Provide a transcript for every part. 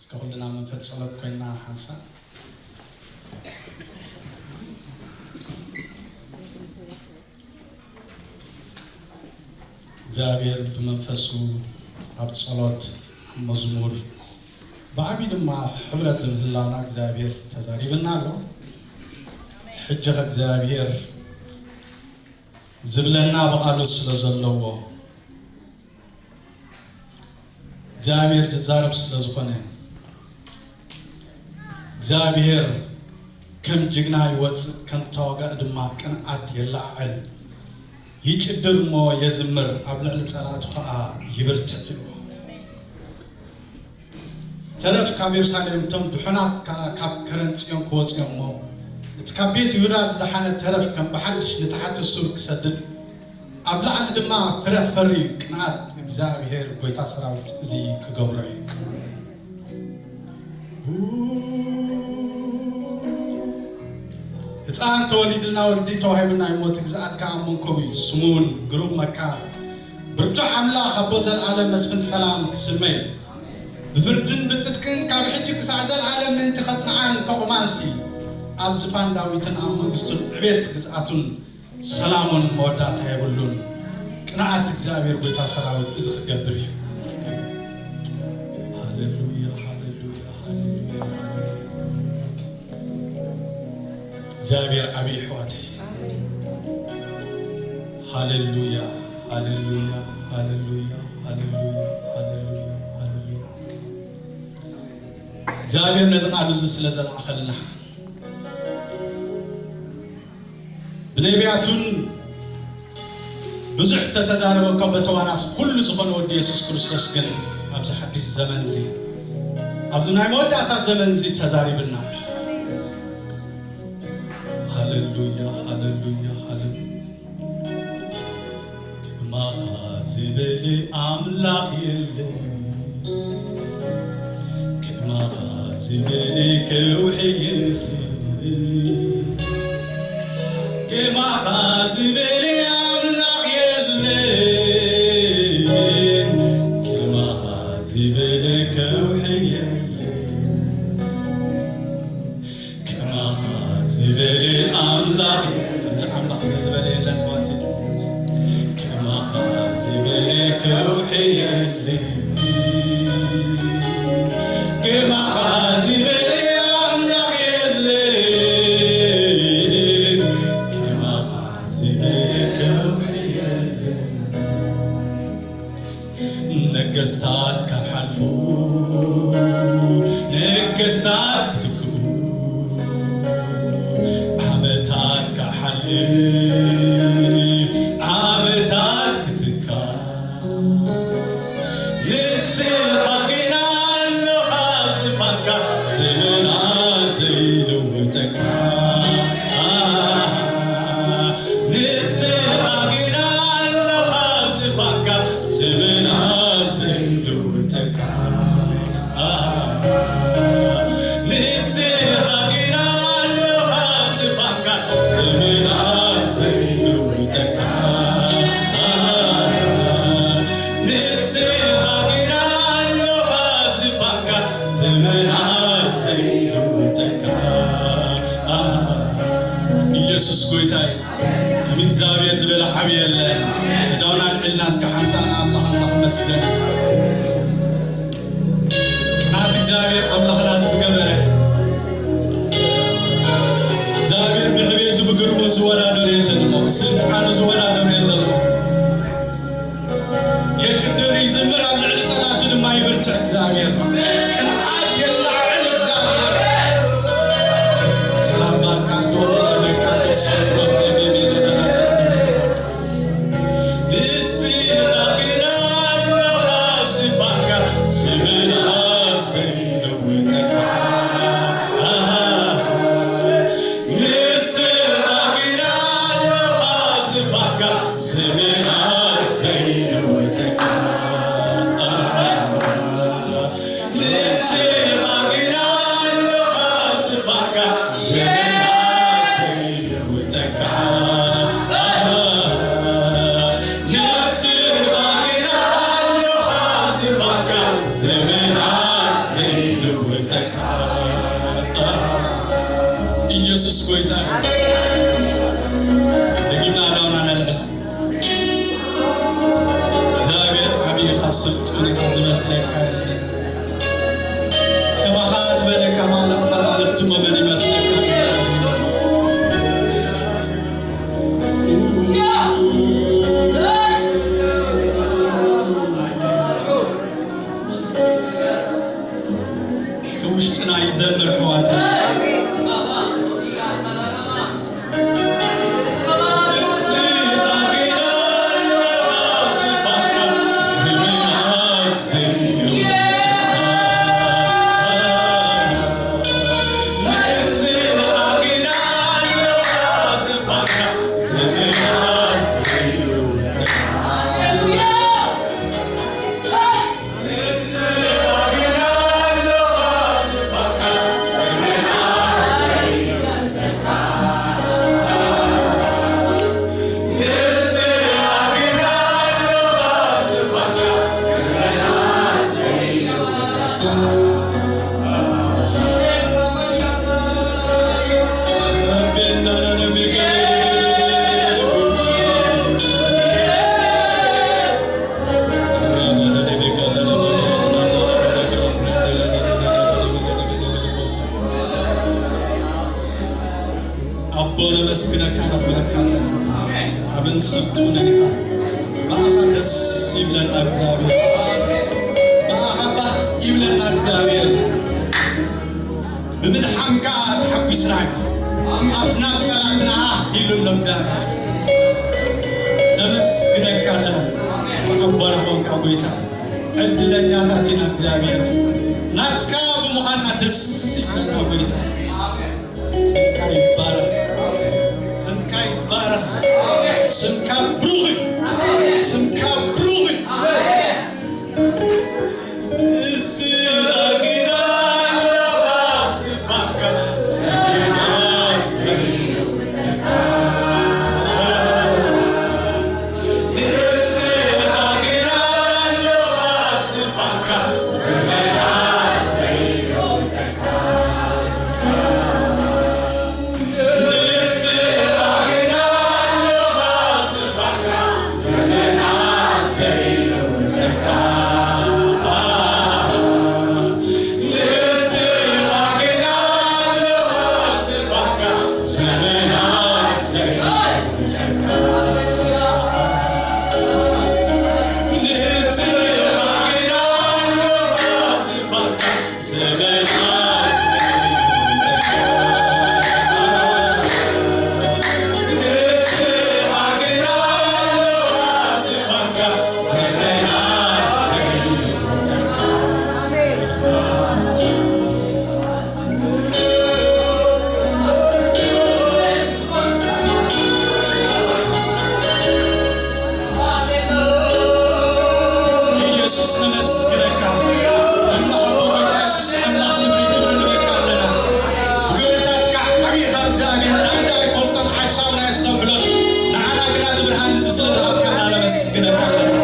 ከኹልና መንፈስ ጸሎት ኮይና ሓንሳእ እግዚኣብሔር ብመንፈሱ ኣብ ጸሎት፣ ኣብ መዝሙር፣ ብዓቢ ድማ ሕብረት ብምህላውና እግዚኣብሔር ተዛሪብና ኣሎ። ሕጂ ኸ እግዚኣብሔር ዝብለና ብቓሉ ስለ ዘለዎ፣ እግዚኣብሔር ዝዛረብ ስለ ዝኾነ፣ እግዚኣብሔር ከም ጅግና ይወጽእ፣ ከም ተዋጋኢ ድማ ቅንዓት የለዓዕል። ይጭድር እሞ የዝምር፣ ኣብ ልዕሊ ጸላእቱ ኸኣ ይብርትዕ ይብሎ። ተረፍ ካብ የሩሳሌም፣ እቶም ድሑናት ከኣ ካብ ከረን ጽዮን ክወጹ እዮም እሞ፣ እቲ ካብ ቤት ይሁዳ ዝደሓነ ተረፍ ከም ብሓድሽ ንታሕቲ ሱር ክሰድድ፣ ኣብ ላዕሊ ድማ ፍረ ክፈሪ እዩ። ቅንዓት እግዚኣብሔር ጐይታ ሰራዊት እዚ ክገብሮ እዩ። ህፃን ተወሊድልና፣ ወዲ ተዋሂቡና፣ ናይ ሞት ግዝኣት ከዓ ኣብ መንኮቡ እዩ። ስሙ እውን ግሩም መካር፣ ብርቱዕ ኣምላኽ፣ ኣቦ ዘለኣለም፣ መስፍን ሰላም ክስመ እዩ። ብፍርድን ብጽድቅን ካብ ሕጂ ክሳዕ ዘለኣለም ምእንቲ ከጽንዓን ከቑማንሲ፣ ኣብ ዝፋን ዳዊትን ኣብ መንግስቱን ዕቤት ግዝኣቱን ሰላሙን መወዳእታ የብሉን። ቅንዓት እግዚኣብሔር ጐይታ ሰራዊት እዚ ክገብር እዩ። ሃሌሉያ፣ ሃሌሉያ፣ ሃሌሉያ፣ ሃሌሉያ። እግዚኣብሔር ዓብዪ፣ ኣሕዋተይ። ሃሌሉያ፣ ሃሌሉያ፣ ሃሌሉያ፣ ሃሌሉያ፣ ሃሌሉያ፣ ሃሌሉያ። እግዚኣብሔር ነዚ ቃል እዚ ስለ ዘልኣኸልና፣ ብነቢያቱን ብዙሕ ተተዛረበ እኳ፣ በተዋራስ ኩሉ ዝኾነ ወዲ የሱስ ክርስቶስ ግን ኣብዚ ሓድሽ ዘመን እዚ፣ ኣብዚ ናይ መወዳእታ ዘመን እዚ ተዛሪብና ኣሎ። ሃሌሉያ፣ ሃሌሉያ፣ ሃሌሉያ። ከማኻ ዝበለ ኣምላኽ የለን፣ ከማኻ ዝበለ ከውሒ የለን፣ ከማኻ ዝበለ ኣምላኽ የለን፣ ከማኻ ዝበለ ከውሒ የለን። ከማኻ ዝበለ ኣምላኽ፣ ከምዚ ኣምላኽ እዚ ዝበለ የለን ኣሕዋተይ። ከማኻ ዝበለ ከውሒ የለን። ከማኻ ዝበለ ኣምላኽ የለን። ከማኻ ዝበለ ከውሒ የለን። ነገስታት ክሓልፉ፣ ነገስታት ክትክኡ፣ ዓመታት ክሓልፍ፣ ዓመታት ክትካ፣ ንስኻ ግና ኣለኻ ኣብ ዝፋንካ፣ ዘመናት ዘይልውጠካ። ንስኻ ግና ኣለኻ ኣብ ዝፋንካ፣ ዘመናት ዘይልውጠካ። ንስኻ ግና ኣለኻ ኣብ ዝፋንካ፣ ዘመናት ዘይልውጠካ። ንስኻ ግና ኣለኻ ኣብ ዝፋንካ፣ ዘመናት ዘይልውጠካ። ኢየሱስ ጐይታ እዩ። ከም እግዚኣብሔር ዝበለ ዓቢ የለን። እዳውና ኣልዒልና እስከ ሓንሳእ ንኣምላኽ ኣምላኽ ነመስግን። ቅንዓት እግዚኣብሔር ኣምላኽና ዝገበረ፣ እግዚኣብሔር ብዕቤቱ ብግርሙ ዝወዳደር የለን እሞ፣ ብስልጣኑ ዝወዳደር የለን እሞ። የጭድር ይዝምር፣ ኣብ ልዕሊ ጸላእቱ ድማ ይብርትዕ እግዚኣብሔር። ቅንዓት የለዓዕል እግዚኣብሔር። ላባካ ዶኒ ለመካ ለሰትሮ ለቤቤ ለደለደለ። ንስኻ ግና ኣለኻ ኣብ ዝፋንካ፣ ዘመናት ዘይልውጠካ። ንስኻ ግና ኣለኻ ኣብ ዝፋንካ፣ ዘመናት ዘይልውጠካ። ንስኻ ግና ኣለኻ ኣብ ዝፋንካ፣ ዘመናት ዘይልውጠካ። ንስኻ ግና ኣለኻ ኣብ ዝፋንካ፣ ዘመናት ዘይልውጠካ። ስልጡን ኢኻ ዝመስለካ የለን። ከማኻ ዝበለ ካብ ኣለ-፣ ካብ ኣማልኽቲ እሞ መን ይመስለካ? እቲ ውሽጥና ይዘምር ኣሕዋተይ። ኣቦ ነመስግነካ ነኽብረካ ኣለና። ዓብን ስልጡንን ኢኻ። ብኣኻ ደስ ይብለና እግዚኣብሔር። ብኣኻ ባህ ይብለና እግዚኣብሔር። ብምድሓንካ ተሓጒስና ኢና። ኣፍና ጸላእትና ኢሉ ኣሎ እግዚኣብሔር። ነመስግነካ ኣለና። ኣቦና ኾንካ ጎይታ። ዕድለኛታት ኢና እግዚኣብሔር። ናትካ ብምዃንና ደስ ይብለና ጎይታ። ስምካ ይባረኽ። ስምካ ይባረኽ። ስምካ ብሩኽ እዩ። ስምካ ብሩኽ እዩ። ኢየሱስ ነመስግነካ። ኣምላኽ ኣቦ ጎይታ የሱስ ኣምላኽ ክብሪ ክብሪ ንበካ ኣለና። ብግብርታትካ ዓብይኻ እግዚኣብሔር ናይዳ ኣይፈልጦን ዓሻው ናይ ሰብሎን ንዓና ግና እዚ ብርሃን እዚ ስለ ዝሃብካና ነመስግነካ ኣለና።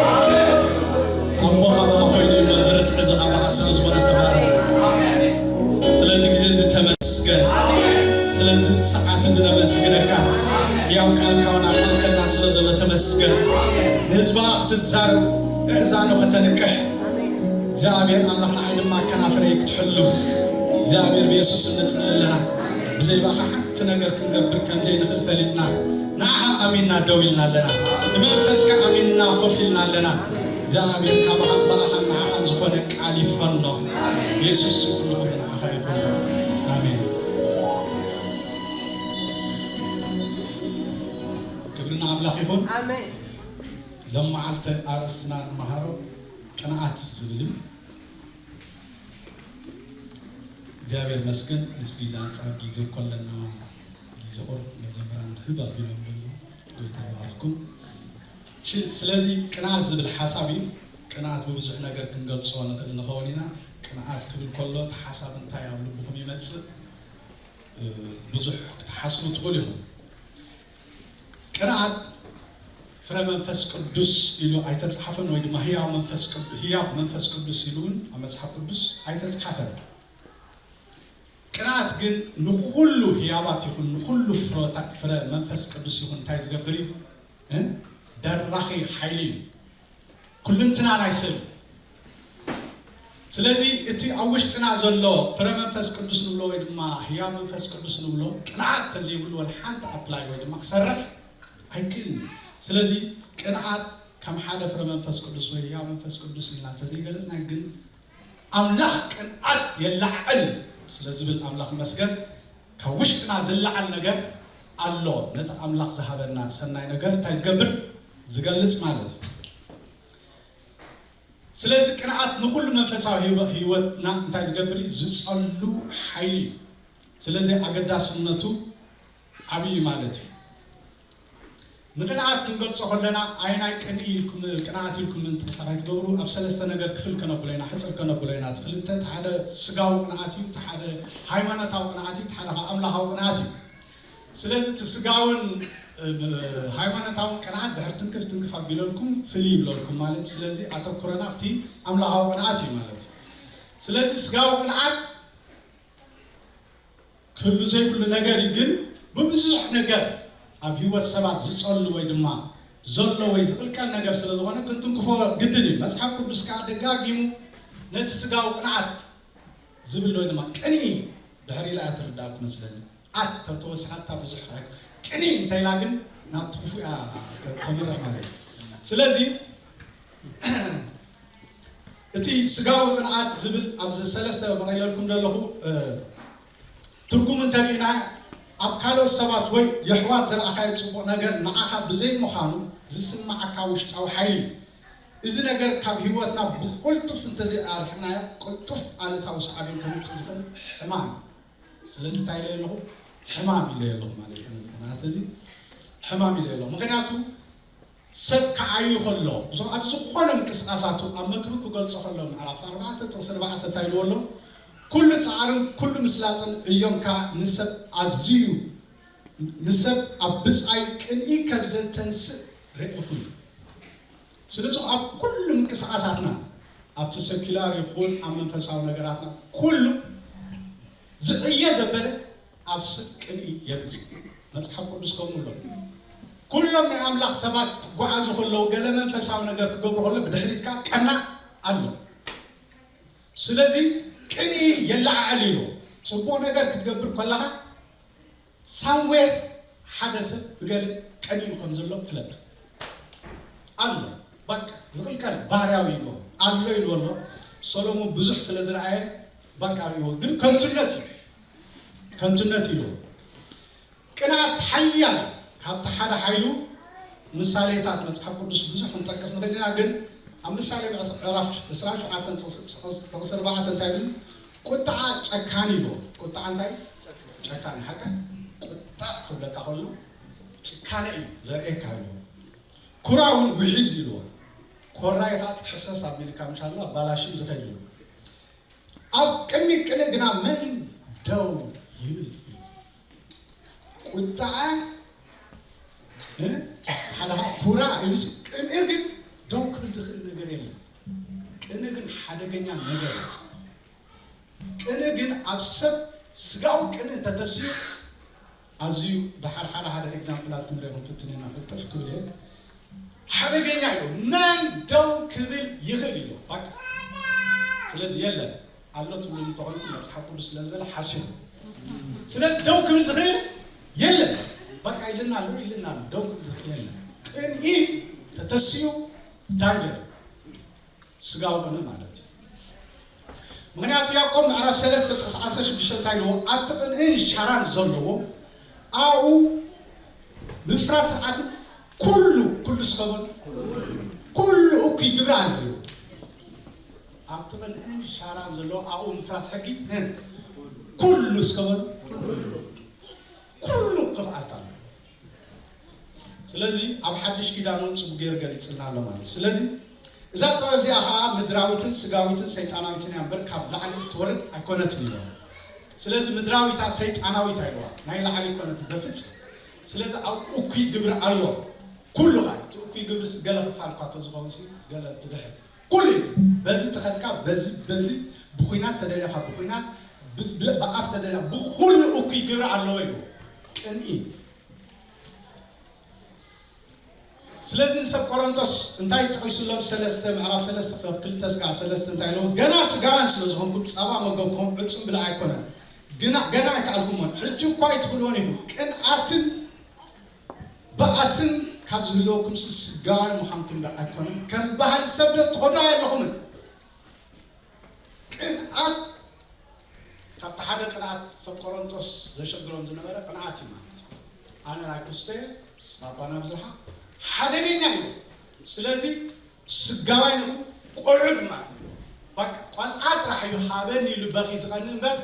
ኣቦኻ ብኣ ኮይኑ እሞ ዝርትዕ እዚ ኻባኻ ስለ ዝኾነ ተባረኽ። ስለዚ ግዜ እዚ ተመስገን። ስለዚ ሰዓት እዚ ነመስግነካ። ያው ቃልካ እውን ኣብ ማእከልና ስለ ዘሎ ተመስገን። ንህዝባ ክትዛረብ እእዛኑ ከተንቅሕ እግዚኣብሔር ኣምላኽ ንዓይ ድማ ከናፍረይ ክትሕሉ እግዚኣብሔር ብየሱስ ንጽሊ ኣለና። ብዘይ ብኣኻ ሓንቲ ነገር ክንገብር ከም ዘይንኽእል ፈሊጥና ንዓኻ ኣሚንና ደው ኢልና ኣለና። ንመንፈስካ ኣሚንና ኮፍ ኢልና ኣለና። እግዚኣብሔር ካባኻን ብኣኻን ንዓኻን ዝኾነ ቃል ይፈኖ። ብየሱስ ስም ኩሉ ክብሪ ንዓኻ ይኹን። ኣሜን። ክብሪ ንኣምላኽ ይኹን። ኣሜን። ሎም መዓልቲ ኣርእስትና ንመሃሮ ቅንኣት ዝብል እዩ። እግዚኣብሔር መስገን ምስ ግዜ ኣንጻር ግዜ እኮ ኣለና። ግዜ ቁሩብ መዘምራን ህብ ኣቢሎም ኣለዉ። ጎይታ ይባርኩም። እሺ፣ ስለዚ ቅንኣት ዝብል ሓሳብ እዩ። ቅንኣት ብብዙሕ ነገር ክንገልጾ ንኽእል ንኸውን ኢና። ቅንኣት ክብል ከሎ እቲ ሓሳብ እንታይ ኣብ ልብኹም ይመጽእ? እ፣ ብዙሕ ክትሓስቡ ትኽእሉ ኢኹም። ቅንኣት ፍረ መንፈስ ቅዱስ ኢሉ ኣይተጻሕፈን፣ ወይ ድማ ህያው መንፈስ ቅዱ-፣ ህያው መንፈስ ቅዱስ ኢሉ እውን ኣብ መጽሓፍ ቅዱስ ኣይተጻሕፈን። ቅንኣት ግን ንኹሉ ህያባት ይኹን ንኹሉ ፍረታ-፣ ፍረ መንፈስ ቅዱስ ይኹን እንታይ ዝገብር እዩ? እ? ደራኺ ሓይሊ እዩ። ኩልንትና ናይ ሰብ ስለዚ እቲ ኣብ ውሽጥና ዘሎ ፍረ መንፈስ ቅዱስ ንብሎ ወይ ድማ ህያው መንፈስ ቅዱስ ንብሎ ቅንዓት ተዘይብሉ ወላ ሓንቲ ኣፕላይ ወይ ድማ ክሰርሕ ኣይክእልን እዩ። ስለዚ ቅንዓት ከም ሓደ ፍረ መንፈስ ቅዱስ ወይ ህያው መንፈስ ቅዱስ ኢልና እንተዘይገለጽና ግን ኣምላኽ ቅንዓት የለዓዕል ስለ ዝብል ኣምላኽ መስገን ካብ ውሽጥና ዝለዓል ነገር ኣሎ። ነቲ ኣምላኽ ዝሃበና ሰናይ ነገር እንታይ ዝገብር ዝገልጽ ማለት እዩ። ስለዚ ቅንዓት ንኹሉ መንፈሳዊ ህይወትና እንታይ ዝገብር እዩ ዝጸሉ ሓይሊ እዩ። ስለዚ ኣገዳስነቱ ዓብዪ ማለት እዩ። ንቅንዓት ክንገልጾ ከለና ኣይናይ ቅንኢ ኢልኩም ቅንዓት ኢልኩም ምንጥቕሳ ከይትገብሩ ኣብ ሰለስተ ነገር ክፍል ከነብሎ ኢና ሕጽር ከነብሎ ኢና እቲ ክልተ እቲ ሓደ ስጋዊ ቅንዓት እዩ እቲ ሓደ ሃይማኖታዊ ቅንዓት እዩ እቲ ሓደ ከዓ ኣምላኻዊ ቅንዓት እዩ። ስለዚ እቲ ስጋውን ሃይማኖታውን ቅንዓት ድሕር ትንክፍ ትንክፍ ኣቢለልኩም ፍልይ ይብለልኩም ማለት ስለዚ ኣተኩረና ኣብቲ ኣምላኻዊ ቅንዓት እዩ ማለት እዩ። ስለዚ ስጋዊ ቅንዓት ክህሉ ዘይብሉ ነገር እዩ ግን ብብዙሕ ነገር ኣብ ህይወት ሰባት ዝጸሉ ወይ ድማ ዘሎ ወይ ዝቕልቀል ነገር ስለ ዝኾነ ክንትንክፎ ግድን እዩ። መጽሓፍ ቅዱስ ከዓ ደጋጊሙ ነቲ ስጋዊ ቅንዓት ዝብል ወይ ድማ ቅንኢ ድሕር ኢላ እያ ትርዳእ ትመስለኒ። ኣት ተተወስሓታ ብዙሕ ቅንኢ እንተ ኢላ ግን ናብ ትኽፉ እያ ተምርሕ ማለት እዩ። ስለዚ እቲ ስጋዊ ቅንዓት ዝብል ኣብዚ ሰለስተ መቐለልኩም ዘለኹ ትርጉም እንተሪእና ኣብ ካልኦት ሰባት ወይ የሕዋት ዝረኣኻዮ ፅቡቕ ነገር ንዓኻ ብዘይምዃኑ ዝስማዓካ ውሽጣዊ ሓይሊ እዩ። እዚ ነገር ካብ ህይወትና ብቁልጡፍ እንተዘይኣርሕናዮ ቅልጡፍ ኣሉታዊ ሳዕቤን ከምፅእ ዝኽእል ሕማም እዩ። ስለዚ እንታይ ኢለ ኣለኹ? ሕማም ኢለ ኣለኹ ማለት እዩ። ነዚ ቅንዓት እዚ ሕማም ኢለ ኣለኹ። ምክንያቱ ሰብ ክዓዩ ከሎ ኣብ ዝኾነ ምንቅስቃሳቱ ኣብ መክብብ ክገልጾ ከሎ ምዕራፍ ኣርባዕተ ጥቕሲ ኣርባዕተ እንታይ ኢልዎ ኣሎ? ኩሉ ጻዕርን ኩሉ ምስላጥን ዕዮምካ ንሰብ ኣዝዩ ንሰብ ኣብ ብጻይ ቅንኢ ከም ዘተንስእ ርኢኹ። ስለዚ ኣብ ኩሉ ምንቅስቃሳትና ኣብቲ ሰኪላር ይኹን ኣብ መንፈሳዊ ነገራትና ኩሉ ዝዕየ ዘበለ ኣብ ስብ ቅንኢ የምጽእ። መጽሓፍ ቅዱስ ከምኡ ኣሎ። ኩሎም ናይ ኣምላኽ ሰባት ክጓዓዙ ከለዉ ገለ መንፈሳዊ ነገር ክገብሩ ከሎ ብድሕሪትካ ቀናእ ኣሎ። ስለዚ ቅንኢ የለዓዕል ኢሉ ጽቡቕ ነገር ክትገብር ከለኻ ሳምዌር ሓደ ሰብ ብገለ ቀኒኡ ከም ዘሎ ፍለጥ ኣሎ። በቃ ዝቕልቀል ባህርያዊ ኢሉ ኣሎ ኢሉ ኣሎ። ሰሎሞን ብዙሕ ስለ ዝረኣየ በቃ ሪዎ ግን ከንቱነት እዩ ከንቱነት ኢሉ ቅንኣት ሓያል ካብቲ ሓደ ሓይሉ ምሳሌታት መጽሓፍ ቅዱስ ብዙሕ ክንጠቅስ ንኽእል ኢና ግን ኣብ ምሳሌ ምዕራፍ ዕስራን ሸውዓተን ጥቕሲ ኣርባዕተ እንታይ ይብል? ቁጥዓ ጨካን ኢሉ። ቁጥዓ እንታይ? ጨካን ሓቀ ቁጣዕ ክብለካ ከሎ ጭካነ እዩ ዘርእየካ እዩ። ኩራ እውን ውሒዝ ኢልዎ። ኮራይ ከዓ ጥሕሰስ ኣቢልካ ምሻሎ ኣባላሽ እዩ ዝኸይድ እዩ። ኣብ ቅድሚ ቅንእ ግና መን ደው ይብል እዩ። ቁጣዓ ሓደ ኩራ ኢሉስ ቅንእ ግን ደው ክብል ዝኽእል ነገር የለን። ቅንእ ግን ሓደገኛ ነገር እዩ። ቅንእ ግን ኣብ ሰብ ስጋዊ ቅንእ እንተተስዩ ኣዝዩ ደሓር ሓደ ሓደ ኤግዛምፕላት ክንሪኦ ክንፍትን ኢና። ቅልጥፍ ክብል እየ። ሓደገኛ እዩ። መን ደው ክብል ይኽእል እዩ። በቃ ስለዚ የለን ኣሎ ትብሉ እንተኾይኑ መፅሓፍ ቅዱስ ስለ ዝበለ ሓሲሩ። ስለዚ ደው ክብል ዝኽእል የለን። በቃ ኢልና ኣሎ ኢልና ኣሎ ደው ክብል ዝኽእል የለን። ቅንኢ ተተስዩ ዳንጀር ስጋዊ ቅንኢ ማለት እዩ። ምክንያቱ ያዕቆብ ምዕራፍ ሰለስተ ጥቕሲ ዓሰርተ ሽዱሽተ እንታይ ኢልዎ ኣብቲ ቅንእን ሻራን ዘለዎ ኣብኡ ምፍራስ ስርዓት ኩሉ ኩሉ እስከበሉ ኩሉ እኩይ ግብሪ ኣሎ ኢሉ ኣብቲ ቅንእን ሻራን ዘለዎ ኣብኡ ምፍራስ ሕጊ ኩሉ እስከበሉ ኩሉ ክፍኣት ኣሎ። ስለዚ ኣብ ሓድሽ ኪዳን እውን ፅቡቅ ገይሩ ገሊፅልና ኣሎ ማለት እዩ። ስለዚ እዛ ጥበብ እዚኣ ከዓ ምድራዊትን ስጋዊትን ሰይጣናዊትን እያ እምበር ካብ ላዕሊ እትወርድ ኣይኮነትን ይብሎ። ስለዚ ምድራዊታ ሰይጣናዊት ኣይልዋ ናይ ላዕሊ ይኮነት በፍፅ። ስለዚ ኣብ እኩይ ግብሪ ኣሎ ኩሉ ከዓ እቲ እኩይ ግብሪ ገለ ክፋል እኳ ተዝኸውን ገለ ትድሕር ኩሉ እዩ። በዚ ተኸድካ በዚ በዚ ብኩናት ተደለኻ ብኩናት ብኣፍ ተደለ ብኩሉ እኩይ ግብሪ ኣለዎ ይብሎ። ቅንኢ ስለዚ ንሰብ ቆሮንቶስ እንታይ ጠቒሱሎም? ሰለስተ፣ ምዕራፍ ሰለስተ ካብ ክልተ እስካብ ሰለስተ እንታይ ኢሎም? ገና ስጋውያን ስለ ዝኾንኩም ጸባ መገብኩም ዕጹም ብልዒ ኣይኮነን። ግና ገና ኣይከኣልኩሞን፣ ሕጂ እኳ ኣይትኽእልዎን ኢኹም። ቅንኣትን በኣስን ካብ ዝህልወኩም ስጋውያን ምዃንኩም ዶ ኣይኮነን? ከም ባህሊ ሰብ ዶ ትኸዱ ኣይኣለኹምን? ቅንኣት ካብቲ ሓደ ቅንኣት ሰብ ቆሮንቶስ ዘሸግሮም ዝነበረ ቅንኣት እዩ ማለት እዩ። ኣነ ናይ ኩስተ ሳባና ብዝርሓ ሓደገኛ እዩ። ስለዚ ስጋባይ ንኹ ቆልዑ ድማ በቃ ቆልዓ ጥራሕ እዩ ሃበኒ ኢሉ በኺ ዝቐንእ እምበር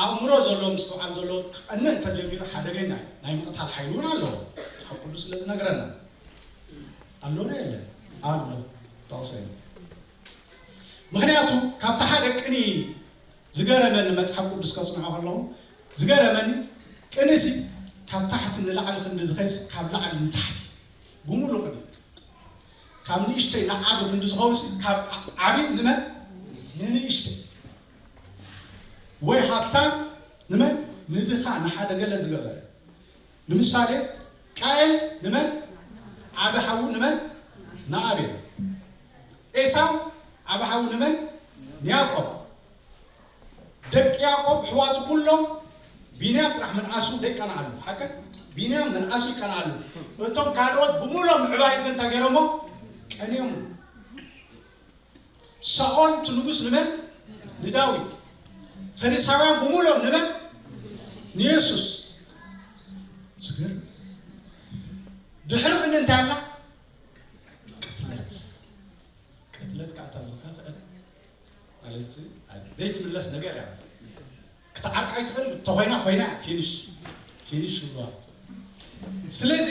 ኣእምሮ ዘለዎ ምስትውዓል ዘለዎ ክቐንእ እንተጀሚሩ ሓደገኛ እዩ። ናይ ምቕታል ሓይሊ እውን ኣለዎ። መፅሓፍ ቅዱስ ስለ ዝነግረና ኣሎ ዶ የለን? ኣሎ። ጠቕሶ እዩ። ምኽንያቱ ካብቲ ሓደ ቅኒ ዝገረመኒ መፅሓፍ ቅዱስ ከፅንዖ ከለኹ ዝገረመኒ ቅንሲ ካብ ታሕቲ ንላዕሊ ክንዲ ዝኸይስ ካብ ላዕሊ ንታሕቲ ብምሉእ ቅኒ ካብ ንእሽተይ ንዓቢ ክንዲ ዝኸውን ካብ ዓቢ ንመን ንንእሽተይ ወይ ሃብታም ንመን ንድኻ ንሓደ ገለ ዝገበረ ንምሳሌ ቃኤል ንመን ዓቢ ሓዉ ንመን ንኣቤል ኤሳው ዓቢ ሓዉ ንመን ንያዕቆብ ደቂ ያዕቆብ ኣሕዋቱ ኩሎም ቢንያም ጥራሕ ምንኣሱ ደይቀንኣሉ ሓቀ ቢንያም ምንኣሱ ይቀንኣሉ እቶም ካልኦት ብምሎም ምዕባይ ግን እንታይ ገይሮሞ ቀንዮምሉ ሳኦል እቲ ንጉስ ንመን ንዳዊት ፈሪሳውያን ብምሎም ንመን ንየሱስ ዝገርም ድሕሪ ቅኒ እንታይ ኣላ ቅትለት ቅትለት ከዓ እታ ዝኸፍአት ማለት ዘይትምለስ ነገር እያ ክትዓርቃ ይትኽእል ተኾይና ኮይና ፊኒሽ ፊኒሽ ይብልዋ ስለዚ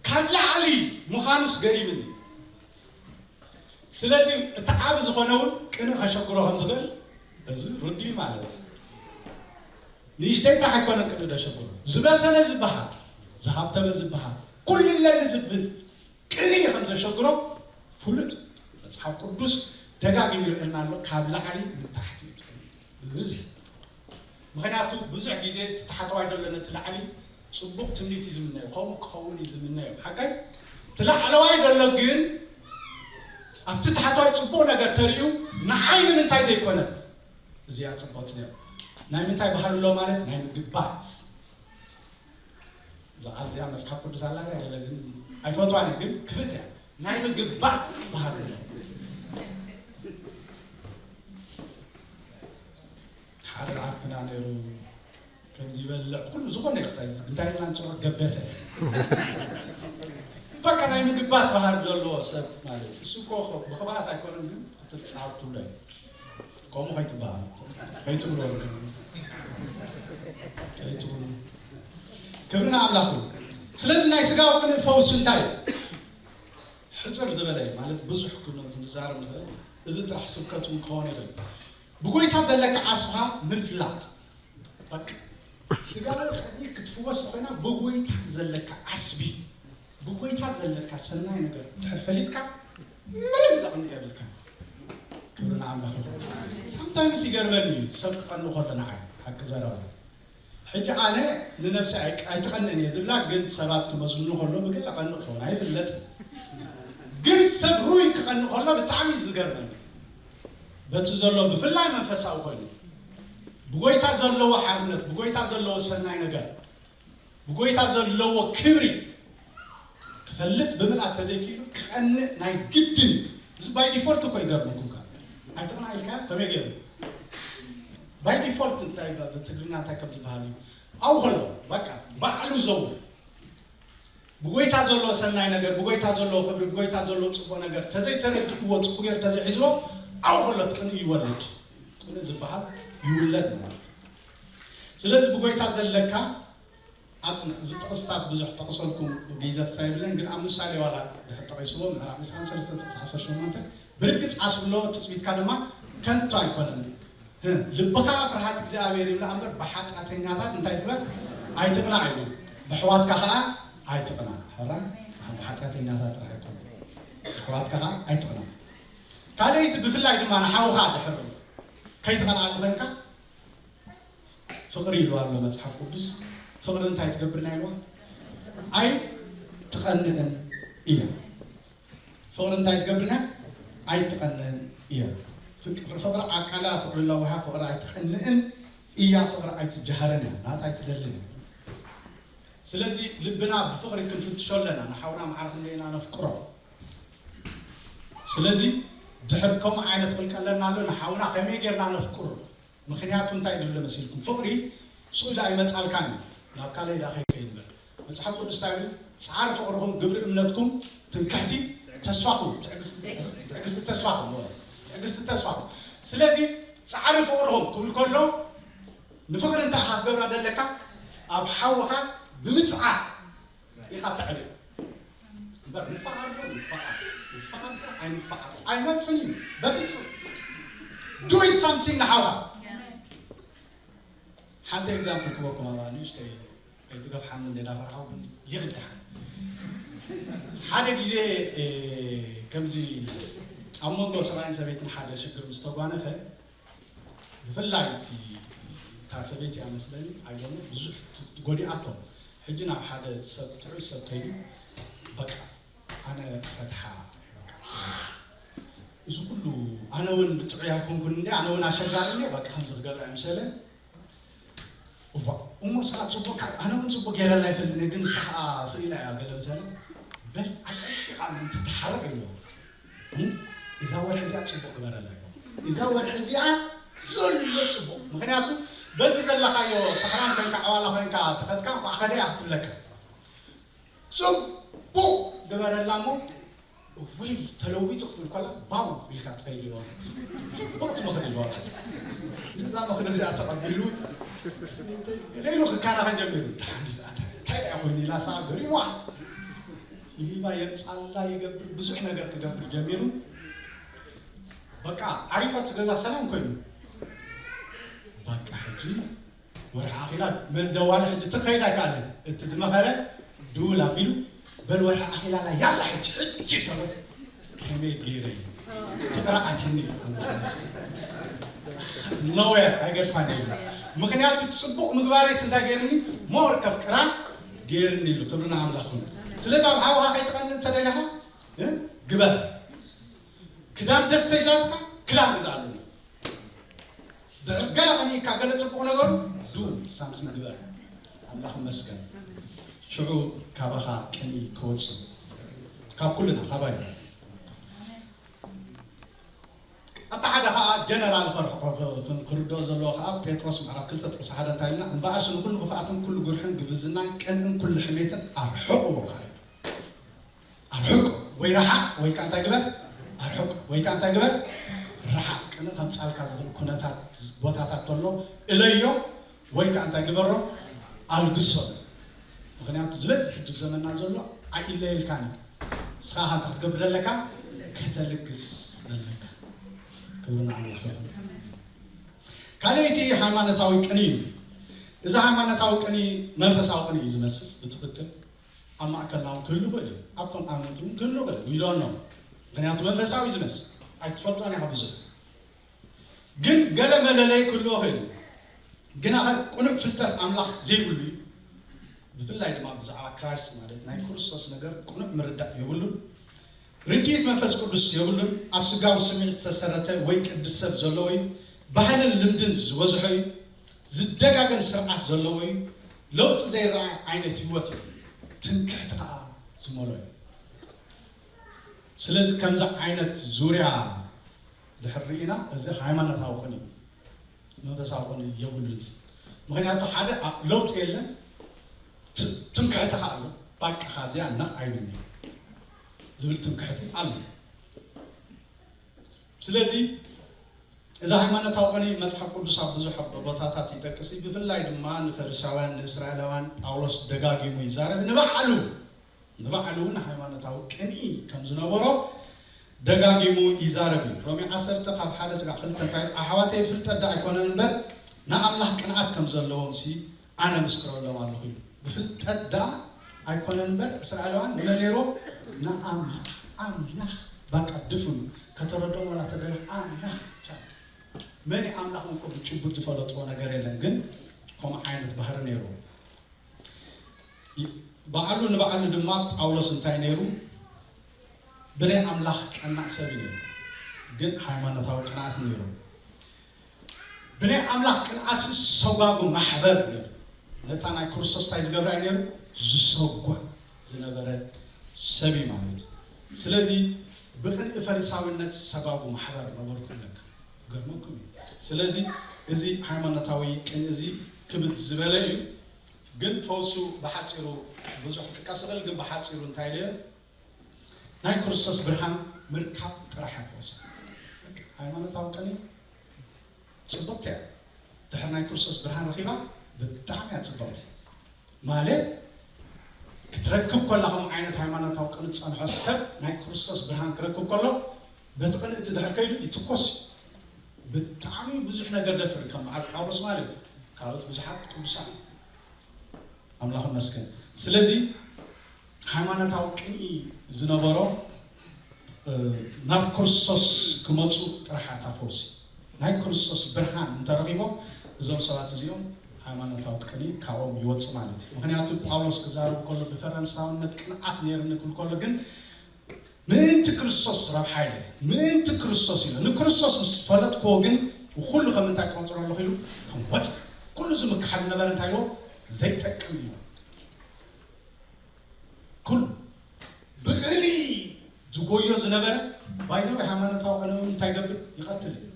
ካብ ላዕሊ ምዃኑስ ገሪምኒ ስለዚ እቲ ዓብ ዝኾነ እውን ቅን ከሸግሮ ከም ዝኽእል እዚ ርዱ ማለት እዩ ንእሽተይ ጥራሕ ኣይኮነን ቅን ዘሸግሮ ዝበሰለ ዝበሃል ዝሃብተመ ዝበሃል ኩልለኒ ዝብል ቅንኢ ከም ዘሸግሮ ፍሉጥ መፅሓፍ ቅዱስ ደጋጊሙ ይርእየና ኣሎ ካብ ላዕሊ ንታሕቲ እዩ ትብል ብብዝሒ ምክንያቱ ብዙሕ ግዜ እቲ ታሕተዋይ ዘሎ ነቲ ላዕሊ ፅቡቅ ትምኒት እዩ ዝምነዮ ከምኡ ክኸውን እዩ ዝምነዮ ሓቀይ እቲ ላዕለዋይ ዘሎ ግን ኣብቲ ታሕተዋይ ፅቡቅ ነገር ተርእዩ ንዓይ ንምንታይ ዘይኮነት እዚኣ ፅቡቅ ትነዮ ናይ ምንታይ ባህሪ ኣሎ ማለት ናይ ምግባት እዛ ቃል እዚኣ መፅሓፍ ቅዱስ ኣላ ገለ ግን ኣይፈትዋን ግን ክፍት እያ ናይ ምግባእ ባህሪ ሓደ ዓርክና ነይሩ ከምዚ ይበልዕ ኩሉ ዝኾነ ክሳይ እንታይ ኢልና ንፅውዖ ገበተ በቃ ናይ ምግባት ባህሪ ዘለዎ ሰብ ማለት እሱ እኮ ብክብኣት ኣይኮነን ግን ክትፃወት ትብሎ እዩ ከምኡ ከይትበሃል ከይትብሎ ከይትብሉ ክብሪ ንኣምላኹ ስለዚ ናይ ስጋዊ ክንእ ፈውሲ እንታይ እዩ ሕፅር ዝበለ ማለት ብዙሕ ክንዛረብ ንኽእል እዚ ጥራሕ ስብከት እውን ክኸውን ይኽእል ብጎይታ ዘለካ ዓስብኻ ምፍላጥ በቃ ስጋዊ ቀዲ ክትፍወስ ኮይና ብጎይታ ዘለካ ዓስቢ ብጎይታ ዘለካ ሰናይ ነገር ድሕር ፈሊጥካ ምንም ዘቕንእ የብልካ ክብሪ ንኣምላኽ ይኹን ሳምታይምስ ይገርመኒ እዩ ሰብ ክቐንእ ከሎ ንዓይ ሓቂ ዘረባ ሕጂ ኣነ ንነብሲ ኣይትቐንእን እየ ዝብላ ግን ሰባት ክመስሉኒ ከሎ ብገለ ቀንእ ክኸውን ኣይፍለጥ ግን ሰብ ሩይ ክቐንእ ከሎ ብጣዕሚ ዝገርመኒ በቲ ዘሎ ብፍላይ መንፈሳዊ ኮይኑ ብጎይታ ዘለዎ ሓርነት ብጎይታ ዘለዎ ሰናይ ነገር ብጎይታ ዘለዎ ክብሪ ክፈልጥ ብምልኣት ተዘይክኢሉ ክቐንእ ናይ ግድን እዩ እዚ ባይ ዲፎልት እኮ ይገርመኩም ከ ኣይትቕና ኢልካ ከመይ ገይሩ ባይ ዲፎልት እንታይ ብትግርኛ እንታይ ከም ዝበሃል እዩ ኣው ከሎ በቃ ባዕሉ ዘው ብጎይታ ዘለዎ ሰናይ ነገር ብጎይታ ዘለዎ ክብሪ ብጎይታ ዘለዎ ፅቡቅ ነገር ተዘይተረድእዎ ፅቡቅ ገይሩ ተዘይሒዝዎ ኣው ከሎ ትቕንእ ይወልድ ቅንእ ዝበሃል ይውለድ ማለት እዩ ስለዚ ብጎይታ ዘለካ ኣፅንዕ እዚ ጥቕስታት ብዙሕ ጠቕሰልኩም ግዜ ክሳይብለን ግን ኣብ ምሳሌ ዋላ ድሕር ጠቒስዎ ምዕራፍ ዕስራን ሰለስተን ጥቕሲ ዓሰርተ ሸሞንተ ብርግፅ ኣስብሎ ትፅቢትካ ድማ ከንቱ ኣይኮነን ልብኻ ፍርሃት እግዚኣብሔር ይብላ እምበር ብሓጢኣተኛታት እንታይ ትበል ኣይትቕናዕ ኢሉ ብሕዋትካ ከዓ ኣይትቕናዕ ሕራይ ብሓጢኣተኛታት ጥራሕ ኣይኮነ ብሕዋትካ ከዓ ኣይትቕናዕ ካልኣይቲ ብፍላይ ድማ ንሓውኻ ድሕር ከይትቐንዓሉ ኮይንካ ፍቕሪ ኢሉ ኣሎ መፅሓፍ ቅዱስ ፍቕሪ እንታይ ትገብር ናይ ኢልዋ ኣይ ትቐንእን እያ። ፍቕሪ እንታይ ትገብርና? ኣይትቐንእን እያ። ፍቅሪ፣ ፍቕሪ ዓቃላ፣ ፍቕሪ ለዋሃ፣ ፍቕሪ ኣይትቐንእን እያ። ፍቕሪ ኣይትጀሃርን እያ። ናታ ኣይትደልን እያ። ስለዚ ልብና ብፍቕሪ ክንፍትሾ ኣለና። ንሓውና ማዕረ ክንደይና ነፍቅሮ። ስለዚ ድሕር ከምኡ ዓይነት ውልቀለና ኣሎ፣ ንሓውና ከመይ ጌርና ነፍቅሮ? ምኽንያቱ እንታይ ድብለ መሲልኩም? ፍቕሪ ስእሉ ኣይመጻልካን እዩ። ናብ ካልእ ዳ ከይከይድ እምበር። መጽሓፍ ቅዱስ እንታይ ይብል? ጻዕሪ ፍቕርኹም ግብሪ እምነትኩም ትምክሕቲ ተስፋኹም፣ ትዕግስቲ፣ ትዕግስቲ ተስፋኹም፣ ትዕግስቲ ተስፋኹም። ስለዚ ጻዕሪ ፍቕርኹም ክብል ከሎ ንፍቕሪ እንታይ ኢኻ ክትገብራ ደለካ? ኣብ ሓውኻ ብምጽዓር ኢኻ ተዕልዮ። እምበር ንፋቐር ዶ ንፋቐር፣ ንፋቐር ዶ ኣይንፋቐር ኣይመጽን እዩ። በፍጹም። Do it something ንሓውኻ። ሓንቲ ኤግዛምፕል ክበኩም ኣብኣ ንእሽተይ ከይትገፍሓኒ እንደ ዳፈርሓው ግን ይኽዳሓን። ሓደ ግዜ፣ እ፣ ከምዚ ኣብ መንጎ ሰብኣይን ሰበይትን ሓደ ሽግር ምስ ተጓነፈ፣ ብፍላይ እቲ፣ እታ ሰበይቲ እያ መስለኒ፣ ኣይዶነ ብዙሕ ት-፣ ጎዲኣቶ። ሕጂ ናብ ሓደ ሰብ፣ ጥዑይ ሰብ ከይዱ፣ በቃ፣ ኣነ ክፈትሓ እየ፣ በቃ፣ ሰበይቲ። እዚ ኩሉ፣ ኣነ እውን ጥዑይ ኣይኮንኩን እንዴ፣ ኣነ እውን ኣሸጋሪ እንዴ፣ በቃ፣ ከምዚ ክገብር እየ ምሰለ። እዋ፣ እሞ ንሳ ጽቡቕ፣ ካብ ኣነ እውን ጽቡቕ ገይረላ ኣይፈልጥን እየ፣ ግን ንሳ ኸኣ ስኢላ እያ፣ ገለ ምሰለ። በል፣ ኣጸቢቓ ምእንቲ ትሓርቕ ኢልዎ። እም? እዛ ወርሒ እዚኣ ጽቡቕ ግበረላ። እዛ ወርሒ እዚኣ ዘሎ ጽቡቕ። ምኽንያቱ በዚ ዘለኻዮ ሰኽራን ኮይንካ፣ ዓዋላ ኮይንካ፣ ተኸድካ፣ እንኳዕ ከደ እያ ክትብለካ። ጽቡቕ ግበረላ እሞ፣ እውይ፣ ተለዊጡ ክትብል ከላ፣ ባው ኢልካ ትኸይድ እዋ። ጽቡቕቲ ምኽሪ ኢልዋ። ነዛ ምኽሪ እዚኣ ተቐቢሉ፣ ገለ ኢሉ ክከናኸን ጀሚሩ። ደሓን፣ እንታይ ደኣ ኮይኑ ኢላ፣ እሳ ገሪምዋ። ይህባ የምጻላ ይገብር፣ ብዙሕ ነገር ክገብር ጀሚሩ። በቃ ዓሪፋ እቲ ገዛ ሰላም ኮይኑ። በቃ ሕጂ ወርሒ ኣኺላ መን ደዋለ ሕጂ ትኸይድ ኣይከኣለን። እቲ ዝመኸረ ድውል ኣቢሉ በል ወርሒ ኣኺላላ ያላ ሕጂ፣ ሕጂ ተረፍ ከመይ ገይረ እዩ ፍቕሪ ኣትኒ ኣምላኽ ይመስገን። ነወር ኣይገድፋን እዩ። ምኽንያቱ ጽቡቕ ምግባረይስ እንታይ ገይርኒ? ሞር ከፍቅራ ገይርኒ ኢሉ። ክብሪ ንኣምላኽ ይኹን። ስለዚ ኣብ ሓውኻ ከይትቐንእ እንተደሊኻ፣ እ፣ ግበር። ክዳን ደስ ተይላትካ ክዳን ግዛሉ። ድሕር ገለ ቀኒእካ ገለ ጽቡቕ ነገሩ ዱ ሳምሲንግ ግበር። ኣምላኽ ይመስገን። ሽዑ ካባኻ ቅንኢ ክወጽእ ካብ ኩልና ካባይ። ኣታ ሓደ ኸኣ ጀነራል ኸርሕቆ ክ-፣ ክ-፣ ክርድኦ ዘለዎ ኸኣ ጴጥሮስ ምዕራፍ ክልተ ጥቕሲ ሓደ እንታይ ኢልና? እምበኣርሲ ንኹሉ ክፍኣትን ኩሉ ጉርሕን ግብዝናን ቅንእን ኩሉ ሕሜትን ኣርሕቕዎ ኸኣ ኢሉ። ኣርሕቅ ወይ ረሓቕ ወይ ከኣ እንታይ ግበር? ኣርሕቅ ወይ ከኣ እንታይ ግበር? ረሓቕ። ቅንእ ከምጻልካ ዝኽእል ኩነታት፣ ቦታታት ተሎ እለዮ ወይ ከኣ እንታይ ግበሮ? ኣልግሶ። ምኽንያቱ ዝበዝሕ ሕጂ ኣብ ዘመንና ዘሎ ኣይእለየልካን እዩ። ንስኻ ከ እንታይ ክትገብር ኣለካ? ከተልግስ ኣለካ። ክብሪ ንኣምላኽ ይኹን። ካልኣይቲ ሃይማኖታዊ ቅንኢ እዩ። እዚ ሃይማኖታዊ ቅንኢ መንፈሳዊ ቅንኢ እዩ ዝመስል ብትኽክል። ኣብ ማእከልና እውን ክህሉ ይኽእል እዩ። ኣብቶም ኣመንቲ እውን ክህሉ ይኽእል እዩ። We don't know። ምኽንያቱ መንፈሳዊ እዩ ዝመስል። ኣይትፈልጦን ኢኻ ብዙሕ። ግን ገለ መለለዪ ክህልዎ ይኽእል እዩ። ግና ኸ ቅኑዕ ፍልጠት ኣምላኽ ዘይብሉ እዩ። ብፍላይ ድማ ብዛዕባ ክራይስት ማለት ናይ ክርስቶስ ነገር ቅኑዕ ምርዳእ የብሉን። ርድኢት መንፈስ ቅዱስ የብሉን። ኣብ ስጋዊ ስምዒት ዝተሰረተ ወይ ቅዲ ሰብ ዘለዎ እዩ። ባህልን ልምድን ዝበዝሖ እዩ። ዝደጋገም ስርዓት ዘለዎ እዩ። ለውጢ ዘይረኣይ ዓይነት ህይወት እዩ። ትምክሕቲ ኸኣ ዝመልኦ እዩ። ስለዚ ከምዚ ዓይነት ዙርያ ድሕር ርኢና፣ እዚ ሃይማኖታዊ ቅንኢ እዩ። መንፈሳዊ ቅንኢ የብሉን እዚ። ምኽንያቱ ሓደ ኣ-፣ ለውጢ የለን፣ ት-፣ ትምክሕቲ ኸኣ ኣሎ። ባቃኻ እዚኣ ነቕ ኣይብልኒ ዝብል ትምክሕቲ ኣሎ። ስለዚ እዚ ሃይማኖታዊ ቅንኢ መጽሓፍ ቅዱስ ኣብ ብዙሕ ቦታታት ይጠቅስ እዩ። ብፍላይ ድማ ንፈሪሳውያን፣ ንእስራኤላውያን ጳውሎስ ደጋጊሙ ይዛረብ። ንባዕሉ፣ ንባዕሉ እውን ሃይማኖታዊ ቅንኢ ከም ዝነበሮ ደጋጊሙ ይዛረብ እዩ። ሮሜ ዓሰርተ ካብ ሓደ ስጋዕ ክልተ እንታይ ኢሉ? ኣሕዋተይ ፍልጠት ደኣ ኣይኮነን እምበር ንኣምላኽ ቅንኣት ከም ዘለዎም ሲ ኣነ ምስክረሎም ኣለኹ ኢሉ። ብፍልጠት ደኣ ኣይኮነን እምበር እስራኤላውያን ንመን ነይርዎም? ንኣምላኽ። ኣምላኽ በቃ ድፍኑ ከተረድኦም ዋላ ተደለ ኣምላኽ ብቻ። መን እዩ ኣምላኽ እንኮ ብጭቡጥ ዝፈለጥዎ ነገር የለን፣ ግን ከምኡ ዓይነት ባህሪ ነይርዎ። ይ-፣ ባዕሉ ንባዕሉ ድማ ጳውሎስ እንታይ ነይሩ? ብናይ ኣምላኽ ቀናእ ሰብ እዩ ነይሩ፣ ግን ሃይማኖታዊ ቅንኣት ነይሩ። ብናይ ኣምላኽ ቅንኣት ሰጓጉ ማሕበር ነይሩ። ነታ ናይ ክርስቶስ እንታይ ዝገብራ እዩ ነይሩ? ዝሰጓ ዝነበረ ሰብ እዩ ማለት እዩ። ስለዚ ብቕንኢ ፈሪሳዊነት ሰጓጉ ማሕበር ነበርኩ ይብለካ። ይገርመኩም እዩ። ስለዚ እዚ ሃይማኖታዊ ቅንኢ እዚ ክብድ ዝበለ እዩ። ግን ፈውሱ ብሓፂሩ ብዙሕ ክጥቀስ ይኽእል፣ ግን ብሓፂሩ እንታይ ኢለ ናይ ክርስቶስ ብርሃን ምርካብ ጥራሕ እያ ፈውሱ። በቃ ሃይማኖታዊ ቅንኢ ፅብቕቲ እያ። ድሕሪ ናይ ክርስቶስ ብርሃን ረኺባ ብጣዕሚ እያ ፅብቕቲ። ማለት ክትረክብ ከላ ከምኡ ዓይነት ሃይማኖታዊ ቅንኢ ዝፀንሖ ሰብ ናይ ክርስቶስ ብርሃን ክረክብ ከሎ በቲ ቅንኢ እቲ ድሕር ከይዱ ይትኮስ እዩ። ብጣዕሚ ብዙሕ ነገር ደፍር ከም በዓል ጳውሎስ ማለት እዩ። ካልኦት ብዙሓት ቅዱሳን ኣምላኽ ይመስገን። ስለዚ ሃይማኖታዊ ቅንኢ ዝነበሮ ናብ ክርስቶስ ክመፁ ጥራሕ እታ ፈውሲ ናይ ክርስቶስ ብርሃን እንተረኺቦም እዞም ሰባት እዚኦም ሃይማኖታዊ ቅንኢ ካብኦም ይወፅእ ማለት እዩ። ምክንያቱ ጳውሎስ ክዛረብ ከሎ ብፈረንሳውነት ቅንኣት ነይርኒ ክብል ከሎ ግን ምእንቲ ክርስቶስ ረብሓ ኢለ ምእንቲ ክርስቶስ ኢለ ንክርስቶስ ምስ ፈለጥክዎ ግን ኩሉ ከም እንታይ ቆፅሮ ኣለኹ ኢሉ ከም ወፅ ኩሉ ዝምክሓል ነበረ እንታይ ኢልዎ ዘይጠቅም እዩ። ኩሉ ብቕሊ ዝጎዮ ዝነበረ ባይዘው ሃይማኖታዊ ዕለውን እንታይ ገብር ይቐትል እዩ።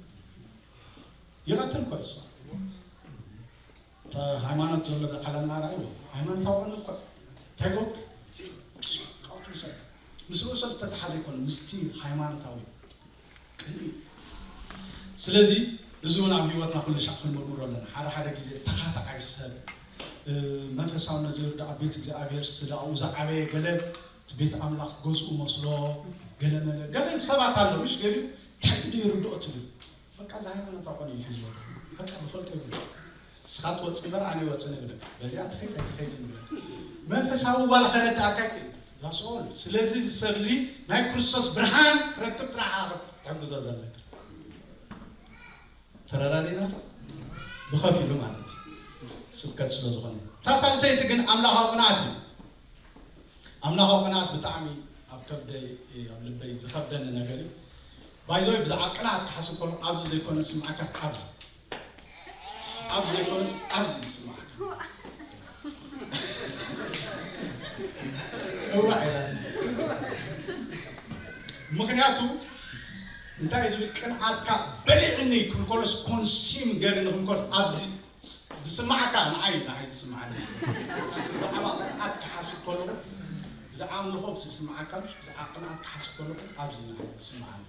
ይቐትል እኮ እሱ ሃይማኖት ዘሎ ዓለምና ራእዩ ሃይማኖታዊ ዕለውን እኮ እንታይ ገብር ቀትሉ ሰብ ምስ ርእሶም ዝተተሓዘ ይኮነ ምስቲ ሃይማኖታዊ ቅንኢ። ስለዚ እዚ እውን ኣብ ህይወትና ኩሉ ሻዕ ክንመርምሮ ኣለና። ሓደ ሓደ ግዜ ተኻታዓይ ሰብ መንፈሳውነት ዘይወደ ኣብ ቤት እግዚኣብሔር ስለ ኣብኡ ዝዓበየ ገለ እቲ ቤት ኣምላኽ ገዝኡ መስሎ ገለ መለ ገለ ሰባት ኣሎ ምሽ ገሊኡ እንታይ ዶ ይርድኦ ትብል በቃ እዚ ሃይማኖት ኣቆን እዩ ሒዝዎ በቃ ብፈልጦ ይብሉ ንስኻ ትወፅእ እምበር ኣነ ይወፅን ይብለካ በዚኣ ትኸይድ ኣይትኸይድን ይብለካ መንፈሳዊ ጓል ከረዳእካ ይክእል ዛስኦል ስለዚ እዚ ሰብ እዚ ናይ ክርስቶስ ብርሃን ክረክብ ጥራሕ ክትሕግዞ ዘለካ ተረዳዲና ብኸፊሉ ማለት እዩ ስብከት ስለ ዝኾነ እታ ሳልሰይቲ ግን ኣምላኻዊ ቅንኣት እዩ ኣምላኻዊ ቅንኣት ብጣዕሚ ኣብ ከብደይ ኣብ ልበይ ዝኸብደኒ ነገር እዩ ባይዘወይ ብዛዕባ ቅንኣት ክሓስብ ከሎ ኣብዚ ዘይኮነ ስምዓካ ኣብዚ ኣብዚ ዘይኮነስ ኣብዚ ይስምዓካ እውራ ኢላ ምክንያቱ እንታይ ዝብል ቅንኣትካ በሊዕኒ ክብል ከሎስ ኮንሲም ገሪ ንክብል ከሎስ ኣብዚ ዝስምዓካ ንዓይ ንዓይ ዝስምዓኒ ብዛዕባ ቅንኣት ክሓስብ ከለኹ ብዛዕባ ኣምልኾ ዝስምዓካ ብዛዕባ ቅንኣት ክሓስብ ከለኹ ኣብዚ ንዓይ ዝስምዓኒ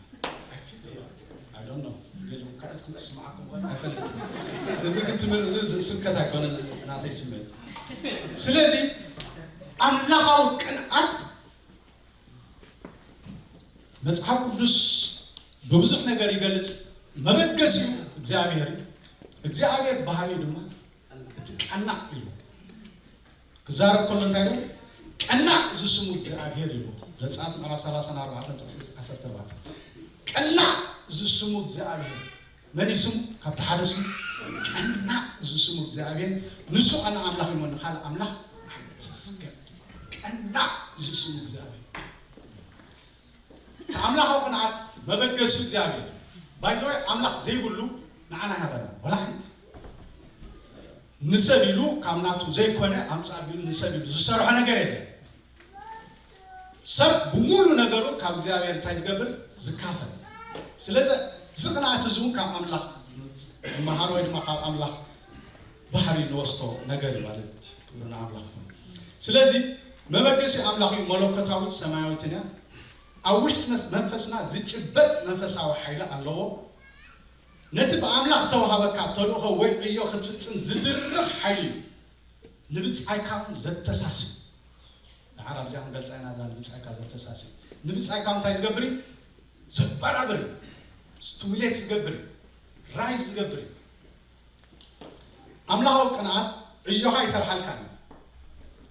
I don't know ገሊኡ ካልኦትኩም ክስምዓኩም ኾን ኣይፈልጥ እዚ ግን ትምህር እዚ ስብከት ኣይኮነ ናተይ ስምዒት ስለዚ ኣምላኻዊ ቅንኣት መጽሓፍ ቅዱስ ብብዙሕ ነገር ይገልጽ መበገሲኡ እግዚኣብሔር እዩ እግዚኣብሔር ባህሪ ድማ እቲ ቀናእ እዩ ክዛረብ ከሎ እንታይ ዶ ቀናእ እዚ ስሙ እግዚኣብሔር እዩ ዘጸኣት ምዕራፍ ሰላሳን ኣርባዕተን ጥቕሲ ዓሰርተ ኣርባዕተ ቀናእ እዚ ስሙ እግዚኣብሔር መን እዩ ስሙ ካብቲ ሓደ ስሙ ቀናእ እዚ ስሙ እግዚኣብሔር ንሱ ቀናእ ኣምላኽ እዩ ካልእ ኣምላኽ ኣይትስገድ ቀናእ እዚ ስሙ እግዚኣብሔር እቲ ኣምላኻዊ ቅንዓት መበገሲ እግዚኣብሔር ባይዘወይ ኣምላኽ ዘይብሉ ንዓና ሃበና ወላ ሓንቲ ንሰብ ኢሉ ካብ ናቱ ዘይኮነ ኣምፃእ ቢሉ ንሰብ ኢሉ ዝሰርሖ ነገር የለን ሰብ ብሙሉ ነገሩ ካብ እግዚኣብሔር እንታይ ዝገብር ዝካፈል ስለዚ እዚ ቅንኣት እዚ እውን ካብ ኣምላኽ ዝመሃር ወይ ድማ ካብ ኣምላኽ ባህሪ ንወስቶ ነገር እዩ ማለት ክብሪ ንኣምላኽ ይኹን ስለዚ መበገሲ ኣምላኽ እዩ መለኮታዊት ሰማያዊትን እያ ኣብ ውሽጢ መንፈስና ዝጭበጥ መንፈሳዊ ሓይሊ ኣለዎ ነቲ ብኣምላኽ ተዋሃበካ ተልእኾ ወይ ዕዮ ክትፍጽም ዝድርኽ ሓይሊ እዩ ንብጻይካ እውን ዘተሳስብ ደሓር ኣብዚኣ ክንገልጻ ኢና እዛ ንብጻይካ ዘተሳስብ ንብጻይካ እንታይ ዝገብር እዩ ዘበራብር እዩ ስቲሙሌት ዝገብር እዩ ራይዝ ዝገብር እዩ ኣምላኻዊ ቅንኣት ዕዮኻ ይሰርሓልካ እዩ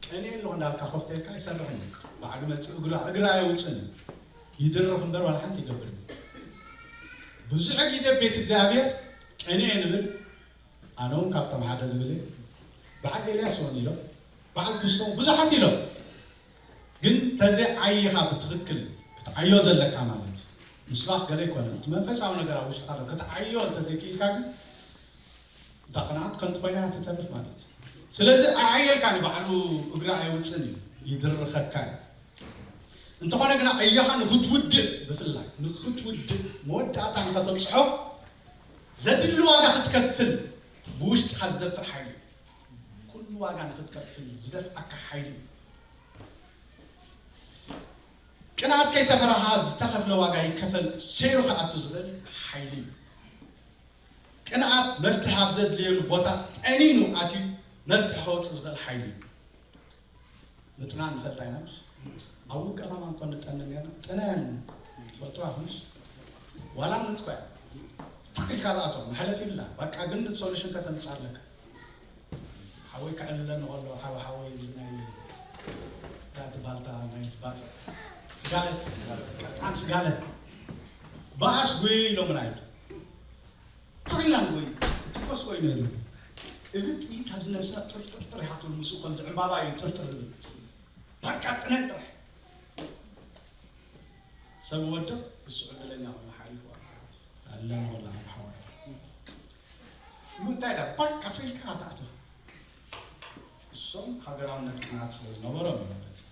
ቀንየ ኣለኹ እንዳልካ ኮፍተ ኢልካ ኣይሰርሕን እዩ ባዕሉ መፅእ እግራ እግራ ኣየውፅን እዩ ይድርኽ እምበር ዋላ ሓንቲ ይገብር እዩ ብዙሕ ግዜ ቤት እግዚኣብሔር ቀንየ ንብል ኣነ እውን ካብቶም ሓደ ዝብል እየ በዓል ኤልያስ እውን ኢሎም በዓል ክስቶ ብዙሓት ኢሎም ግን ተዘይ ዓይኻ ብትኽክል ክትዓዮ ዘለካ ማለት እዩ። ምስባኽ ገለ ኣይኮነን። እቲ መንፈሳዊ ነገር ኣብ ውሽጥኻ ኣሎ። ክትዓዮ እንተዘይክኢልካ ግን እታ ቅንዓት ከንቱ ኮይና እያ ትተርፍ ማለት እዩ። ስለዚ ኣዓየልካ ንባዕሉ እግሪ ኣየውፅን እዩ፣ ይድርኸካ እዩ። እንተኾነ ግና ዕዮኻ ንኽትውድእ፣ ብፍላይ ንኽትውድእ፣ መወዳእታ ንኸተብፅሖ ዘድሊ ዋጋ ክትከፍል ብውሽጥኻ ዝደፍእ ሓይሊ እዩ። ኩሉ ዋጋ ንኽትከፍል ዝደፍኣካ ሓይሊ እዩ። ቅንኣት ከይተፈራሃ ዝተኸፍለ ዋጋ ይከፈል፣ ሰይሩ ክኣቱ ዝኽእል ሓይሊ እዩ። ቅንኣት መፍትሒ ኣብ ዘድልየሉ ቦታ ጠኒኑ ኣትዩ መፍትሒ ከወፅእ ዝኽእል ሓይሊ እዩ። ንጥናን ንፈልጣ ኢና። ኣብ ውግእ ከማን ኮን ንጠንን ኔርና። ጥነን ትፈልጥዋ ኩንሽ ዋላ ምንጥኳ ትኽክል ካልኣቶ መሕለፊ ይብላ። በቃ ግን ሶሉሽን ከተምፅእ ኣለካ። ሓወይ ክዕልለኒ ከሎ ሓወ ሓወይ እዚ ናይ ዳቲ ባልታ ናይ ባፅዕ ስጋለት ቀጣን ስጋለት ባኣስ ጉይ ኢሎምና ይብሉ። ጽላም ወይ ትኮስ ወይ ነይሩ። እዚ ጥይት ኣብዚ ነብስና ጥርጥርጥር ይሓትሉ ምስኡ ከምዚ ዕምባባ እዩ ጥርጥር ዝብል። በቃ ጥነን ጥራሕ። ሰብ ወድቕ እሱ ዕድለኛ ኮይኑ ሓሊፉ ኣሎ። ኣለና ወላ ኣብ ሓዋይ። ምንታይ ዳ በቃ ስኢልካ ትኣትዋ። እሶም ሃገራውነት ቅንዓት ስለ ዝነበሮም ማለት እዩ።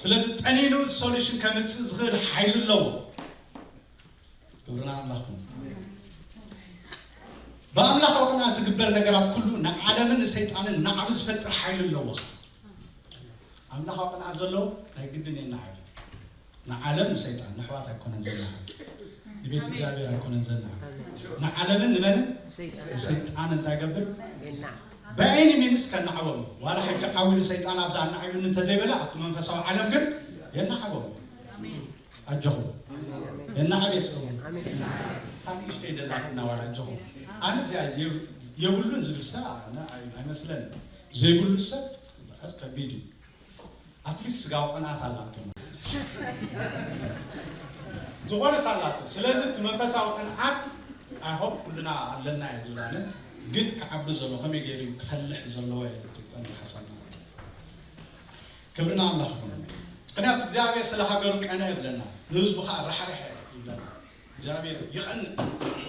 ስለዚ ጠኒኑ ሶሉሽን ከምጽእ ዝኽእል ሓይሊ ኣለዎ። ክብሪ ንኣምላኽ ይኹን። ብኣምላኻዊ ቅንዓት ዝግበር ነገራት ኩሉ ንዓለምን ንሰይጣንን ናዕቢ ዝፈጥር ሓይሊ ኣለዎ። ኣምላኻዊ ቅንዓት ዘለዎ ናይ ግድን የናዕብ። ንዓለም ንሰይጣን ንኣሕዋት ኣይኮነን ዘናዕብ። ንቤት እግዚኣብሔር ኣይኮነን ዘናዕብ። ንዓለምን ንመንን ንሰይጣን እንታይ ገብር? በኤኒ ሚንስ ከናዕቦም። ዋላ ሕጂ ዓው ኢሉ ሰይጣን ኣብዛ ኣናዕብኒ እንተዘይበለ ኣብቲ መንፈሳዊ ዓለም ግን የናዕቦም። ኣጆኹም። የናዕብ የስእዎም። እታ ንእሽተይ ደላትና ዋላ ኣጆኹም። ኣነ እዚኣ የብ-፣ የብሉን ዝብል ሰብ ኣነ ኣይ-፣ ኣይመስለንን። ዘይብሉ ሰብ ከቢድ እዩ። ኣትሊስት ስጋዊ ቅንኣት ኣላቶ ማለት እዩ። ዝኾነስ ኣላቶ። ስለዚ እቲ መንፈሳዊ ቅንኣት ኣይሆፕ ኩልና ኣለና እየ ዝብል ኣነ። ግን ክዓቢ ዘለዎ ከመይ ገይሩ እዩ ክፈልሕ ዘለዎ እዩ እቲ ቀንዲ ሓሳብና ማለት እዩ። ክብሪ ንኣምላኽ ይኹን። ምኽንያቱ እግዚኣብሔር ስለ ሃገሩ ቀነ ይብለና፣ ንህዝቡ ከዓ ራሕርሐ ይብለና። እግዚኣብሔር ይቐንእ።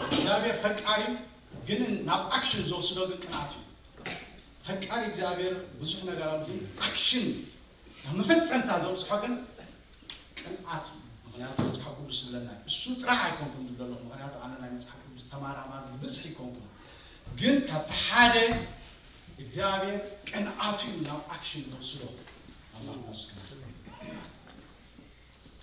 እግዚኣብሔር ፈቃሪ ግን ናብ ኣክሽን ዝወስዶ ግን ቅንኣት እዩ። ፈቃሪ እግዚኣብሔር ብዙሕ ነገር ኣሎ፣ ግን ኣክሽን ናብ መፈጸምታ ዘብፅሖ ግን ቅንኣት እዩ። ምኽንያቱ መፅሓፍ ቅዱስ ይብለና እዩ። እሱ ጥራሕ ኣይኮንኩን ዝብለሉ፣ ምኽንያቱ ኣነ ናይ መፅሓፍ ቅዱስ ተማራማሪ ብብዝሒ ኣይኮንኩን፣ ግን ካብቲ ሓደ እግዚኣብሔር ቅንኣቱ እዩ ናብ ኣክሽን ዝወስዶ። ኣምላኽ ይመስገን።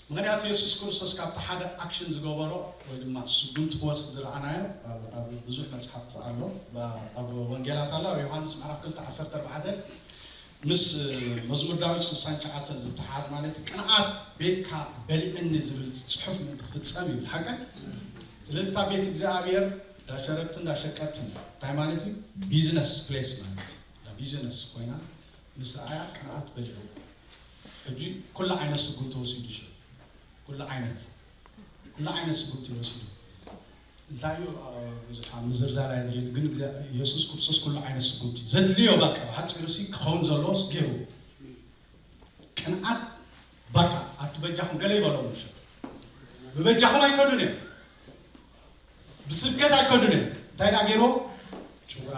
ምኽንያቱ የሱስ ክርስቶስ ካብቲ ሓደ ኣክሽን ዝገበሮ ወይ ድማ ስጉምቲ ክወስድ ዝረኣናዮ ኣብ፣ ኣብ ብዙሕ መፅሓፍ ኣሎ። ኣብ ወንጌላት ኣሎ፣ ኣብ ዮሃንስ ምዕራፍ ክልተ ዓሰርተ ኣርባዕተ ምስ መዝሙር ዳዊት ስሳን ትሽዓተ ዝተሓዝ ማለት እዩ። ቅንኣት ቤትካ በሊዕኒ ዝብል ጽሑፍ ምእንቲ ክፍጸም እዩ ሓቀ። ስለዚ እታ ቤት እግዚኣብሔር እንዳሸረብትን እንዳሸቀጥትን እንታይ ማለት እዩ? ቢዝነስ ፕሌስ ማለት እዩ። እንዳ ቢዝነስ ኮይና ምስ ረኣያ ቅንኣት በሊዑ። ሕጂ ኩሉ ዓይነት ስጉምቲ ወሲዱ ሽዑ። ኩሉ ዓይነት፣ ኩሉ ዓይነት ስጉምቲ ወሲዱ። እንታይ እዩ፣ አ፣ ብዙሕ ኣብ ምዝርዛር ኣየድልዮን፣ ግን እግዚኣብ-፣ የሱስ ክርስቶስ ኩሉ ዓይነት ስጉምቲ ዘድልዮ፣ በቃ፣ ብሓጺሩ ሲ ክኸውን ዘለዎ ስ ገይሩ። ቅንኣት፣ በቃ፣ ኣቲ በጃኹም ገለ ይበሎም፣ ምሽ ብበጃኹም ኣይከዱን እዮም። ብስብከት ኣይከዱን እዮም። እንታይ ደኣ ገይርዎ? ጭውራ።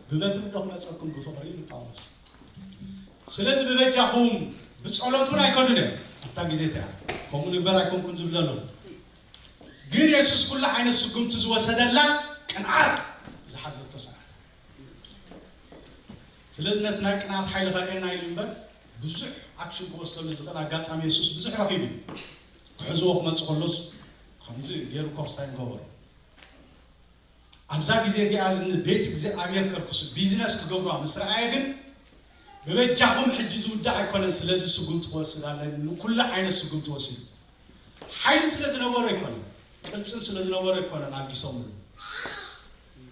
ብበትሪ ዶ ክመጸኩም ብፍቕሪ ኢሉ ጳውሎስ። ስለዚ ብበጃኹም ብጸሎት እውን ኣይከዱን እዮም። ኣብታ ግዜ እቲኣ ከምኡ ንግበር ኣይኮንኩን ዝብል ዘሎ። ግን የሱስ ኩሉ ዓይነት ስጉምቲ ዝወሰደላ ቅንዓት ዝሓዘቶ ሰዓት። ስለዚ ነቲ ናይ ቅንዓት ሓይሊ ከርእየና ኢሉ እምበር ብዙሕ ኣክሽን ክወስደሉ ዝኽእል ኣጋጣሚ የሱስ ብዙሕ ረኺቡ እዩ። ክሕዝዎ ክመጽእ ከሎስ ከምዚ ገይሩ እኮ ክስታይ ምገበሮ። ኣብዛ ግዜ እዚኣ ንቤት እግዚኣብሔር ከርክሱ ቢዝነስ ክገብሩዋ ምስ ረኣየ ግን ብበጃኹም ሕጂ ዝውዳእ ኣይኮነን፣ ስለዚ ስጉምቲ ክወስድ ኣለኒ፣ ንኩሉ ዓይነት ስጉምቲ ወሲዱ። ሓይሊ ስለ ዝነበሮ ኣይኮነን፣ ቅልጽም ስለ ዝነበሮ ኣይኮነን ኣልጊሶምሉ።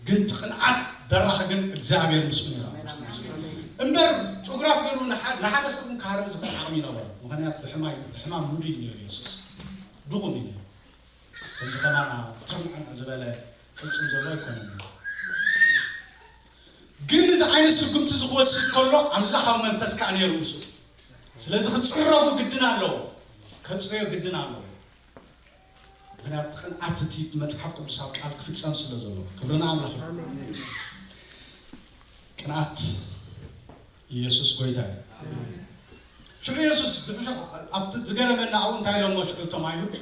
ግን እቲ ቅንዓት ደራኺ ግን እግዚኣብሔር ምስኡ ነይሩ። እምበር ጭጉራፍ ገይሩ ንሓ-፣ ንሓደ ሰብ እውን ክሃርም ዝኽእል ዓቕሚ ይነበሮ። ምኽንያቱ ብሕማይ-፣ ብሕማም ሙዱ እዩ ነይሩ የሱስ። ድኹም እዩ ነይሩ። ከምዚ ከማና ትርምዕምዕ ዝበለ ቅልጽም ዘሎ ኣይኮነን። ግን እዚ ዓይነት ስጉምቲ እዚ ክወስድ ከሎ ኣምላኻዊ መንፈስ ከኣ ነይሩ ምስኡ። ስለዚ ክጽረጉ ግድን ኣለዎ። ከጽረዮ ግድን ኣለዎ። ምክንያቱ ቅንኣት እቲ መጽሓፍ ቅዱሳዊ ቃል ክፍጸም ስለ ዘለዎ። ክብሪ ንኣምላኽ ይኹን። ቅንኣት ኢየሱስ ጎይታ እዩ። ሽዑ ኢየሱስ ሽዑ ኣብቲ ዝገረመና ኣብኡ እንታይ ኢሎሞ ሽዑ እቶም ኣይሁድ?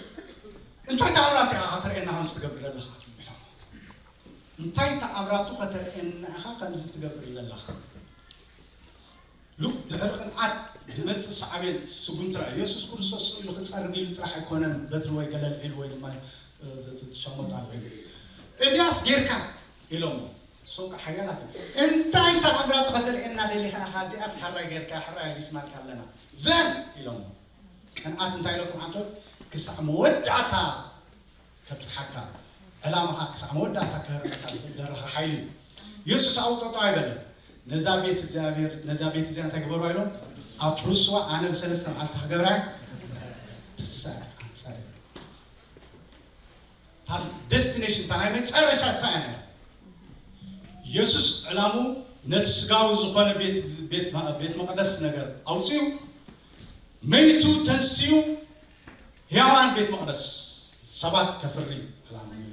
"እንታይ ተኣምራት ኢኻ ከተርእየና ከምዚ ትገብር ዘለኻ?" ኢሎም። "እንታይ ተኣምራቱ ከተርእየና ኢኻ ከምዚ ትገብር ዘለኻ?" ሉክ ድሕሪ ቅንኣት ዝመጽእ ሳዕቤን ስጉምቲ ርኣዩ። የሱስ ክርስቶስ ስእሉ ክጸርግ ኢሉ ጥራሕ ኣይኮነን፣ በትሪ ወይ ገለ ኣልዒሉ ወይ ድማ፣ እ፣ ሸሞጥ ኣልዒሉ። "እዚኣስ ጌርካ" ኢሎሞ። እሶም ከዓ ሓያላት እዮም። "እንታይ ተኣምራቱ ከተርእየና ደሊኻ ኢኻ? እዚኣስ ሕራይ ጌርካ፣ ሕራይ ኣልቢስናልካ ኣለና። ዘን" ኢሎሞ። ቅንኣት እንታይ ኢለኩም ዓንቶ? ክሳዕ መወዳእታ ከብጽሓካ፣ ዕላማኻ ክሳዕ መወዳእታ ከህርመካ ዝኽእል ደረኻ ሓይሊ እዩ። የሱስ ኣብኡ ጠጠው ኣይበለን። "ነዛ ቤት እግዚኣብሔር፣ ነዛ ቤት እዚኣ እንታይ ግበሩ" ኢሎም? "ኣፍርስዋ፣ ኣነ ብሰለስተ መዓልቲ ክገብራ እየ። ትሳእ ኣንጻር" እታ ዴስቲኔሽን፣ እታ ናይ መጨረሻ እሳ እያ ነይራ። የሱስ ዕላሙ ነቲ ስጋዊ ዝኾነ ቤት፣ ቤት፣ ቤት መቕደስ ነገር ኣውፅዩ፣ መይቱ ተንስዩ፣ ህያዋን ቤት መቕደስ ሰባት ከፍሪ ዕላማ ነይሩ።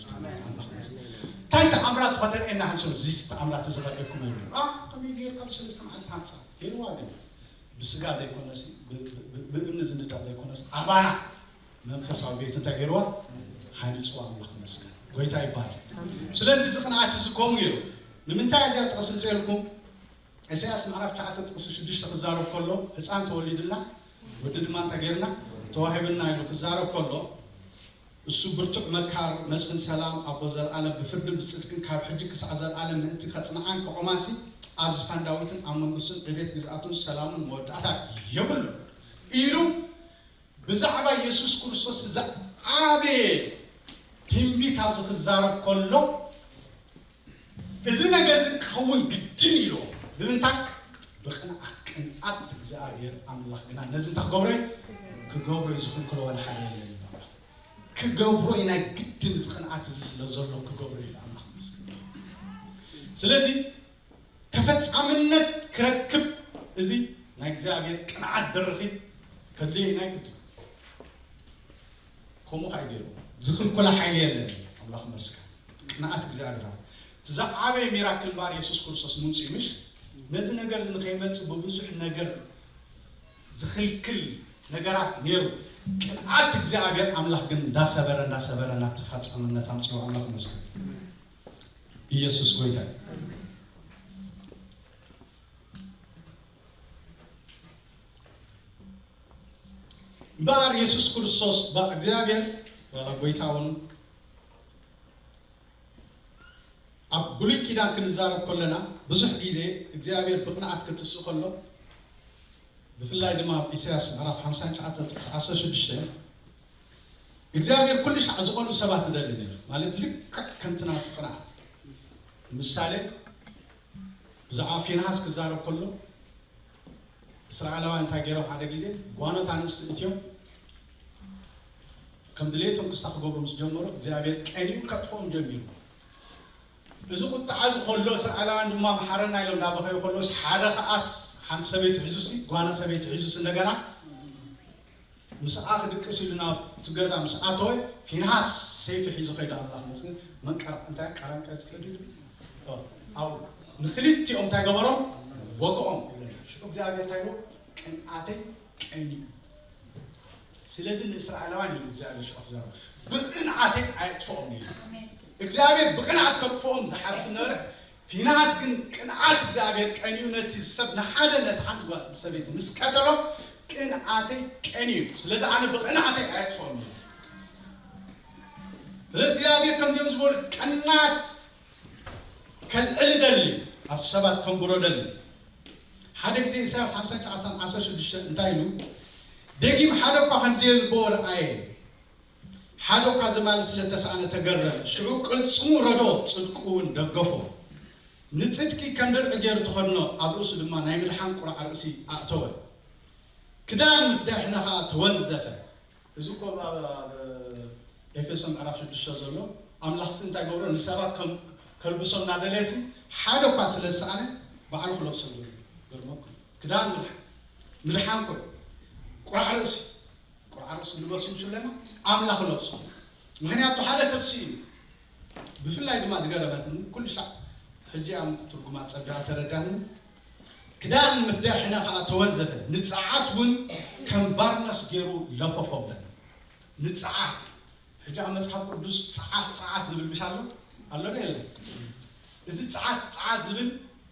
እንታይ ተኣምራት ከተርእየና? ሓንሶ እዚስ ተኣምራት እዚ ከርእየኩም ኢሉ። ኣ፣ ከመይ ገይርካ ብሰለስተ መዓልቲ ሃንጻ? ገይርዋ ግን ብስጋ ዘይኮነስ፣ ብ-፣ ብ-፣ ብእምኒ ዝንዳእ ዘይኮነስ፣ ኣባና መንፈሳዊ ቤት እንታይ ገይርዋ? ሃኒጽዋ። ኣምላኽ ይመስገን። ጎይታ ይባረክ። ስለዚ እዚ ቅንኣት እዚ ከምኡ ገይሩ። ንምንታይ እዚኣ ጥቕሲ ምጽኤልኩም? ኢሳያስ ምዕራፍ ትሽዓተ ጥቕሲ ሽዱሽተ ክዛረብ ከሎ፣ ህፃን ተወሊድልና፣ ወዲ ድማ እንታይ ገይርና? ተዋሂብና ኢሉ ክዛረብ ከሎ፣ እሱ ብርቱዕ መካር፣ መስፍን ሰላም፣ ኣቦ ዘልኣለም፣ ብፍርድን ብጽድቅን ካብ ሕጂ ክሳዕ ዘልኣለም ምእንቲ ከጽንዓን ከቖማሲ፣ ኣብ ዝፋን ዳዊትን ኣብ መንግስቱን ዕቤት ግዝኣቱን ሰላሙን መወዳእታ የብሉን ኢሉ ብዛዕባ የሱስ ክርስቶስ ዝዓበየ ትንቢት ኣብዚ ክዛረብ ከሎ፣ እዚ ነገር እዚ ክኸውን ግድን ኢሉ። ብምንታይ? ብቕንዓት። ቅንዓት እግዚኣብሔር ኣምላኽ ግና ነዚ እንታይ ክገብሮ እዩ? ክገብሮ እዩ። ዝኽልክሎ ዋላ ሓደ የለን እዩ ኣምላኽ። ክገብሮ እዩ፣ ናይ ግድን እዚ ቅንዓት እዚ ስለ ዘሎ ክገብሮ እዩ ኣምላኽ። መስገን። ስለዚ ተፈጻምነት ክረክብ እዚ ናይ እግዚኣብሔር ቅንዓት ድርኺት ከድልዮ እዩ ናይ ግድን። ከምኡ ከዓ ገይሩ ዝኽልኩላ ሓይሊ የለን። ኣምላኽ መስገን። ቅንዓት እግዚኣብሔር። እቲ ዝዓበየ ሚራክል እምበኣር የሱስ ክርስቶስ ምምፅኡ ምሽ? ነዚ ነገር እዚ ንኸይመፅእ ብብዙሕ ነገር ዝኽልክል ነገራት ነይሩ። ቅንዓት እግዚኣብሔር ኣምላኽ ግን እንዳሰበረ፣ እንዳሰበረ ናብ ተፈጻምነት ኣምፅኡ። ኣምላኽ መስገን። ኢየሱስ ጎይታ እዩ። እምበኣር የሱስ ክርስቶስ ብእግዚኣብሔር ዋላ ጎይታ እውን ኣብ ብሉይ ኪዳን ክንዛረብ ከለና ብዙሕ ግዜ እግዚኣብሔር ብቕንዓት ክትስእ ከሎ፣ ብፍላይ ድማ ኣብ ኢሳያስ ምዕራፍ ሓምሳን ትሽዓተን ጥቕሲ ዓሰርተ ሽዱሽተ እግዚኣብሔር ኩሉ ሻዕ ዝኾኑ ሰባት ይደሊ ነይሩ። ማለት ልክዕ ከምቲ ናቱ ቅንዓት። ምሳሌ ብዛዕባ ፊንሃስ ክዛረብ ከሎ እስራኤላውያን እንታይ ገይሮም? ሓደ ግዜ ጓኖት ኣንስቲ እትዮም ከም ድሌቶም ክሳ ክገብሩ ምስ ጀመሩ እግዚኣብሔር ቀንዩ ከጥፍኦም ጀሚሩ። እዚ ቁጥዓ እዚ ከሎ እስራኤላውያን ድማ መሓረና ኢሎም እናበኸዩ ከለስ ሓደ ከኣስ ሓንቲ ሰበይቲ ሒዙሲ ጓኖት ሰበይቲ ሒዙሲ እንደገና ምስኣ ክድቅስ ኢሉ ናብ እቲ ገዛ ምስ ኣተወ ፊንሃስ ሰይፊ ሒዙ ከይዱ ኣምላኽ መስገን መንቀራ እንታይ ቀራንቀር ሰዲዱ ኣብኡ ንክልቲኦም እንታይ ገበሮም? ወግኦም ይብለና። ሽዑ እግዚኣብሔር እንታይ ኢሉ? ቅንኣተይ ቀንዩ። ስለዚ ንእስራኤላውያን ኢሉ እግዚኣብሔር ሽዑ ክዛረብ ብቅንኣተይ ኣየጥፍኦም ኢሉ። እግዚኣብሔር ብቅንኣት ከጥፍኦም ዝሓስብ ነበረ። ፊንሃስ ግን ቅንኣት እግዚኣብሔር ቀንዩ ነቲ ሰብ ንሓደ ነቲ ሓንቲ ጓል ሰበይቲ ምስ ቀተሎ ቅንኣተይ ቀንዩ። ስለዚ ኣነ ብቅንኣተይ ኣየጥፍኦም ኢሉ። ስለዚ እግዚኣብሔር ከምዚኦም ዝበሉ ቀናት ከልዕል ደሊ ኣብ ሰባት ከንብሮ ደሊ። ሓደ ግዜ ኢሳያስ ሓምሳ ትሽዓተ ዓሰርተ ሽዱሽተ እንታይ ኢሉ? ደጊም ሓደ እኳ ከምዘየልቦ ረኣየ፣ ሓደ እኳ ዝማል ስለ ተሳእነ ተገረመ። ሽዑ ቅልጽሙ ረዶ፣ ጽድቁ እውን ደገፎ። ንጽድቂ ከም ድርዒ ገይሩ ተኸድኖ፣ ኣብ ርእሱ ድማ ናይ ምድሓን ቁራዕ ርእሲ ኣእተወ። ክዳን ምፍዳሕና ኸኣ ተወንዘፈ። እዚ እኮ ኣብ፣ ኣብ ኤፌሶን ምዕራፍ ሽዱሽተ ዘሎ ኣምላኽሲ እንታይ ገብሮ? ንሰባት ከም ከልብሶ እናደለየሲ ሓደ እኳ ስለ ዝሰኣነ ባዕሉ ክለብሶ ገይሩ። ገርመኩም። ክዳን ምድሓን፣ ምድሓን እኮ ቁራዕ ርእሲ። ኣርእስቱ ልበሱ ምስ በለና ኣምላኽ ለብሱ። ምኽንያቱ ሓደ ሰብ ስኢኑ፣ ብፍላይ ድማ ዝገረመትኒ ኩሉ ሻዕ ሕጂ እያ ትርጉማ ጸቢቓ ተረዳኒ። ክዳን ምፍዳይ ሕነ ከኣ ተወንዘፈ፣ ንጸዓት እውን ከም ባርኖስ ገይሩ ለፈፎ ብለና። ንጸዓት ሕጂ ኣብ መጽሓፍ ቅዱስ ጸዓት ጸዓት ዝብል ምሽ ኣሎ ኣሎ ዶ የለን? እዚ ጸዓት ጸዓት ዝብል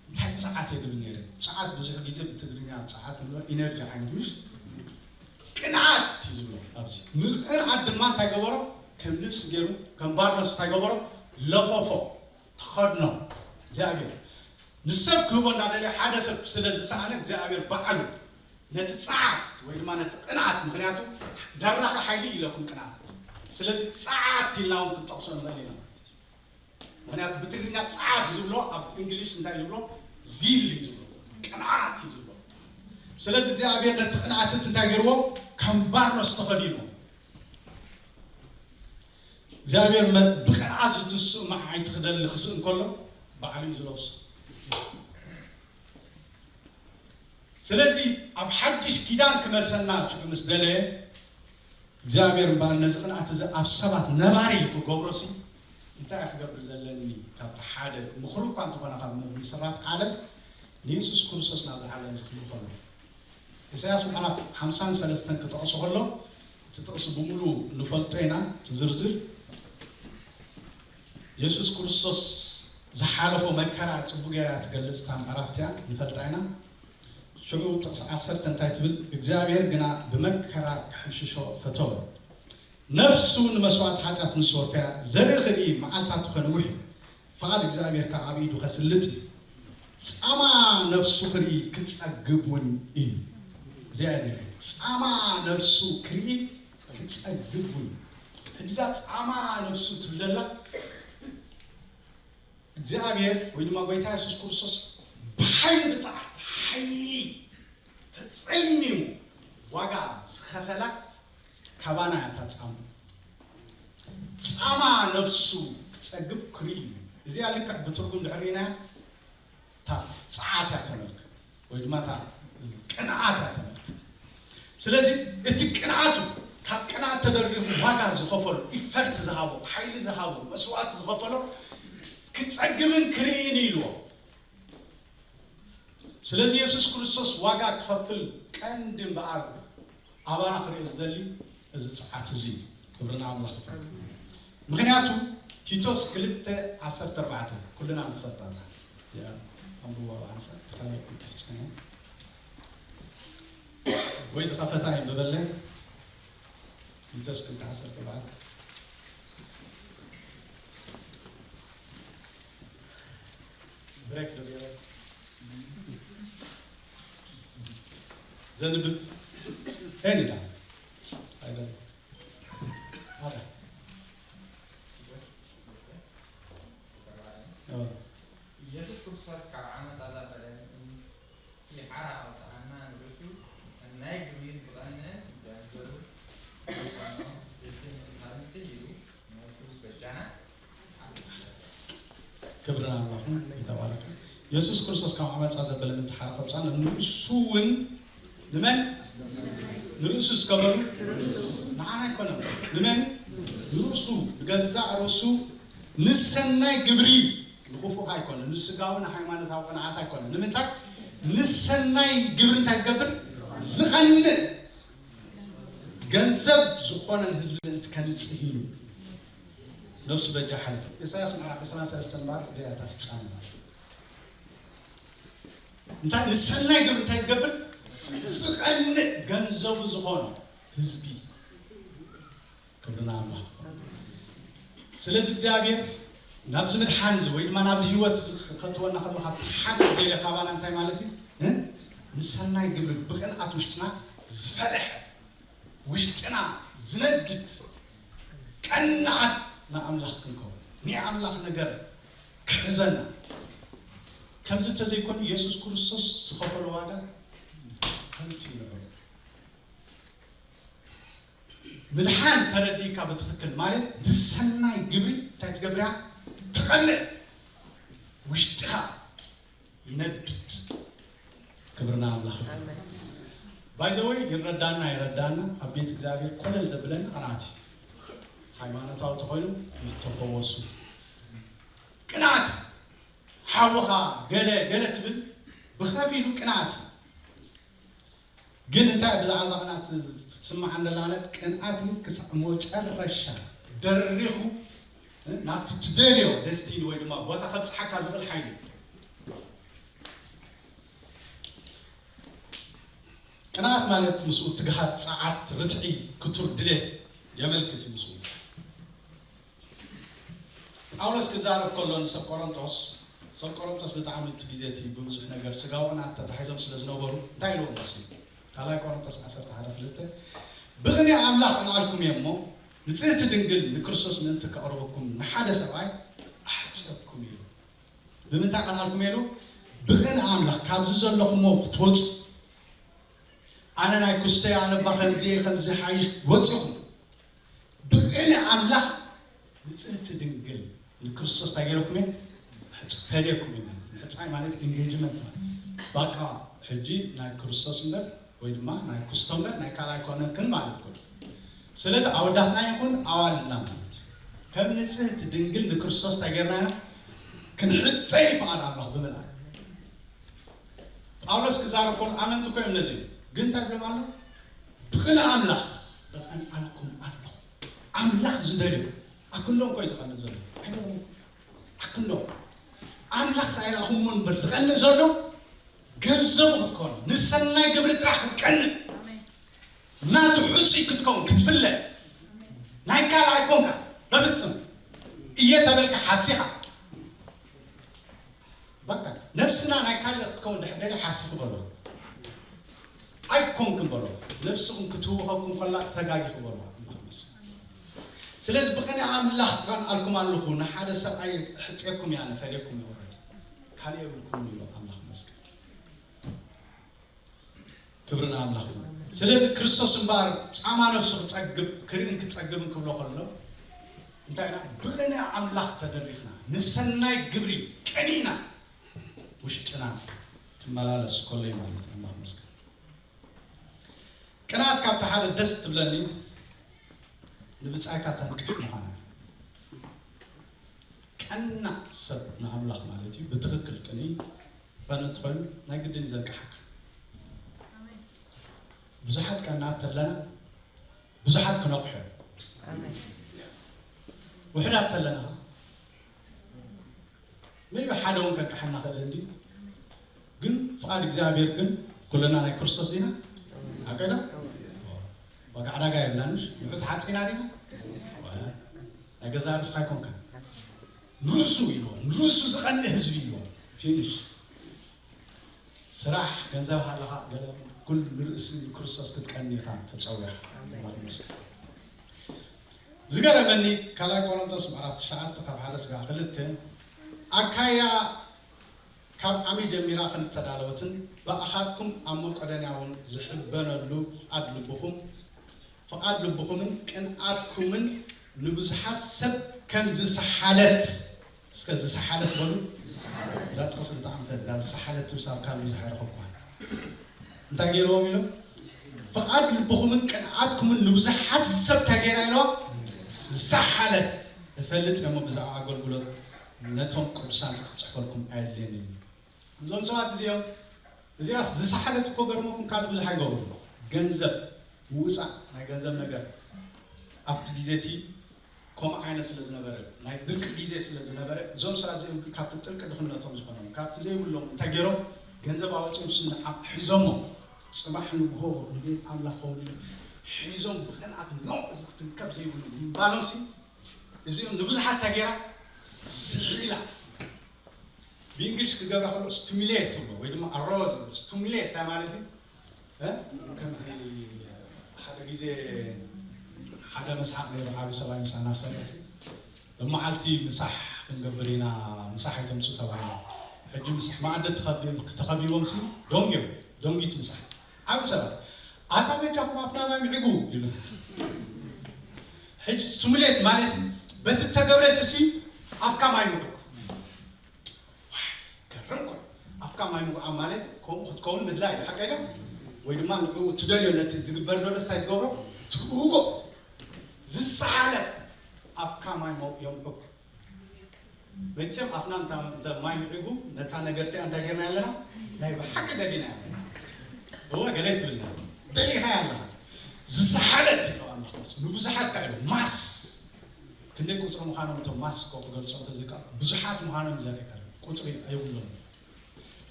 እንታይ ጸዓት እየ ዝብል ነይረ? ጸዓት ብዙሕ ግዜ ብትግርኛ ጸዓት ንብሎ ኢነርጂ ዓይነት ምሽ ቅንዓት እዩ ዝብሎ ኣብዚ። ንቕንዓት ድማ እንታይ ገበሮ? ከም ልብሲ ገይሩ ከም ባርኖስ እንታይ ገበሮ? ለፈፎ ተኸድኖ። እግዚኣብሔር ንሰብ ክህቦ እንዳደለየ ሓደ ሰብ ስለ ዝሰኣነ እግዚኣብሔር ባዕሉ ነቲ ጸዓት ወይ ድማ ነቲ ቅንዓት፣ ምኽንያቱ ደራኺ ሓይሊ ኢለኩም ቅንዓት። ስለዚ ጸዓት ኢልና እውን ክንጠቕሶ ንኽእል ኢና ማለት እዩ። ምኽንያቱ ብትግርኛ ጸዓት ዝብሎ ኣብ እንግሊሽ እንታይ ዝብሎ? ዚል እዩ ዝብሎ፣ ቅንዓት እዩ ዝብሎ። ስለዚ እግዚኣብሔር ነቲ ቅንዓት እቲ እንታይ ገይርዎ? ከም ባርኖስ ተኸዲንዎ። እግዚኣብሔር መ- ብቅንዓት ዝትስእ መዓይቲ ክደሊ ክስእ እንከሎ ባዕሉ እዩ ዝለብሶ። ስለዚ ኣብ ሓድሽ ኪዳን ክመልሰና ሽዑ ምስ ደለየ እግዚኣብሔር እምበኣር ነዚ ቅንኣት እዚ ኣብ ሰባት ነባሪ ክገብሮሲ እንታይ ክገብር ዘለኒ? ካብቲ ሓደ ምኽሩ እኳ እንተኾነ ካብ ምስራት ዓለም ንየሱስ ክርስቶስ ናብዚ ዓለም እዚ ክልእኾ ኣለዎ። ኢሳያስ ምዕራፍ ሓምሳን ሰለስተን ክጠቕሶ ከሎ እቲ ጥቕሲ ብምሉኡ ንፈልጦ ኢና። እቲ ዝርዝር የሱስ ክርስቶስ ዝሓለፎ መከራ ጽቡቕ ጌራ ትገልጽ እታ ምዕራፍ እቲኣ ንፈልጣ ኢና። ሽዑ ጥቕሲ ዓሰርተ እንታይ ትብል? እግዚኣብሔር ግና ብመከራ ክሕሽሾ ፈተወ። ነፍሱ ንመስዋእቲ ሓጢኣት ምስ ወፈያ ዘርኢ ክርኢ መዓልታቱ ከንውሕ እዩ። ፍቓድ እግዚኣብሔር ከዓ ኣብ ኢዱ ከስልጥ እዩ። ጻማ ነፍሱ ክርኢ ክጸግብ እውን እዩ። እግዚኣብሔር ጻማ ነፍሱ ክርኢ ክጸግብ እውን እዩ። ሕጂ እዛ ጻማ ነፍሱ ትብለላ እግዚኣብሔር ወይ ድማ ጎይታ የሱስ ክርስቶስ ብሓይሊ ብጽዓት ሓይሊ ተጸሚሙ ዋጋ ዝኸፈላ ካባና እያ እታ ጻማ። ጻማ ነፍሱ ክጸግብ ክርኢ እዩ። እዚኣ ልክዕ ብትርጉም ድሕር ርኢናያ እታ ጸዓት እያ ተመልክት ወይ ድማ እታ ቅንዓት እያ ተመልክት። ስለዚ እቲ ቅንዓቱ ካብ ቅንዓት ተደሪኹ ዋጋ ዝኸፈሎ ኢፈርት ዝሃቦ ሓይሊ ዝሃቦ መስዋእቲ ዝኸፈሎ ክጸግብን ክርእይን ኢልዎ። ስለዚ የሱስ ክርስቶስ ዋጋ ክኸፍል ቀንዲ እምበኣር ኣባና ክሪኦ ዝደሊ እዚ ጸዓት እዚ እዩ። ክብሪ ንኣምላኽ ይኹን። ምኽንያቱ ቲቶስ ክልተ ዓሰርተ ኣርባዕተ ኩልና ንፈልጣ እያ። እዚኣ ኣንብቦ ብኣንሳ እቲ ካልእ ክፍጽም ወይ ዝኸፈታ ይንበበለይ። ቲቶስ ክልተ ዓሰርተ ኣርባዕተ ብሬክ ዶ ገይረ ዘንብብ ሄኒ ዳ ኣይደለም። ኣዳ ኢየሱስ ክርስቶስ ካብ ዓመፃ ዘበለ ይሓራ ኣውፅኣና ንርእሱ ሰናይ ግብሪ ዝቐንእ ገንዘቡ ዝኾኖ ብልቲ ንምንካርምሲ ኢሉ ነብሱ በጃና ክብሪ ንኣምላኽን የተባረከ ኢየሱስ ክርስቶስ ካብ ዓመፃ ዘበለ ምትሓረ ከውፅኣና ንርእሱ እውን ንመን ንርእሱ እስከ በሉ ንዓና ኣይኮነን ንመን ንርእሱ ንገዛእ ርእሱ ንሰናይ ግብሪ ንኽፉእ ኣይኮነ ንስጋዊ ንሃይማኖታዊ ቅንዓት ኣይኮነ ንምንታይ ንሰናይ ግብሪ እንታይ ዝገብር ዝቐንእ ገንዘብ ዝኾነን ህዝቢ ምእንቲ ከንጽህ ኢሉ ነብሱ በጃ ሓለፈ። ኢሳያስ ምዕራፍ ዕስራን ሰለስተን እምበኣር እዚኣ እታ ፍጻመ ማለት እዩ። እንታይ ንሰናይ ግብሪ እንታይ ዝገብር ዝቐንእ ገንዘቡ ዝኾኖ ህዝቢ ክብርና ኣምላኽ። ስለዚ እግዚኣብሔር ናብዚ ምድሓን እዚ ወይ ድማ ናብዚ ህይወት እዚ ከእትወና ከሎ ካብቲ ሓንቲ ደልዮ ካባና እንታይ ማለት እዩ? እ? ንሰናይ ግብሪ ብቕንኣት ውሽጥና ዝፈለሐ ውሽጥና ዝነድድ ቀናኣት ንኣምላኽ ክንከውን ናይ ኣምላኽ ነገር ክሕዘና ከምዚ እንተዘይኮኑ የሱስ ክርስቶስ ዝኸፈሎ ዋጋ ከንቱ ይነበሩ። ምድሓን ተረዲእካ ብትኽክል ማለት ንሰናይ ግብሪ እንታይ ትገብር እያ? ትቐንእ ውሽጥኻ ይነድድ። ክብርና ኣምላኽ ይኹን። ባይዘወይ ይረዳና ይረዳና ኣብ ቤት እግዚኣብሔር ኮለል ዘብለና ቅንዓት እዩ። ሃይማኖታዊ ተኮይኑ ይተፈወሱ። ቅንዓት ሓውኻ ገለ ገለ ትብል ብኸፊሉ ቅንዓት እዩ። ግን እንታይ ብዛዕባ እዛ ቅንኣት ትስማዕ እንደላ ማለት ቅንኣት ክሳዕ መጨረሻ ደሪኹ ናብቲ ትደልዮ ደስቲኒ ወይ ድማ ቦታ ከብፅሓካ ዝኽእል ሓይሊ እዩ። ቅንኣት ማለት ምስኡ ትግሃት፣ ፀዓት፣ ርትዒ፣ ክቱር ድሌት የመልክት እዩ። ምስኡ ጳውሎስ ክዛረብ ከሎ ንሰብ ቆሮንጦስ፣ ሰብ ቆሮንጦስ ብጣዕሚ እቲ ግዜ እቲ ብብዙሕ ነገር ስጋዊ ቅንኣት ተታሒዞም ስለ ዝነበሩ እንታይ ኢልዎም መሲሉ? ካልኣይ ቆሮንጦስ ዓሰርተ ሓደ ክልተ፣ ብቕንኢ ኣምላኽ እልዓልኩም እየ እሞ ንጽህቲ ድንግል ንክርስቶስ ምእንቲ ከቕርበኩም ንሓደ ሰብኣይ ኣሕጸብኩም እዩ። ብምንታይ ቀንኣልኩም ኢሉ? ብቕንኢ ኣምላኽ ካብዚ ዘለኹሞ ክትወጹ፣ ኣነ ናይ ክስቶ እየ፣ ኣነ እባ ከምዚ እየ፣ ከምዚ ሓይሽ ወጺኹም። ብቕንኢ ኣምላኽ ንጽህቲ ድንግል ንክርስቶስ እንታይ ገይረኩም እየ? ፈድየኩም እየ ማለት። ምሕጻይ ማለት ኢንጌጅመንት ማለት። በቃ ሕጂ ናይ ክርስቶስ እምበር ወይ ድማ ናይ ክስቶ እምበር ናይ ካልኣይ ኣይኮነክን ማለት እዩ። ስለዚ ኣወዳትና ይኹን ኣዋልድና ማለት እዩ። ከም ንጽህቲ ድንግል ንክርስቶስ እንታይ ገይርና ኢና? ክንሕጸ እዩ ፍቓድ ኣምላኽ ብምልኣት። ጳውሎስ ክዛረብ ከሎ ኣመንቲ እኮ እዮም ነዚ። ግን እንታይ ይብሎም ኣሎ? ብቕንኢ ኣምላኽ እቐንኣልኩም ኣለኹ። ኣምላኽ ዝደልዮ ኣክንዶም እኮ እዩ ዝቐንእ ዘሎ። ኣይደለኹም። ኣክንዶም። ኣምላኽ ሳይረኣኹሞ እምበር ዝቐንእ ዘሎ ገንዘቡ ክትኮኑ፣ ንሰናይ ግብሪ ጥራሕ ክትቀንእ፣ ናቱ ሕጹይ ክትከውን፣ ክትፍለ፣ ናይ ካልእ ኣይኮንካ። በፍጹም። እየ ተበልካ ሓሲኻ። በቃ፣ ነብስና ናይ ካልእ ክትከውን ድሕር ደልያ ሓሲኺ በሎ። ኣይኮንክን በሎ። ነብስኹም ክትህውኸኩም ከላ ተጋጊኺ በሎ። ኣምላኽ ይመስገን። ስለዚ ብቕንኢ ኣምላኽ እቐንኣልኩም ኣለኹ፣ ንሓደ ሰብኣይ ሕጽየኩም እየ፣ ኣነ ፈድየኩም እየ፣ ኦረዲ ካልእ የብልኩምን ኢሉ ኣምላኽ ይመስገን። ክብሪ ንኣምላኽ ይኹን። ስለዚ ክርስቶስ እምበኣር ጻማ ነብሱ ክጸግብ፣ ክርእን ክጸግብን ክብሎ ከሎ እንታይ ኢና? ብቕንኢ ኣምላኽ ተደሪኽና፣ ንሰናይ ግብሪ ቀኒእና ውሽጥና ክመላለስ ከሎ እዩ ማለት እዩ። ኣምላኽ ይመስገን። ቅንኣት ካብቲ ሓደ ደስ ትብለኒ ንብጻይካ ተንቅሕ ምዃና እዩ። ቀናእ ሰብ ንኣምላኽ ማለት እዩ። ብትኽክል ቅንኢ፣ ቅንእ እንተኾይኑ ናይ ግድን እዩ ዘንቅሓካ። ብዙሓት ቀናት ተለና ብዙሓት ክነቕሑ እዮም። ኣሜን። ውሑዳት ተለና ኸዓ maybe ሓደ እውን ከንቅሓና ክእል እንድዩ። ግን ፍቓድ እግዚኣብሔር ግን ኩልና ናይ ክርስቶስ ዲና? ሓቀ ዶ? ዋጋ ዕዳጋ የብላንሽ። ንዑ ተሓጺና ዲና? ናይ ገዛ ርእስኻ ኣይኮንካን። ንርእሱ ኢልዎ፣ ንርእሱ ዝቐንእ ህዝቢ ኢልዎ። ፊኒሽ። ስራሕ፣ ገንዘብ ሃለኻ፣ ገለ ኩሉ ንርእሲ ክርስቶስ ክትቀኒ ኢኻ ተጸዊዕኻ። ኣምላኽ ይመስገን። ዝገረመኒ ካልኣይ ቆሮንቶስ ምዕራፍ ትሽዓተ ካብ ሓደ ስጋዕ ክልተ፣ ኣካያ ካብ ዓሚ ጀሚራ ከም እተዳለወትን ብኣኻትኩም ኣብ መቄዶንያ እውን ዝሕበነሉ ፍቓድ ልብኹም፣ ፍቓድ ልብኹምን ቅንኣትኩምን ንብዙሓት ሰብ ከም ዝሰሓለት፣ እስከ ዝሰሓለት በሉ። እዛ ጥቕሲ ብጣዕሚ ፈ-፣ እዛ ዝሰሓለት ትብል ሳብ ካልእ ብዙሕ ኣይረኸብኳን። እንታይ ገይርዎም ኢሎም? ፍቓድ ልብኹምን ቅንኣትኩምን ንብዙሓት ሰብ እንታይ ገይራ ኢሎም? ዝሰሓለት። እፈልጥ እየ እሞ ብዛዕባ ኣገልግሎት ነቶም ቅዱሳን ክጽሕፈልኩም ኣየድልየንን እዩ። እዞም ሰባት እዚኦም፣ እዚኣስ ዝሰሓለት እኮ ገርመኩም ካልእ ብዙሕ ኣይገብሩ። ገንዘብ ምውፃእ፣ ናይ ገንዘብ ነገር ኣብቲ ግዜ እቲ ከምኡ ዓይነት ስለ ዝነበረ፣ ናይ ድርቂ ግዜ ስለ ዝነበረ፣ እዞም ሰባት እዚኦም ግን ካብቲ ጥልቂ ድኽነቶም ዝኾኖም፣ ካብቲ ዘይብሎም እንታይ ገይሮም? ገንዘብ ኣወፂኦም ስንዓ ሒዞሞ፣ ፅባሕ ንግሆ ንቤት ኣምላኽ ኸውን ኢሎም ሒዞም ብቕንኣት ኖዕ እዚ ክትንከፍ ዘይብሉ ምባሎም ሲ እዚኦም ንብዙሓት እንታይ ገይራ? ስሒላ። ብእንግሊሽ ክገብራ ከሎ ስቲሙሌት ትብሎ ወይ ድማ ኣሮዝ ትብሎ። ስቲሙሌት እንታይ ማለት እዩ? እ? ከምዚ ሓደ ግዜ ሓደ መስሓቕ ነይሩ፣ ዓቢ ሰብኣይ ምሳና ሰርሕ ሲ፣ ብመዓልቲ ምሳሕ ክንገብር ኢና፣ ምሳሕ ኣይተምጽኡ ተባሂሉ። ሕጂ ምሳሕ መኣዲ ተኸቢ-፣ ተኸቢቦም ሲ ደንግዮም፣ ደንጊት ምሳሕ። ዓቢ ሰብኣይ፣ "ኣታ በጃኹም ኣፍና ማይ ምዕጉ" ኢሉ። ሕጂ ስቲሙሌት ማለት በቲ ተገብረት ሲ ኣፍካ ማይ ምዕጉ። ዋይ፣ ገርም እኮ እዩ። ኣፍካ ማይ ምጉዓም ማለት ከምኡ ክትከውን ምድላይ እዩ። ሓቀይ ዶ? ወይ ድማ ንዕኡ ትደልዮ ነቲ ዝግበር ዘሎ እንታይ ትገብሮ? ትብህጎ። ዝሰሓለ ኣፍካ ማይ መው-፣ የምዕኩ። መቸም ኣፍና እንተ እንተ ማይ ምዒጉ ነታ ነገር እቲኣ እንታይ ጌርና ኣለና? ናይ ብሓቂ ደሊና ኣለና። እወ ገለ ትብልና። ደሊኻ ኣለኻ። ዝሰሓለት ኢሉ ኣምላኽ መስ-፣ ንብዙሓት ከ ኢሉ ማስ። ክንደይ ቁጽሪ ምዃኖም እቶም ማስ እኮ ክገልጾም ተዘይከኣሉ ብዙሓት ምዃኖም ዘርኢ ከሎ ቁጽሪ ኣይብሎም።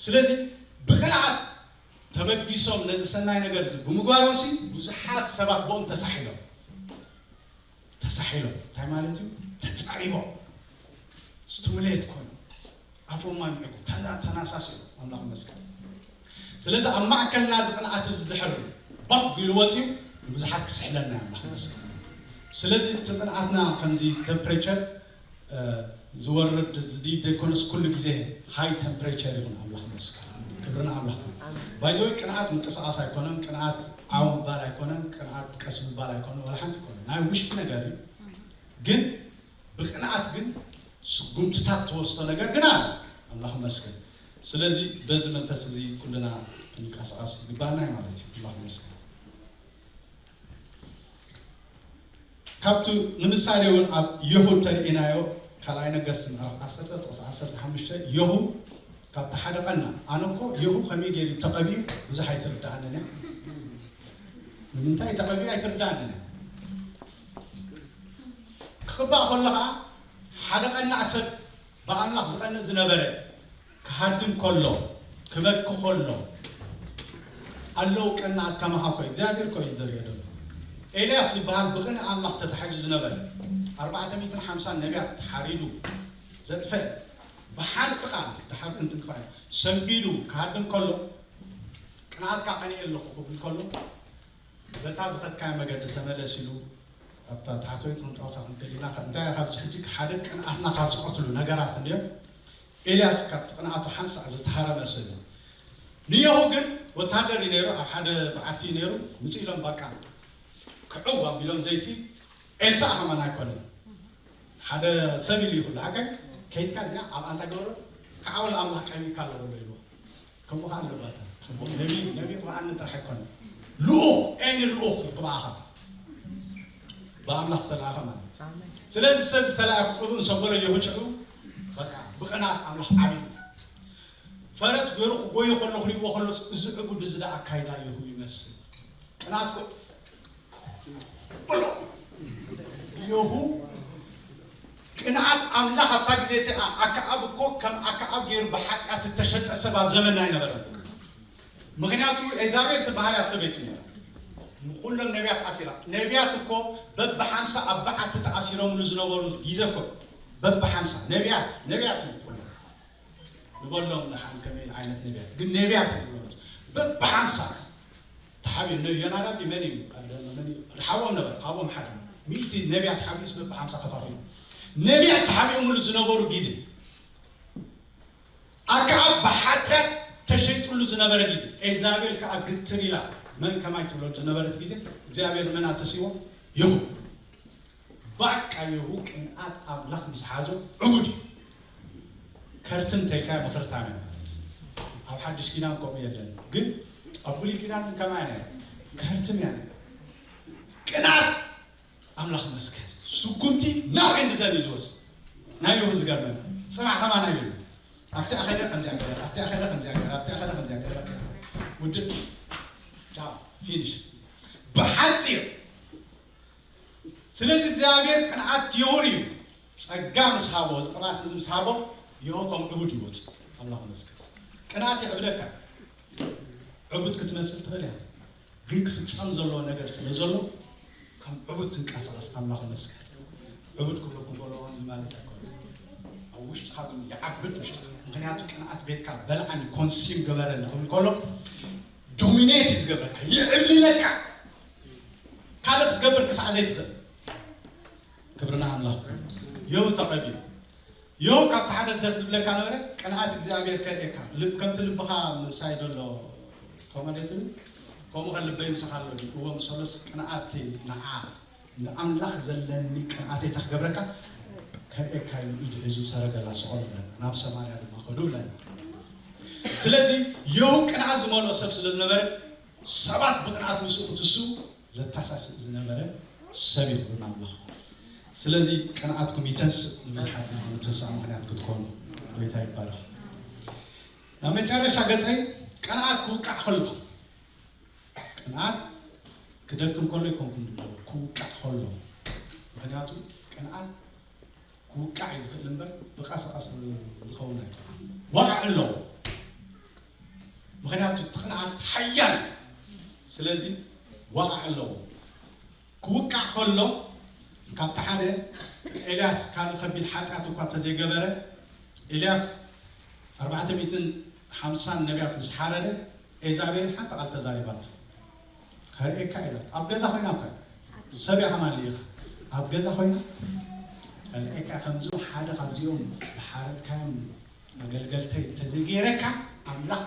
ስለዚ ብቕንዓት ተበጊሶም ነዚ ሰናይ ነገር እዚ ብምግባሮም ሲ ብዙሓት ሰባት ብኦም ተሳሒሎም። ተሳሒሎም እንታይ ማለት እዩ? ተጻሪቦም። ስቱሙሌት ኮይኖም። ኣፎም ማይ ምዕጉ። ተና-፣ ተናሳሲሎም። ኣምላኽ ይመስገን። ስለዚ ኣብ ማእከልና እዚ ቅንኣት እዚ ድሕር ባብ ኢሉ ወጺኡ ንብዙሓት ክስሕለና እዩ። ኣምላኽ ይመስገን። ስለዚ እቲ ቅንኣትና ከምዚ ቴምፕሬቸር እ፣ ዝወርድ ዝድይብ ዘይኮነስ ኩሉ ግዜ ሃይ ተምፕሬቸር ይኹን። ኣምላኽ ይመስገን። ክብሪ ንኣምላኽ። ኣሜን። ባይ ዘ ወይ ቅንኣት ምንቅስቓስ ኣይኮነን፣ ቅንኣት ዓው ምባል ኣይኮነን፣ ቅንኣት ቀስ ምባል ኣይኮነን፣ ወላ ሓንቲ ኣይኮነን። ናይ ውሽጢ ነገር እዩ። ግን ብቅንኣት ግን ስጉምትታት ትወስዶ ነገር ግን ኣለ። ኣምላኽ ይመስገን። ስለዚ በዚ መንፈስ እዚ ኩልና ክንቀሳቐስ ይግባኣና እዩ ማለት እዩ። ኣምላኽ ይመስገን። ካብቲ ንምሳሌ እውን ኣብ የሁ እንተርኢናዮ ካልኣይ ነገስቲ ምዕራፍ ዓሰርተ ጥቕሲ ዓሰርተ ሓሙሽተ የሁ ካብቲ ሓደ ቀና ኣነ እኮ የሁ ከመይ ገይሩ ተቐቢኡ ብዙሕ ኣይትርድኣንን እያ። ንምንታይ ተቐቢኡ ኣይትርድኣንን እያ። ክቕባእ ከሎ ከዓ ሓደ ቀና ሰብ ብኣምላኽ ዝቐንእ ዝነበረ ክሃድም ከሎ ክበኪ ከሎ ኣለዉ ቀናት ከማኻ እኮ እግዚኣብሔር እኮ እዩ ዘርእዮ ዘሎ። ኤልያስ ዝበሃል ብቕንእ ኣምላኽ ተታሒዙ ዝነበረ ኣርባዕተ ሚእትን ሓምሳን ነቢያት ተሓሪዱ ዘጥፈ ብሓንቲ ቃል ድሓር ክንትንክፋ ሰንቢዱ ክሃድም ከሎ ቅንኣትካ ቀንየ ኣለኹ ክብል ከሎ በታ ዝኸድካዮ መገዲ ተመለስ ኢሉ ኣብታ ታሕተወይቲ ክንጠቕሳ ክንክእል ኢና። እንታይ ካብዚ ሕጂ ሓደ ቅንኣትና ካብ ዝቐትሉ ነገራት እንድዮም። ኤልያስ ካብቲ ቅንኣቱ ሓንሳእ ዝተሃረመ ሰብ እዩ። ንየሁ ግን ወታደር እዩ ነይሩ፣ ኣብ ሓደ በዓቲ እዩ ነይሩ። ምጽእ ኢሎም በቃ ክዕው ኣቢሎም ዘይቲ ኤልሳዕ ከማን ኣይኮነን። ሓደ ሰብ ኢሉ ይኹሉ ሓቀይ ከይድካ እዚኣ ኣብ ኣንታ ገበሮ ክዓወል ኣምላኽ ቀቢእካ ኣሎ በሎ ኢልዎ። ከምኡ ከዓ ኣለባታ። ጽቡቕ ነቢ፣ ነቢ ጥብዓኒ ጥራሕ ኣይኮነ። ልኡኽ፣ ኤኒ ልኡኽ ይጥብዓኻ። ብኣምላኽ ዝተላእኸ ማለት እዩ። ስለዚ ሰብ ዝተላእኩ ቅብኡ ሰበሎ የውጭዑ በቃ ብቕንኣት ኣምላኽ ዓብዩ ፈረስ ገይሩ ክጎዩ ከሎ ክሪእዎ ከሎ እዚ ዕቡድ እዚ ደኣ ኣካይዳ የሁ ይመስል። ቅንኣት ኮ-፣ ብሎ የሁ ቅንኣት ኣምላኽ ኣብታ ግዜ እቲኣ ኣከኣብ እኮ ከም ኣከኣብ ገይሩ ብሓጢኣት እተሸጠ ሰብ ኣብ ዘመንና ኣይነበረን። ምኽንያቱ ኤልዛቤል ትበሃል እያ ሰበይቱ ነይራ። ንኹሎም ነቢያት ኣሲራ። ነቢያት እኮ በብሓምሳ ኣብ በዓቲ ተኣሲሮምሉ ዝነበሩ ግዜ እኮ በብሓምሳ ነቢያት፣ ነቢያት እዮም ኩሎም። ንበሎም ንሓን ከመይ ዓይነት ነቢያት ግን ነቢያት ንብሎም በብሓምሳ ተሓቢኡ ነ-፣ ዮናዳብ ድዩ መን እዩ? ኣብ ደም መን እዩ? ሓዎም ነበር፣ ካብኦም ሓደ። ሚእቲ ነቢያት ሓቢኡስ በብሓምሳ ከፋፊሉ። ነቢያት ተሓቢኦምሉ ዝነበሩ ግዜ ኣከኣብ ብሓጢኣት ተሸይጡሉ ዝነበረ ግዜ ኤልዛቤል ከዓ ግትር ኢላ መን ከማይ ትብሎ ዝነበረት ግዜ እግዚኣብሔር መን ኣተስዎ? የሁ። ባቃ የሁ ቅንኣት ኣምላኽ ምስ ሓዞ ዕቡድ እዩ። ከርትም ተይልካ ምኽርታም እዩ ማለት እዩ። ኣብ ሓድሽ ኪዳን ከምኡ የለን። ግን ኣብ ብሉይ ኪዳን ግን ከማይ ነይሩ። ከርትም እያ ነይሩ። ቅንኣት ኣምላኽ መስከር። ስጉምቲ ናው ኤንድ ዘን እዩ ዝወስድ። ናይ የሁ ዝገርመን። ጽባሕ ከማን ኣይብሉ። ኣብቲ ኣኸደ ከምዚኣ ገበር፣ ኣብቲ ኣኸደ ከምዚኣ ገበር፣ ኣብቲ ኣኸደ ከምዚኣ ገበር፣ ኣብቲ ኣኸደ ውድእ። ቻው፣ ፊኒሽ። ብሓጺር ስለዚ እግዚኣብሔር ቅንዓት የውር እዩ። ጸጋ ምስ ሃቦ፣ እዚ ቅብኣት እዚ ምስ ሃቦ፣ የሆ ከም ዕቡድ ይወጽእ። ኣምላኽ ይመስገን። ቅንኣት የዕብደካ። ዕቡድ ክትመስል ትኽእል እያ። ግን ክፍጸም ዘለዎ ነገር ስለ ዘሎ፣ ከም ዕቡድ ትንቀሳቐስ። ኣምላኽ ይመስገን። ዕቡድ ክብለኩም ከሎ ከምዚ ማለት ኣይኮነን። ኣብ ውሽጥኻ ግን ይዓብድ ውሽጥኻ። ምኽንያቱ ቅንኣት ቤትካ በልዓኒ፣ ኮንሲም ገበረኒ ክብል ከሎ፣ ዶሚኔት እዩ ዝገብረካ፣ ይዕልለካ። ካልእ ክትገብር ክሳዕ ዘይትኽእል። ክብርና ኣምላኽ። ዮብ ተቐቢኡ። ዮብ ካብቲ ሓደ ደስ ዝብለካ ነበረ፣ ቅንኣት እግዚኣብሔር ከርእየካ። ልብ-፣ ከምቲ ልብኻ ምሳይ ዘሎ፣ ከምኡ ድየ ትብል? ከምኡ ከ ልበይ ምሳኻ ኣሎ ድዩ? እወ፣ ምሰሎስ ቅንኣት ንዓ፣ ንኣምላኽ ዘለኒ ቅንኣተይ እንታይ ክገብረካ? ከርእየካ ኢሉ ኢዱ ሒዙ ሰረገላ ሰቐሉ ብለና። ናብ ሰማርያ ድማ ከዱ ብለና። ስለዚ ዮብ ቅንኣት ዝመልኦ ሰብ ስለ ዝነበረ፣ ሰባት ብቕንኣት ምስኡ ክትስኡ ዘተሳስእ ዝነበረ ሰብ እዩ ክብሉና ኣምላኽ። ስለዚ ቅንኣትኩም ይተንስእ፣ ንብዙሓት ድማ ንትንሳእ ምኽንያት ክትኮኑ ጎይታ ይባረኽ። ናብ መጨረሻ ገጸይ ቅንኣት ክውቃዕ ከሎ፣ ቅንኣት ክደክም ከሎ ይኮንኩም ዝብሎ፣ ክውቃዕ ከሎ። ምኽንያቱ ቅንኣት ክውቃዕ እዩ ዝኽእል እምበር ብቐስ ቐስ ዝኸውን ኣይኮነን። ዋቕዕ ኣለዎ። ምኽንያቱ እቲ ቅንኣት ሓያል እዩ። ስለዚ ዋቕዕ ኣለዎ። ክውቃዕ ከሎ ካብቲ ሓደ ኤልያስ ካልእ ከቢድ ሓጢኣት እኳ እንተዘይገበረ፣ ኤልያስ ኣርባዕተ ሚእትን ሓምሳን ነቢያት ምስ ሓረደ፣ ኤዛቤል ሓንቲ ቃል ተዛሪባቶ። ከርእየካ ኢላት ኣብ ገዛ ኮይና እኳ፣ ሰብ እያ ከማን ልኢኻ፣ ኣብ ገዛ ኮይና ከርእየካ፣ ከምዚ ሓደ ካብዚኦም ዝሓረድካዮም ኣገልገልተይ እንተዘይገይረካ፣ ኣምላኽ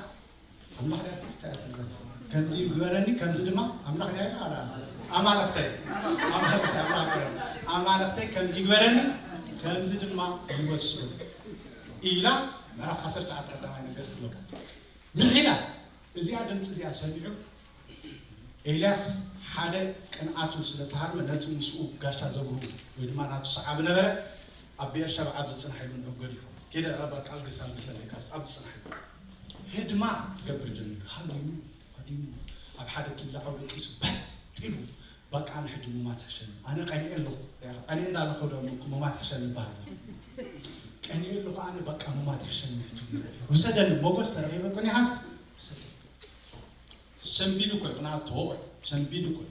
ኣምላኽ ድያ ትምህርቲ እያ ትምህረት። ከምዚ ይግበረኒ፣ ከምዚ ድማ ኣምላኽ ድያ ኢላ ኣላ። ኣማልኽተይ ኣማልኽተይ ኣምላኽ ይግበረኒ። ኣማልኽተይ ከምዚ ይግበረኒ፣ ከምዚ ድማ ይወስኑ ኢላ። ምዕራፍ ዓሰርተ ትሽዓተ ቀዳማይ ነገስት ትብል። ምሒላ እዚኣ ድምፂ እዚኣ ሰሚዑ ኤልያስ ሓደ ቅንኣቱ ስለ ተሃርመ ነቲ ምስኡ ጋሻ ዘብርሁ ወይ ድማ ናቱ ሰዓቢ ነበረ። ኣብ ቤርሸባ ኣብዚ ጽናሕ ኢሉ ንዑ ገዲፎ። ኪደ ኣብ ቃል ግስ ኣልግሰለይ ካብ ኣብዚ ጽናሕ ኢሉ ህድማ ይገብር ጀሚሩ። ሃዲሙ ሃዲሙ ኣብ ሓደ ትላዓው ደቂሱ በጥ ኢሉ፣ በቃ ኣነ ሕጂ ሙማት ሕሸኒ፣ ኣነ ቀኒኤ ኣለኹ። ቀኒኤ እንዳለኹ ዶ ሙማት ሕሸኒ ይበሃል? ቀኒኤ ኣለኹ ኣነ፣ በቃ ሙማት ሕሸኒ ሕጂ። ውሰደኒ፣ ሞጎስ ተረኺበ ኮን ይሓዝ፣ ውሰደኒ። ሰንቢዱ እኮ እዩ፣ ቅንኣት ተወቕዑ፣ ሰንቢዱ እኮ እዩ።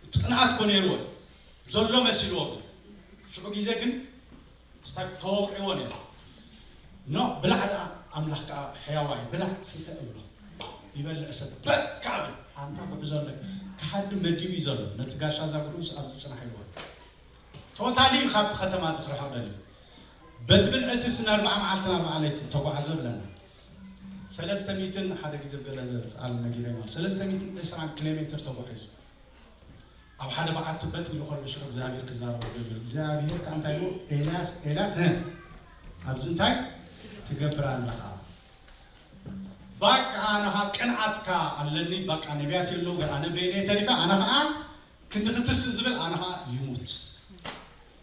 እቲ ቅንኣት እኮ ነይርዎ እዩ። ዘሎ መሲልዎ ግን። ሽዑ ግዜ ግን ስታይ ተወቕዕዎ ነይሩ። ኖ፣ ብላዕ ደኣ፣ ኣምላኽ ከኣ ሕያዋይ፣ ብላዕ፣ ስተ እብሎ። ይበልዕ ሰብ በጥ ከኣ ብል፣ ኣንታ ጉዕዞ ኣለካ። ክሃድም መዲቡ እዩ ዘሎ። ነቲ ጋሻ ዛግሩስ ኣብዚ ጽናሕ ኢልዎ። ቶታሊ ካብቲ ከተማ እዚ ክርሕቕ ደልዩ። በቲ ብልዕቲ ስነ ኣርብዓ መዓልትን ኣርብዓ ለይትን ተጓዕዞ ኣለና። ሰለስተ ሚእትን ሓደ ግዜ ገለ ቃል ነጊረ ማለት፣ ሰለስተ ሚእትን ዕስራን ኪሎ ሜትር ተጓዒዙ። ኣብ ሓደ በዓቲ በጥ ኢሉ ከሎ ሽዑ እግዚኣብሔር ክዛረቦ ደልዩ። እግዚኣብሔር ከኣ እንታይ ኢሉ? ኤልያስ፣ ኤልያስ፣ ህ፣ ኣብዚ እንታይ ትገብር ኣለኻ? ባቃ ኣነ ኸኣ ቅንኣትካ ኣለኒ፣ ባቃ ነቢያት የለዉ፣ ኣነ በይነይ ተሪፈ፣ ኣነ ኸኣ ክንዲ ክትስእ ዝብል፣ ኣነ ኸኣ ይሙት፣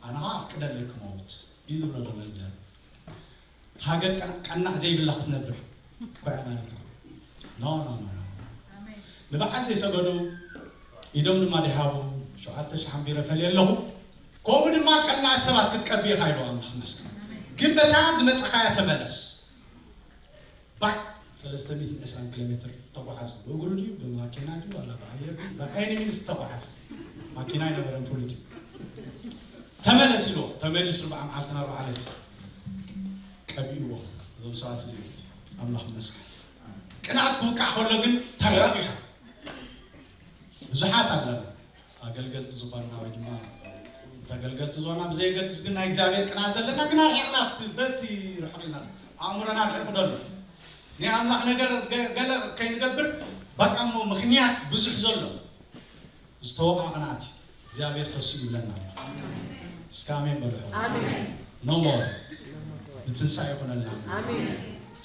ኣነ ኸኣ ኣፍቅደለይ ክመውት እዩ ዝብሎ ዘሎ እግዚኣብሔር። ሃገር ቀና-፣ ቀናእ ዘይብላ ክትነብር እኮ እያ ማለት እኮ። ኖ፣ ኖ፣ ኖ፣ ኖ። ንበዓል ዘይሰገዱ ኢዶም ድማ ደይሃቡ ሸውዓተ ሽሕ ኣንቢረ ፈልየ ኣለኹ። ከምኡ ድማ ቀናእ ሰባት ክትቀቢ ኢኻ ኢሉ ኣምላኽ መስገን። ግን በታ ዝመጻኻያ ተመለስ። ባዕ ሰለስተ ሚእትን ዕስራን ኪሎ ሜትር ተጓዓዝ። ብእግሩ ድዩ ብማኪና ድዩ ዋላ ብኣየር ድዩ? ብኣይኒ ሚኒስ ተጓዓዝ። ማኪና ኣይነበረን ፍሉጥ እዩ። ተመለስ ኢልዎ። ተመሊሱ ኣርብዓ መዓልትን ኣርብዓ ለይትን ቀቢእዎ። እዞም ሰባት እዚኦም ኣምላኽ ይመስገን። ቅንኣት ክውቃዕ ከሎ ግን ተርሕቕ ኢኻ። ብዙሓት ኣለና ኣገልገልቲ ዝኾንና ወይ ድማ ተገልገልቲ ዝኾንና ብዘየገድስ ግን ናይ እግዚኣብሔር ቅንኣት ዘለና ግን ኣርሒቕና ኣብቲ በቲ ርሑቕ ኢና ኣሎ። ኣእምሮና ኣርሒቑ ደሎ ናይ ኣምላኽ ነገር ገ-፣ ገለ ከይንገብር በቃ እሞ ምኽንያት ብዙሕ ዘሎ ዝተወቕዐ ቅንኣት እዩ። እግዚኣብሔር ተስኡ ይብለና ኣሎ። እስከ ኣሜን በሉ። ኣሜን። No more። ንትንሳኤ ይኹነልና። ኣሜን።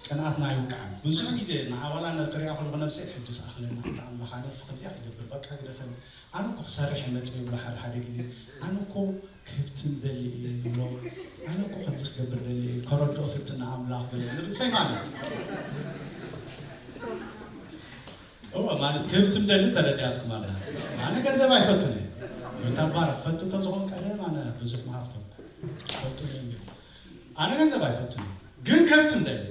ቅንኣትና ይውቃዕ። ብዙሕ ግዜ ንዓባላ ነክሪኣ ከለኹ ነብሰይ ሕድስ ኣኽለና፣ እንተ ኣምላኽ ኣነስ ከምዚኣ ክገብር፣ በቃ ግደፈኒ። ኣነ እኮ ክሰርሕ እየ መጽእ ይብሎ ሓደ ሓደ ግዜ። ኣነ እኮ ክህብትም ደሊ እየ ይብሎ። ኣነ እኮ ከምዚ ክገብር ደሊ እየ፣ ከረድኦ ፍትን ኣምላኽ ገለ ንርእሰይ ማለት። እወ፣ ማለት ክህብትም ደሊ ተረዲኣትኩም ኣላ። ኣነ ገንዘብ ኣይፈቱን እየ። ወይ ታባረኽ ፈቱ ተዝኾን ቀደም ኣነ ብዙሕ ምሃብቶም ፈልጡ እዮም። ኣነ ገንዘብ ኣይፈቱን እየ። ግን ከፍትም ደሊ።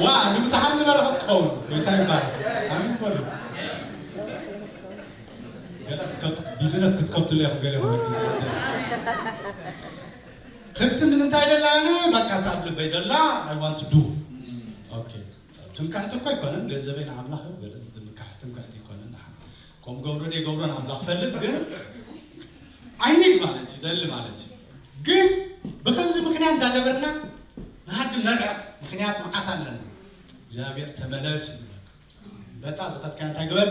ዋ፣ ንምዝሓል ንበረኸት ክኸውን። ጎይታ ይባረኽ። ኣሜን በሉ። ገለ ክትከፍቱ፣ ቢዝነስ ክትከፍትሉ ኢኹም ገለ ወዲ ዝባል። ከፍትም ንምንታይ ደላ ኣነ? በቃ፣ ካብ ልበይ ደላ፣ I want to do። ኦኬ። ትምክሕቲ እኮ ኣይኮነን፣ ገንዘበይ ንኣምላኽ በለ፣ ዝምካሕ ትምክሕቲ ኣይኮነን። ከምኡ ገብሮ ደይገብሮ ንኣምላኽ ፈልጥ፣ ግን I need ማለት እዩ፣ ደሊ ማለት እዩ። ግን ብኸምዚ ምኽንያት እንዳገበርና ንሃድም ነርሕቕ፣ ምኽንያት መዓት ኣለና። እግዚኣብሔር ተመለስ ይብለካ። በታ ዝኸድካዮ እንታይ ግበር?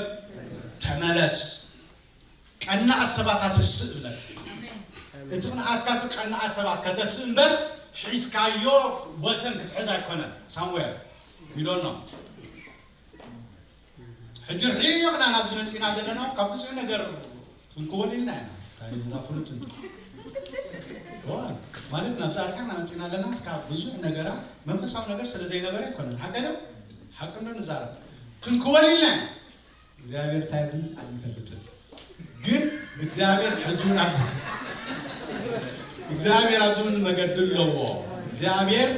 ተመለስ። ቀናኣት ሰባት ኣትስእ ይብለካ። እቲ ቅንኣትካስ ቀናኣት ሰባት ከተስእ እምበር ሒዝካዮ ወሰን ክትሕዝ ኣይኮነን። ሳሙኤል፣ we don't know። ሕጂ ርሒቕና ናብዚ መፂና ዘለና ካብ ብዙሕ ነገር ክንክወል ኢልና ኢና። እንታይ እዛ ፍሉጥ እንዲ? ዋ፣ ማለት ናብዚ ኣርሒቕና መፂና ኣለና። ካብ ብዙሕ ነገራት መንፈሳዊ ነገር ስለ ዘይነበረ ኣይኮነን። ሓቂ ዶ? ሓቂ ዶ ንዛረብ? ክንክወል ኢልና ኢና። እግዚኣብሔር እንታይ ይብል ኣይንፈልጥን። ግን እግዚኣብሔር ሕጂ እውን ኣብዚ እግዚኣብሔር ኣብዚ እውን መገዲ ኣለዎ። እግዚኣብሔር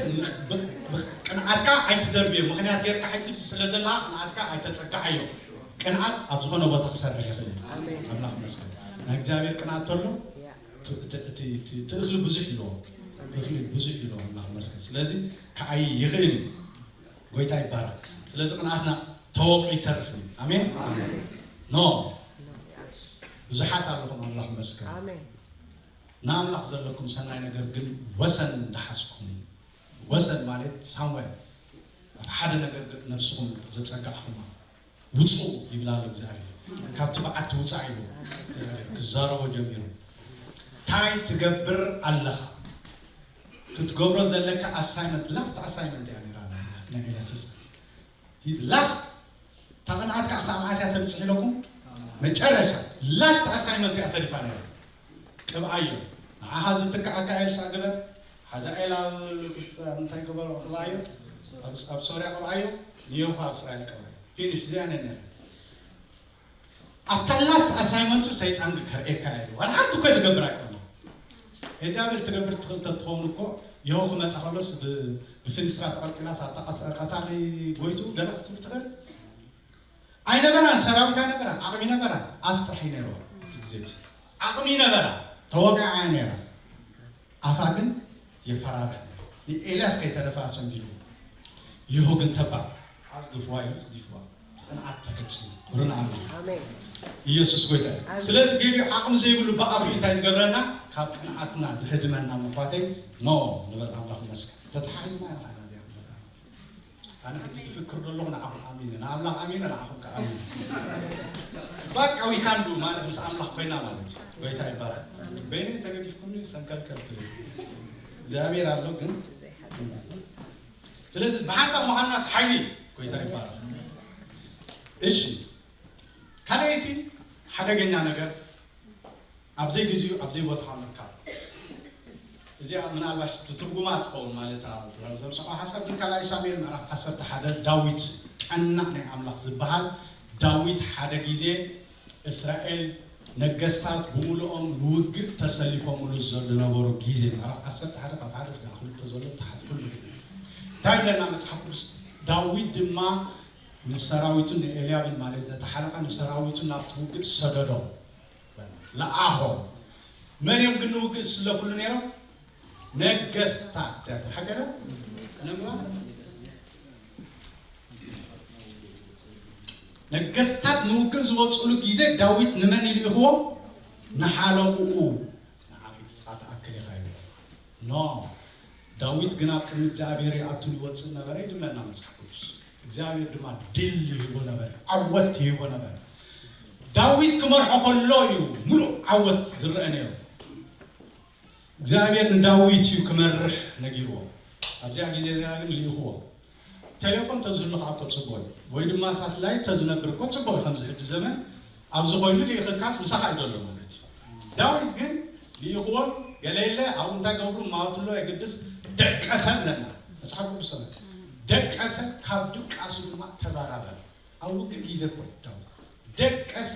ብ- ብ- ቅንዓትካ ኣይትደርብዮ። ምኽንያት ጌርካ ሕጂ ስለ ዘላ ቅንዓትካ ኣይተጸግዓዮ። ቅንዓት ኣብ ዝኾነ ቦታ ክሰርሕ ይኽእል እዩ። ኣምላኽ ይመስገን። ናይ እግዚኣብሔር ቅንዓት ተሎ እቲ- እቲ- እቲ- እቲ- እቲ እኽሊ ብዙሕ ይለዎ። እኽሊ ብዙሕ ይለዎ። ኣምላኽ ይመስገን። ስለዚ ክዓይ ይኽእል እዩ። ጎይታ ይባረክ። ስለዚ ቅንኣትና ተወቂዑ ይተርፍ እዩ። ኣሜን። ኖ ብዙሓት ኣለኹም። ኣምላኽ ይመስገን። ንኣምላኽ ዘለኩም ሰናይ ነገር ግን ወሰን እንዳሓዝኩም፣ ወሰን ማለት ሳምዌር ኣብ ሓደ ነገር ነብስኹም ዘጸጋዕኹማ ውጹ ይብል ኣሎ እግዚኣብሔር። ካብቲ በዓቲ ውጻእ ኢሉ እግዚኣብሔር ክዛረቦ ጀሚሩ። እንታይ ትገብር ኣለኻ? ክትገብሮ ዘለካ ኣሳይመንት፣ ላስት ኣሳይመንት እያ ነይራ ናይ ኤልያስስ። ሂዝ ላስት። እታ ቅንኣትካ ክሳብ መዓስ እያ ተብጽሕ ኢለኩም? መጨረሻ ላስት ኣሳይመንት እያ ተሪፋ ነይራ። ቅብኣዮ። ንዓኻ ዝትክኣካ ኤልሳ ግበር። ሓዛኤል ኣብ ፍልስጥ እንታይ ግበሮ ቅብኣዮ። ኣብ ኣብ ሶርያ ቅብኣዮ። ንዮኻ ኣብ እስራኤል ቅብኣዮ። ፊኒሽ። እዚኣ ነን ነይራ። ኣብታ ላስት ኣሳይመንቱ ሰይጣን ከርእየካ ኢሉ ዋላ ሓንቲ እኮ ዝገብር ኣይኮነ። እግዚኣብሔር ትገብር ትኽእል ተትኸውን እኮ የሆ ክመፃ ከሎስ ብ- ብፍንስትራ ተቐልቂላ ሳታ ቀት- ቀታሊ ጎይቱ ገለ ክትብል ትኽእል ኣይነበራን። ሰራዊት ኣይነበራን። ዓቕሚ ነበራ። ኣፍ ጥራሕ እዩ ነይርዎ እቲ ግዜ እቲ። ዓቕሚ ነበራ። ተወቂዓ እያ ነይራ። ኣፋ ግን የፈራርሕ። ንኤልያስ ከይተረፈ ኣሰንቢዱ። ይሁ ግን ተባዕ ኣጽድፍዋ ኢሉ ጽዲፍዋ። ጽንዓት ተፈጺሙ። ክብሪ ንኣምላኽ። ኣሜን። ኢየሱስ ጎይታ እዩ። ኣሜን። ስለዚ ገሊኡ ዓቕሚ ዘይብሉ ብኣፉ እንታይ ዝገብረና? ካብ ቅንዓትና ዝህድመና ምኳተይ ኖ ንበል። ኣምላኽ ይመስገን። ተተሓሒዝና ኢና ንዓና እዚኣ ክንበላ። ኣነ ሕጂ ዝፍክር ዘለኹ ንዓኹም ኣሚነ፣ ንኣምላኽ ኣሚነ ንዓኹም ከኣ ኣሚነ። ባቃ ዊ ካን ዱ ማለት ምስ ኣምላኽ ኮይና ማለት እዩ። ጎይታ ይባረክ። በይነይ ተገዲፍኩምኒ ሰንከልከል ክብል እግዚኣብሔር ኣሎ ግን። ስለዚ ብሓንሳብ ምዃንናስ ሓይሊ ጎይታ ይባረክ። እሺ ካልኣይቲ ሓደገኛ ነገር ኣብ ዘይግዚኡ ኣብ ዘይቦታኻ ምርካብ። እዚኣ ምናልባሽ ትትርጉማ ትኸውን ማለት ዘምሰኻ ሓሳብ ግን ካልኣይ ሳሙኤል ምዕራፍ ዓሰርተ ሓደ ዳዊት ቀናእ ናይ ኣምላኽ ዝበሃል ዳዊት ሓደ ግዜ እስራኤል ነገስታት ብምሉኦም ንውግእ ተሰሊፎምሉ ዝነበሩ ግዜ ምዕራፍ ዓሰርተ ሓደ ካብ ሓደ ስጋ ክልተ ዘሎ ታሕቲ ኩሉ ርኢና እንታይ ይብለና መጽሓፍ ቅዱስ ዳዊት ድማ ንሰራዊቱን ንኤልያብን ማለት ነቲ ሓለቓ ንሰራዊቱን ናብቲ ውግእ ሰደዶም ለኣኾም። መን እዮም ግን ንውግእ ዝስለፍሉ ነይሮም? ነገስታት። ትያትር ሓቂ ዶ? ነንብባ። ነገስታት ንውግእ ዝወፅሉ ግዜ ዳዊት ንመን ይልእኽዎም? ንሓለቕኡ ንዓኺ ንስኻ ትኣክል ኢኻ ኢሉ። ኖ ዳዊት ግን ኣብ ቅድሚ እግዚኣብሔር ይኣቱን ይወፅእ ነበረ ይድምለና መፅሓፍ ቅዱስ። እግዚኣብሔር ድማ ድል ይህቦ ነበረ፣ ዓወት ይህቦ ነበረ። ዳዊት ክመርሖ ከሎ እዩ ሙሉእ ዓወት ዝረአ ነይሩ። እግዚኣብሔር ንዳዊት እዩ ክመርሕ ነጊርዎ። ኣብዚኣ ግዜ እዚኣ ግን ልኢኽዎ። ቴሌፎን ተዝህሉ ከዓ እኮ ፅቡቅ እዩ። ወይ ድማ ሳትላይት ተዝነብር እኮ ፅቡቅ እዩ። ከምዚ ሕጂ ዘመን ኣብዚ ኮይኑ ልኢኽካስ ምሳኻ እዩ ዘሎ ማለት እዩ። ዳዊት ግን ልኢኽዎም ገለ የለ ኣብኡ እንታይ ገብሩ ማወትሎ የግድስ ደቀሰ ኣለና መፅሓፍ ቅዱስ ሰለ ደቀሰ ካብ ድቃሱ ድማ ተባራበረ። ኣብ ውግእ ግዜ እኮ እዩ ዳዊት ደቀሰ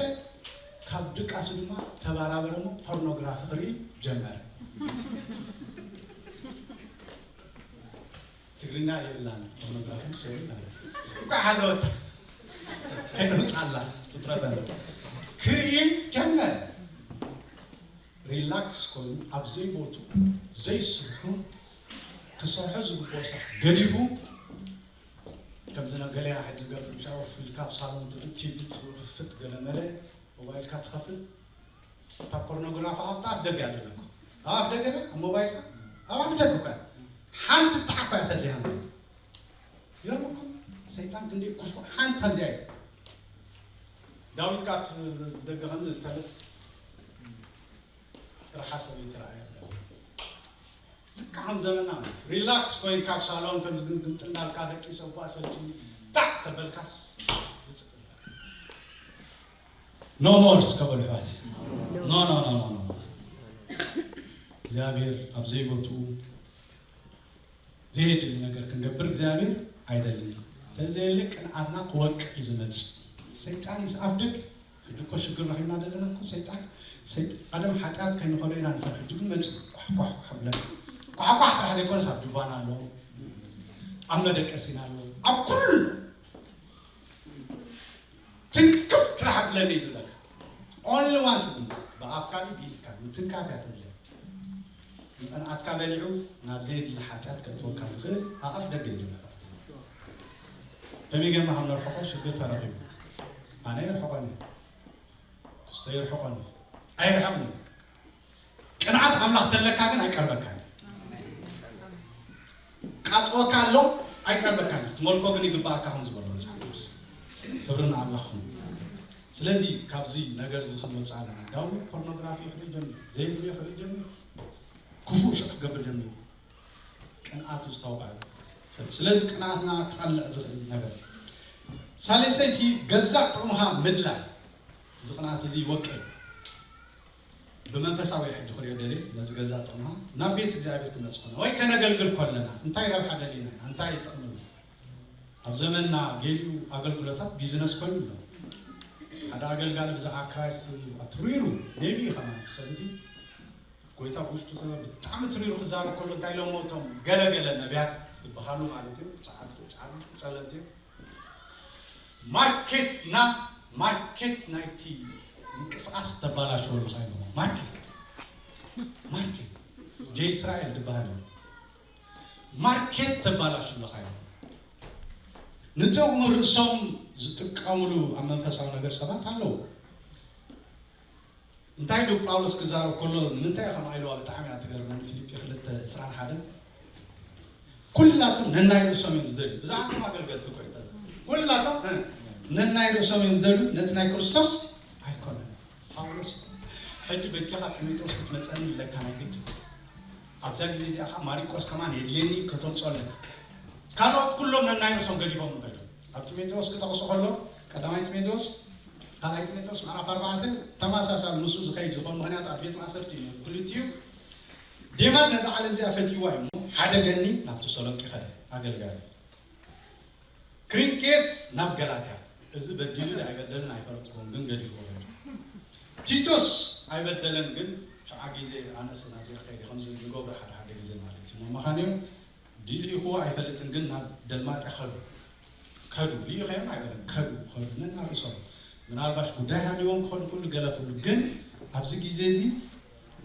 ካብ ድቃሱ ድማ ተባራበረ እሞ ፖርኖግራፊ ክርኢ ጀመረ። ትግርኛ የብላን ፖርኖግራፊ ሸይላ እንኳዕ ሓለወታ ከይነውፃላ ትትረፈን ክርኢ ጀመረ። ሪላክስ ኮይኑ ኣብ ዘይቦቱ ዘይስርሑ ክሰርሖ ዝግብኦ ስራሕ ገዲፉ ከምዚ ነገሌና ሕጂ ገርፍሻ ወፊልካ ኣብ ሳሎን ትብል ቲቪ ትብል ክፍት ገለመለ ሞባይልካ ትኸፍት እታ ፖርኖግራፊ ኣብታ ኣፍ ደገ ኣለለኩ ኣብ ኣፍ ደገ ኣብ ሞባይልካ ኣብ ኣፍ ደገ እኳ ሓንቲ ጣዕ እኳ እያ ተድልያ ይገርመኩም ሰይጣን ክንደይ ክፉእ ሓንቲ ከምዚኣ እዩ ዳዊት ካብ ደገ ከምዚ ዝተለስ ጥርሓ ሰብ ይትረኣየ ኣለኹ ልክዓ ከም ዘመና ማለት ሪላክስ ኮይንካ ኣብ ሳሎን ከም ዝግምግምጥ እንዳልካ ደቂሰ እኳ ሰልችኒ ታዕ ተበልካስ ይፅእ No more እስከ በሉ ኣሕዋት። No, no, no, no, no. እግዚኣብሔር ኣብ ዘይቦትኡ ዘየድሊ ነገር ክንገብር እግዚኣብሔር ኣይደልን። ተዘየለ ቅንዓትና ክወቅዕ እዩ ዝመጽእ። ሰይጣን ይስኣፍ ድግ። ሕጂ እኮ ሽግር ረኺብና ዘለና እኮ ሰይጣን። ሰይጣን ቀደም ሓጢኣት ከይንኸዶ ኢና ንፈርሕ። ሕጂ ግን መጽእ ኳሕ ኳሕ ኳሕ ብለን። ኳሕ ኳሕ ጥራሕ ዘይኮነስ ኣብ ጁባና ኣለዉ፣ ኣብ መደቀሲና ኣለዉ፣ ኣብ ኩሉ ትንክፍ ጥራሕ ብለኒ እዩ ዝብለካ። Only one ስግምት ብኣፍካ ድዩ ብኢድካ ምትንካፍ እያ ተድልያ። ንቅንኣትካ በሊዑ ናብ ዘየድሊ ሓጢኣት ከእትወካ ዝኽእል ኣፍ ደገ እዩ ድብለካ። ከመይ ጌርና ከም ነርሕቆ ሽግር ተረኺቡ። ኣነ ይርሕቆኒ፣ ክስቶ ይርሕቆኒ፣ ኣይርሕቅኒ። ቅንዓት ኣምላኽ ተለካ ግን ኣይቀርበካን። ቃጽወካ ኣሎ፣ ኣይቀርበካን። ክትመልኮ ግን ይግባኣካ ከም ዝበሎ መጽሓፍ ቅዱስ። ክብሪ ንኣምላኽ ይኹን። ስለዚ ካብዚ ነገር እዚ ክንወጽእ ኣለና። ዳዊት ፖርኖግራፊ ክርኢ ጀሚሩ፣ ዘየድልዮ ክርኢ ጀሚሩ፣ ክፉእ ሽዑ ክገብር ጀሚሩ። ቅንኣቱ ዝተወቕዐ ሰብ። ስለዚ ቅንኣትና ክቐልዕ ዝኽእል ነገር። ሳልሰይቲ ገዛእ ጥቕምኻ ምድላይ። እዚ ቅንኣት እዚ ይወቅዕ። ብመንፈሳዊ ሕጂ ክሪኦ ደልየ ነዚ ገዛእ ጥቕምኻ ናብ ቤት እግዚኣብሔር ክመጽእ ኮነ ወይ ከነገልግል ኮለና እንታይ ረብሓ ደሊና ኢና? እንታይ ጥቕሚ ኣሎ? ኣብ ዘመንና ገሊኡ ኣገልግሎታት ቢዝነስ ኮይኑ ኣሎ። ሓደ ኣገልጋሊ ብዛዕባ ክራይስት ኣትሪሩ ሜቢ ከማን ትሰብቲ ጎይታ ብውሽጡ ሰብ ብጣዕሚ ትሪሩ ክዛረብ ከሎ እንታይ ኢሎም እቶም ገለገለ ነቢያት ዝበሃሉ ማለት እዩ። ጻዕዱ ጻዕዱ ጸለምቲ ማርኬትና ማርኬት ናይቲ ምንቅስቃስ ተባላሽወልካ ኢሎም። ማርኬት ማርኬት ጀይ እስራኤል ዝበሃል እዩ። ማርኬት ተባላሽወልካ ኢሎም። ንጥቕሚ ርእሶም ዝጥቀምሉ ኣብ መንፈሳዊ ነገር ሰባት ኣለዉ። እንታይ ኢሉ ጳውሎስ ክዛረብ ከሎ ንምንታይ ከም ኣይልዋ ብጣዕሚ እያ ትገርመኒ። ፊልጲ ክልተ ዕስራን ሓደን ኩላቶም ነናይ ርእሶም እዮም ዝደልዩ። ብዛዕባቶም ኣገልገልቲ እኮ እዩ ተዛረቡ። ኩላቶም እ፣ ነናይ ርእሶም እዮም ዝደልዩ፣ ነቲ ናይ ክርስቶስ ኣይኮነን። ጳውሎስ ሕጂ በጃኻ ጢሞቴዎስ ክትመጸኒ ኣለካ ናይ ግድ። ኣብዛ ግዜ እዚኣ ኸዓ ማሪቆስ ከማን የድልየኒ ከተምጽኦ ኣለካ። ካልኦት ኩሎም ነናይ ርእሶም ገዲፎም ንኸይዶም ኣብ ጢሞቴዎስ ክጠቕሱ ከሎ ቀዳማይ ጢሞቴዎስ ካልኣይ ጢሞቴዎስ ምዕራፍ ኣርባዕተ ተመሳሳሊ ምስኡ ዝኸይድ ዝኾኑ ምኽንያት ኣብ ቤት ማእሰርቲ እዩ ነይሩ። ክልቲኡ ዴማን ነዛ ዓለም እዚኣ ፈትይዋ እዩ እሞ ሓደ ገኒ ናብ ተሰሎንቄ ኸደ ኣገልጋሊ። ክሪንኬስ ናብ ገላትያ። እዚ በዲሉ ድዩ ኣይበደልን ኣይፈለጥኩን ግን ገዲፍዎ ኸይዱ። ቲቶስ ኣይበደለን ግን ሽዓ ግዜ ኣነስ ናብዚኣ ከይደ ከምዚ ንገብሮ ሓደ ሓደ ግዜ ማለት እዩ። መመኻንዮም ድዩ ልኢኽዎ ኣይፈልጥን ግን ናብ ደልማጥያ ኸዱ። ከዱ ልኢኸዮም ኣይበለን ከዱ ኸዱ ነናርእሶም ምናልባሽ ጉዳይ ሃልዎም ክኸዱ ክእሉ ገለ ክእሉ ግን ኣብዚ ግዜ እዚ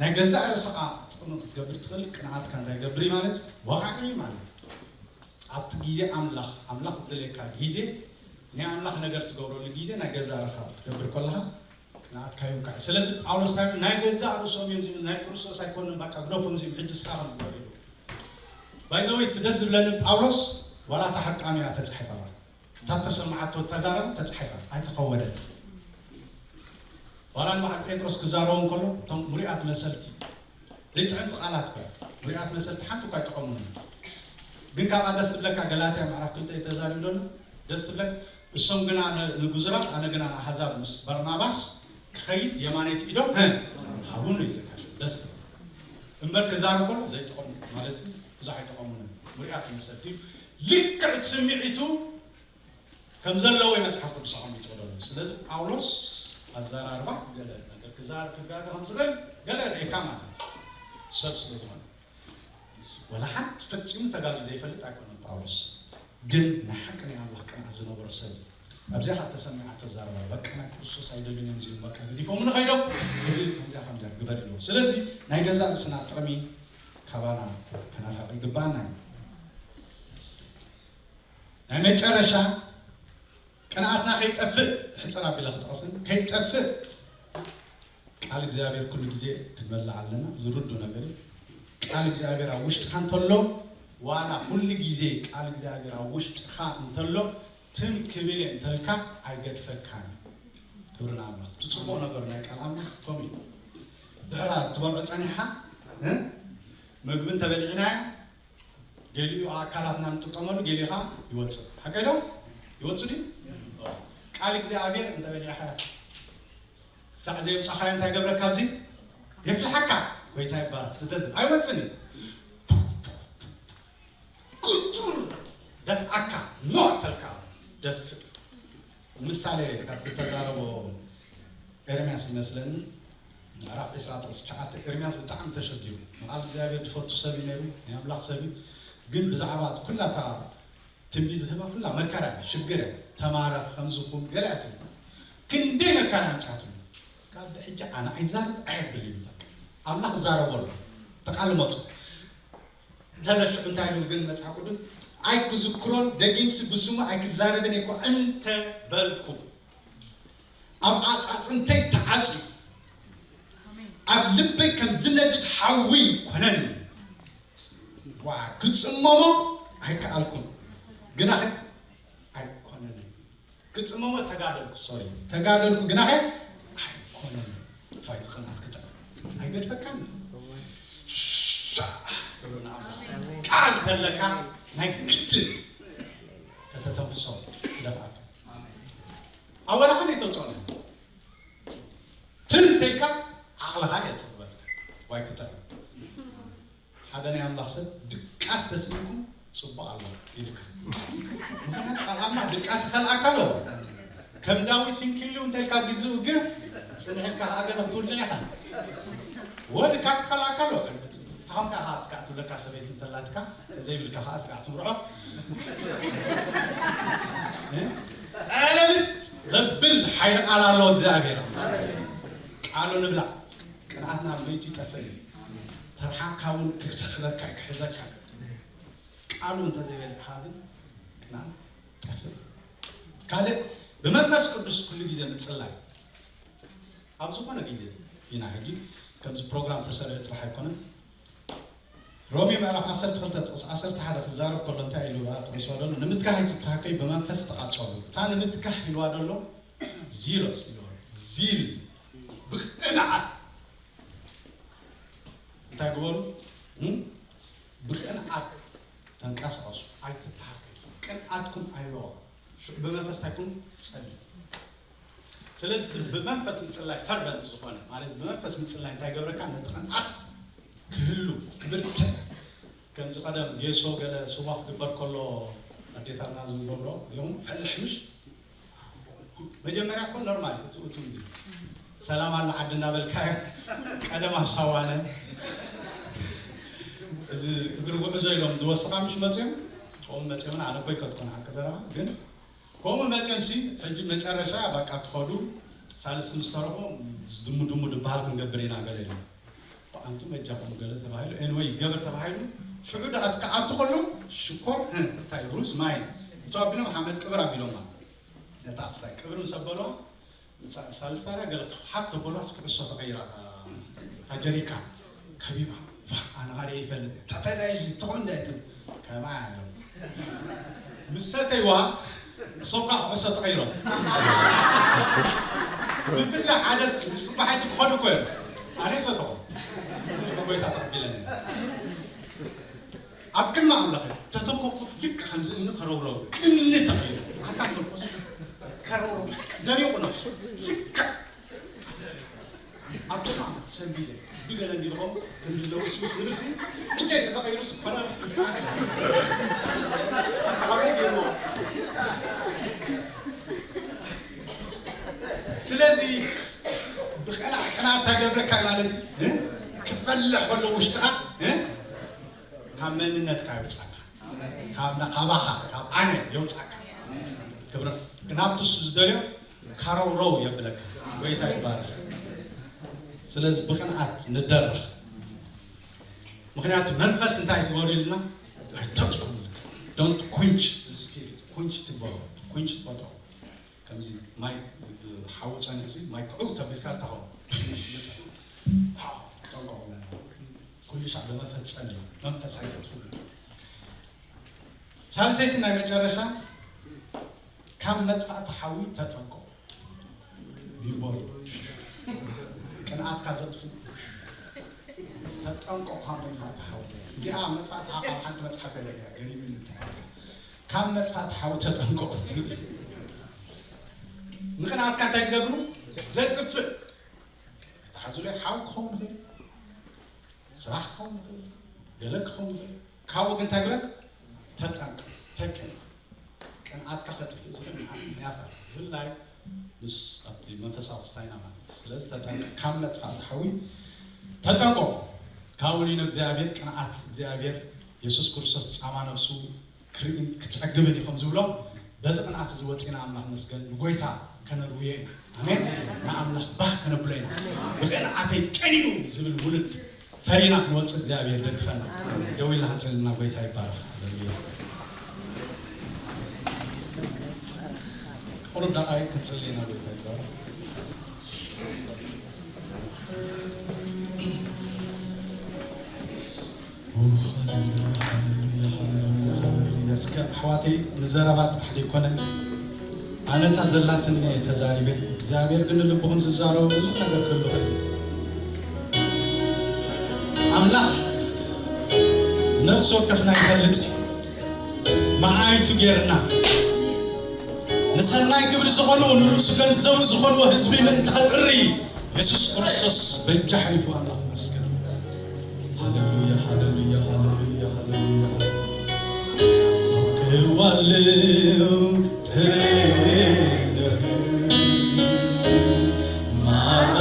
ናይ ገዛእ ርእስኻ ጥቕሚ ክትገብር ትኽእል ቅንዓትካ እንታይ ይገብር እዩ ማለት እዩ? ወቓዒ እዩ ማለት እዩ። ኣብቲ ግዜ ኣምላኽ ኣምላኽ ዝደልየካ ግዜ ናይ ኣምላኽ ነገር ትገብረሉ ግዜ ናይ ገዛእ ርእስኻ ክትገብር ከለኻ ቅንኣትካ ይውቃዕ። ስለዚ ጳውሎስ እንታይ ኢሉ? ናይ ገዛእ ርእሶም እዮም ዝብል፣ ናይ ክርስቶስ ኣይኮነን፣ በቃ ግደፎም እዚኦም ሕጂ እስኻ ከም ዝበሉ ኢሉ። ባይዘወይ እቲ ደስ ዝብለኒ ጳውሎስ ዋላ እታ ሕቃኑ እያ ተጻሒፋ፣ እታ ተሰማዓቶ ተዛረበ ተጻሒፋ ኣይተኸወለት። ዋላ ንበዓል ጴጥሮስ ክዛረቡ እንከሎ እቶም ምሩያት መሰልቲ ዘይጥዕምቲ ቃላት እኳ ምሩያት መሰልቲ ሓንቲ እኳ ኣይጠቐሙን። ግን ካብኣ ደስ ትብለካ ገላትያ ምዕራፍ ክልተ ተዛሪቡ ዘሎ ደስ ትብለካ እሶም ግና ንጉዙራት ኣነ ግና ንኣህዛብ ምስ በርናባስ ክኸይድ የማነይቲ ኢዶም ሀ ሃቡኒ ይብለካ ሽዑ ደስ ትብል እምበር ክዛረብ ከሎ ዘይጠቐሙ ማለት ብዙሕ ኣይጠቐሙን ምሩያት መሰልቲ እዩ ልክዕ እቲ ስምዒቱ ከም ዘለዎ እዩ መጽሓፍ ቅዱስ ኣቐሚጥዎ ዘሎ ስለዚ ጳውሎስ ኣዘራርባ ገለ ነገር ክዛረብ ክጋገ ከም ዝኽእል ገለ ርእየካ ማለት እዩ ሰብ ስለ ዝኾነ ወላ ሓንቲ ፈጺሙ ተጋግዩ ዘይፈልጥ ኣይኮነን ጳውሎስ ግን ናይ ሓቂ ናይ ኣምላኽ ቅንዓት ዝነበሮ ሰብ እዩ ኣብዚኣ ከዓ ተሰሚዓ ተዛረባ በቃ ናይ ክርስቶስ ኣይደልን እዮም እዚኦም በቃ ገዲፎም ንኸይዶም እዚ ከምዚኣ ከምዚኣ ግበር ኢልዎ ስለዚ ናይ ገዛእ ርእስና ጥቕሚ ካባና ከነርሕቕ ይግባኣና እዩ ናይ መጨረሻ ቅንኣትና ከይጠፍእ ሕፅር ኣቢለ ክጠቕስን ከይጠፍእ ቃል እግዚኣብሔር ኩሉ ግዜ ክንመልእ ኣለና ዝርዱ ነገር እዩ ቃል እግዚኣብሔር ኣብ ውሽጥካ እንተሎ ዋላ ኩሉ ግዜ ቃል እግዚኣብሔር ኣብ ውሽጥካ እንተሎ ትም ክብል እየ እንተልካ ኣይገድፈካን ክብሪ ንኣምላኽ እቲ ፅቡቕ ነገር ናይ ቃል ኣምላኽ ከምኡ እዩ ድሕራ ትበልዖ ፀኒሕካ ምግቢ እንተበሊዕናዮ ገሊኡ ኣካላትና ንጥቀመሉ ገሊኡ ከዓ ይወፅእ ሓቀ ዶ ይወፅእ ድዩ ቃል እግዚኣብሔር እንተበሊዕካ ክሳዕ ዘየብጻኻዮ እንታይ ገብረካ? ኣብዚ የፍልሓካ። ጎይታ ይባረኽ። ትደዝ ኣይወጽን እዩ። ቁጡር ደፍኣካ፣ ኖ ተልካ ደፍእ። ምሳሌ ካብ ዝተዛረቦ ኤርምያስ ይመስለኒ፣ ምዕራፍ ዕስራ ጥቕሲ ትሽዓተ። ኤርምያስ ብጣዕሚ ተሸጊሩ፣ ንቓል እግዚኣብሔር ዝፈቱ ሰብ እዩ ነይሩ፣ ናይ ኣምላኽ ሰብ እዩ። ግን ብዛዕባ ኩላታ ትንቢት ዝህባ ኩላ መከራ እያ፣ ሽግር እያ። ተማረኽ፣ ከምዚ ኹን ገለ እያ ትብል። ክንደይ መከራ ኣምጻትሉ። ካብ ብሕጂ ኣነ ኣይዛረብ ኣየብል እዩ በቃ። ኣምላኽ ዛረቦ ኣሎ። ተቃል መጹ። ተለሽዑ እንታይ ኢሉ ግን መጽሓፍ ቅዱስ? ኣይክዝክሮን፣ ደጊምሲ ብስሙ ኣይክዛረብን እኳ እንተ በልኩ፣ ኣብ ኣጻጽንተይ ተዓጽዩ፣ ኣብ ልበይ ከም ዝነድድ ሓዊ ኮነን። ዋ፣ ክጽመሞ ኣይከኣልኩን። ግናኸ ኣይኮነን። ክጽመሞ ተጋደልኩ፣ ሶሪ፣ ተጋደልኩ፣ ግናኸ ኣይኮነን። ፋይት ጽቕናት ክጸ-፣ ኣይገድፈካን። ሻ-፣ ክብሪ ንኣምላኽ። ቃል ተለካ ናይ ግድን ከተተንፍሶ ይደፍኣካ። ኣወላኻ ዘይተውጽኦ ትም ተልካ ዓቕልኻ የጽበካ። ዋይ ክጠ-፣ ሓደ ናይ ኣምላኽ ሰብ ድቃስ ተስኢንኩም ጽቡቕ ኣሎ ኢልካ። ምኽንያቱ ቃል ኣምላኽ ድቃስ ይኸልኣካ ኣለዎ። ከም ዳዊት ፍንክልው እንተልካ ግዝኡ ግን ጽንሕ ኢልካ ከኣ ገለ ክትውልዕ ኢኻ። ወ ድቃስ ክኸልኣካ ኣለዎ። ተኸምካ ከኣ ስጋዕ ትብለካ ሰበይቲ እንተላትካ፣ ዘይብልካ ከኣ ስጋዕ ትምርዖ። እ? ዕልልት ዘብል ሓይሊ ቃል ኣለዎ እግዚኣብሔር። ቃሉ ንብላዕ። ቅንኣትና መይቱ ይጠፍእ እዩ። ተርሓካ እውን ክስሕበካ እዩ፣ ክሕዘካ እዩ። ቃሉ እንተዘይበልዕኻ ግን ቅንኣት ጠፍእ። ካልእ ብመንፈስ ቅዱስ ኩሉ ግዜ ምጽላይ። ኣብ ዝኾነ ግዜ ኢና ሕጂ ከምዚ ፕሮግራም ተሰሪዑ ጥራሕ ኣይኮነን። ሮሜ ምዕራፍ ዓሰርተ ክልተ ጥቕሲ ዓሰርተ ሓደ ክዛረብ ከሎ እንታይ ኢሉ በኣ ጠቒስዋ ዘሎ? ንምትካኽ ኣይትተሃከዩ፣ ብመንፈስ ተቓጸሉ። እታ ንምትካኽ ኢልዋ ዘሎ ዚሎስ ኢልዋ። ዚል፣ ብቕንዓት እንታይ ግበሩ? እም? ብቕንዓት ተንቀሳቐሱ፣ ኣይትተሃከዩ። ቅንኣትኩም ኣይለወ። ሽዑ ብመንፈስ እንታይ ኩኑ? ጸልዩ። ስለዚ እቲ ብመንፈስ ምጽላይ ፈርቨንት ዝኾነ፣ ማለት ብመንፈስ ምጽላይ እንታይ ገብረካ? ነቲ ቅንኣት ክህሉ፣ ክብርትዕ። ከምዚ ቀደም ጌሶ ገለ ስዋ ክግበር ከሎ ኣዴታትና ዝገብሮ እዮም፣ ፈልሕ ምሽ? መጀመርያ እኮ ኖርማል፣ እቱ፣ እቱ፣ እዚ ሰላም ኣላ ዓዲ እናበልካ ቀደም ኣብ ሳዋነ እዚ እግሪ ጉዕዞ ኢሎም ዝወስኻ ምሽ መጽዮም፣ ከምኡ መጽዮምና፣ ኣነ እኮ ይከትኩን ሓቂ ዘረባ፣ ግን ከምኡ መጽዮም ሲ፣ ሕጂ መጨረሻ በቃ ክኸዱ፣ ሳልስቲ ምስ ተረፎ፣ ድሙ ድሙ ድበሃል ክንገብር ኢና ገለ ኢሎም። ብኣንቱም በጃኹም ገለ ተባሂሉ፣ ኤንወይ ይገበር ተባሂሉ፣ ሽዑ ደኣ ክኣቱ ከሎ ሽኮር፣ እ፣ እንታይ ሩዝ፣ ማይ፣ እቱ ኣቢሎም ሓመድ ቅብር ኣቢሎማ። ነታ ክስታይ ቅብር ምስ ኣበልዋ፣ ንሳ-፣ ሳልስታ ገለ ሓፍ ተበልዋስ ኩዕሶ ተቐይራ፣ እታ፣ እታ ጀሪካን ከቢባ። ዋ፣ ኣነ ኻደ ይፈልጥ እየ። ታታይ ዳይ እዚ ትኾን ዳይ ትብል። ከማይ ኣሎም። ምስ ሰተይዋ፣ እሶም ከዓ ኩዕሶ ተቐይሮም። ብፍላይ ሓደስ ምስ ባሓይቲ ክኾኑ እኮ እዮም። ኣነ ይሰተኹ። ሽኮር ጎይታ ተቐቢለኒ። ኣብ ቅድሚ ኣምላኽ ተተንኮኩ ልክዕ ከምዚ እምኒ ከረውረው፣ እምኒ ተቐይሩ። ኣታ ተንኮስ ከረውረው፣ ደሪቑ ነብሱ። ልክዕ ኣብ ቅድሚ ኣምላኽ ሰንቢደ፣ ብገለ እንዲልኹም፣ ክንዲ ለውስ ምስ ዝብል ሲ፣ ዕንጨይቲ ተቐይሩስ ኮነ። ኣታ ከመይ ገይርዎ? ስለዚ ብቕንዕ-፣ ቅንኣት እንታይ ገብረካ እዩ ማለት እዩ? እ? ክፈልሕ ከሎ ውሽጥኻ፣ እ? ካብ መንነትካ የውጻካ። ካብ ና-፣ ካባኻ፣ ካብ ኣነ የውጻካ። ክብሪ ናብቲ እሱ ዝደልዮ ካረውረው የብለካ። ጎይታ ይባረኽ። ስለዚ ብቕንኣት ንደረኽ። ምኽንያቱ መንፈስ እንታይ ትበሉ ኢልና? ኣይተጥፉ። Don't quench the spirit። ኩንች ትበሉ። ኩንች ትፈጥሮ። ከምዚ ማይ፣ እዚ ሓዊ ጸኒሑ እዚ ማይ ክዕው ተቢልካ እርታኸው። ሃ፣ ተጠንቀቑ ኣለና። ኩሉ ሻዕ ብመንፈስ ጸልዩ፣ መንፈስ ኣይተጥፍሉ። ሳልሰይቲ ናይ መጨረሻ፣ ካብ መጥፋእቲ ሓዊ ተጠንቀቑ። ቢምቦል ቅንኣትካ ዘጥፉ። ተጠንቀቑ ካብ መጥፋእቲ ሓዊ። እዚኣ መጥፋእቲ ሓዊ ኣብ ሓንቲ መጽሓፍ እያ ገሪሙኒ፣ እንታይ ማለት እዩ? ካብ መጥፋእቲ ሓዊ ተጠንቀቑ ትብል። ንቕንኣትካ እንታይ ትገብሩ? ዘጥፍእ። ዙሪያ ሓው ክኸውን ይኽእል፣ ስራሕ ክኸውን ይኽእል፣ ገለ ክኸውን ይኽእል። ካብኡ ግን እንታይ ግበር? ተጠንቀቕ፣ ተከል። ቅንኣትካ ከጥፍእ ዝኽእል መዓት ምኽንያት ኣሎ። ብፍላይ ምስ ኣብቲ መንፈሳዊ ክስታይና ማለት እዩ። ስለዚ ተጠንቀቕ፣ ካብ መጥፋእቲ ሓዊ ተጠንቀቕ። ካብኡ ንእግዚኣብሔር ቅንኣት፣ እግዚኣብሔር የሱስ ክርስቶስ ጻማ ነብሱ ክርእን ክጸግብን እዩ ከም ዝብሎ፣ በዚ ቅንኣት እዚ ወጺና ኣምላኽ መስገን ንጎይታ ከነርውዮ ኢና። ኣሜን። ንኣምላኽ ባህ ከነብሎ ኢና። ብቕንኣተይ ቀንዩ ዝብል ውሉድ ፈሪና ክንወጽእ እግዚኣብሔር ደግፈና። ደው ኢልና ክንጽሊ ኢና። ጎይታ ይባረኽ። ሃሌሉያ። ቁሩብ ደቓይቕ ክንጽሊ ኢና። ጎይታ ይባረኽ። ሃሌሉያ፣ ሃሌሉያ፣ ሃሌሉያ፣ ሃሌሉያ። እስከ ኣሕዋተይ ንዘረባ ጥራሕ ዘይኮነ፣ ኣነ እታ ዘላትኒ እየ ተዛሪበ። እግዚኣብሔር ግን ንልብኹም ዝዛረቡ ብዙሕ ነገር ክህሉ ይኽእል እዩ። ኣምላኽ ነፍሲ ወከፍና ይፈልጥ እዩ። መዓይቱ ጌርና ንሰናይ ግብሪ ዝኾንዎ፣ ንርእሱ ገንዘቡ ዝኾንዎ ህዝቢ ምእንቲ ኸጥሪ የሱስ ክርስቶስ በጃ ሓሊፉ። ኣምላኽ ይመስገን። ሃሌሉያ፣ ሃሌሉያ፣ ሃሌሉያ፣ ሃሌሉያ። ኣውቀዋለሁ ጥሬ ነህ፣ መዓዛ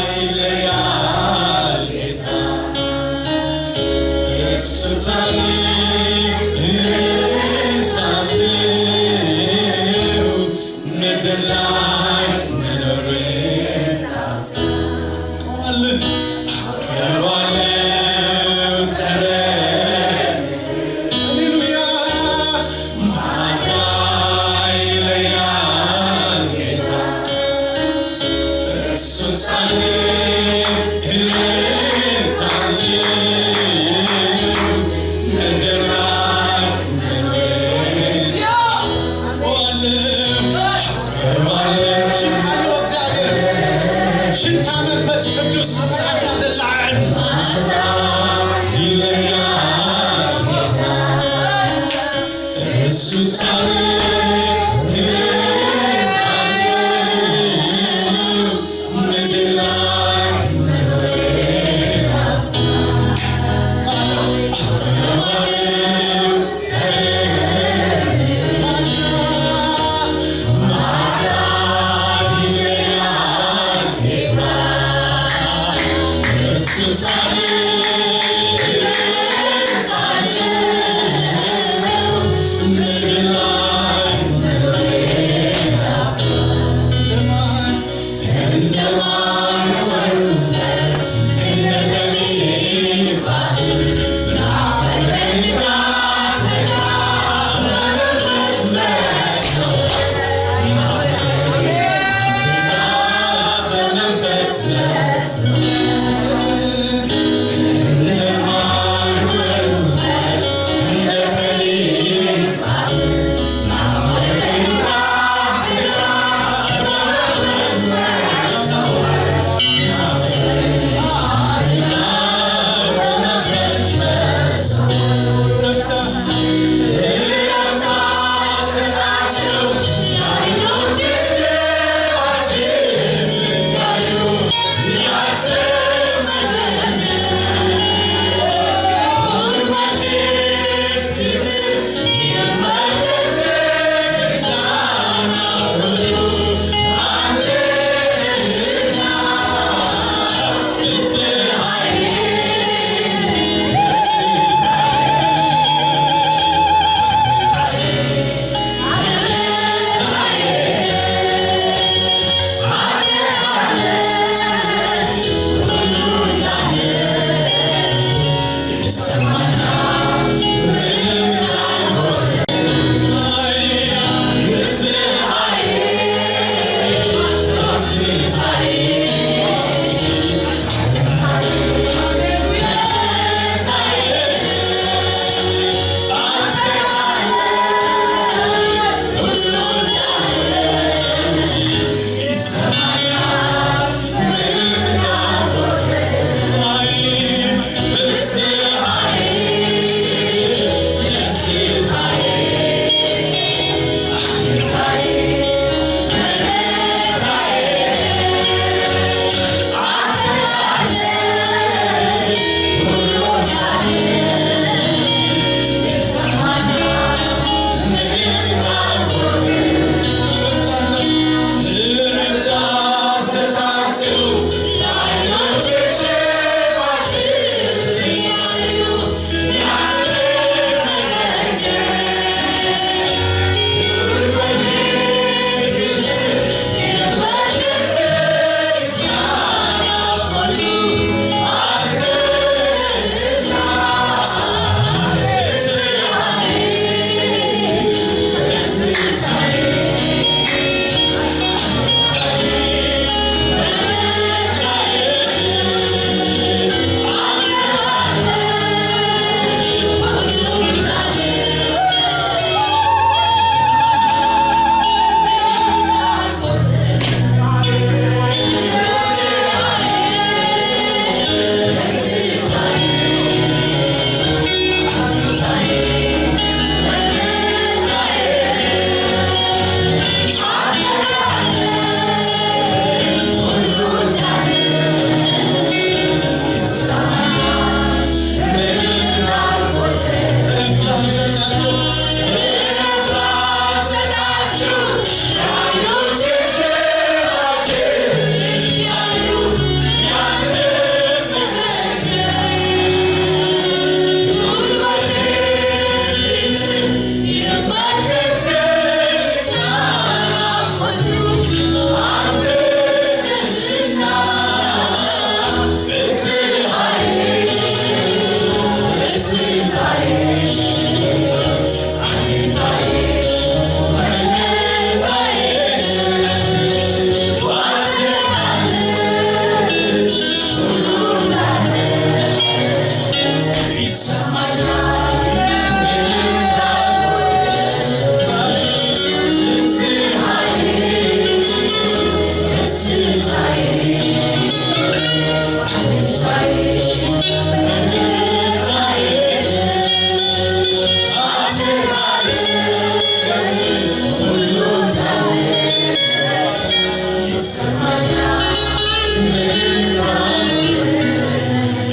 ይለያል ጌታ። እሱ ታሪክ ይረሳል። ምድር ላይ መኖሬ ሳውቅ፣ አውቀዋለሁ ጠረን። ሃሌሉያ። መዓዛ ይለያል ጌታ። እሱን ሳይ እረካለሁ። ምድር ላይ መኖሬ ሽታ አለው እግዚአብሔር። ሽታ መንፈስ ቅዱስ መዓዛ ዘለዓዕል ይለያል። እሱ ሳለ ምድር ላይ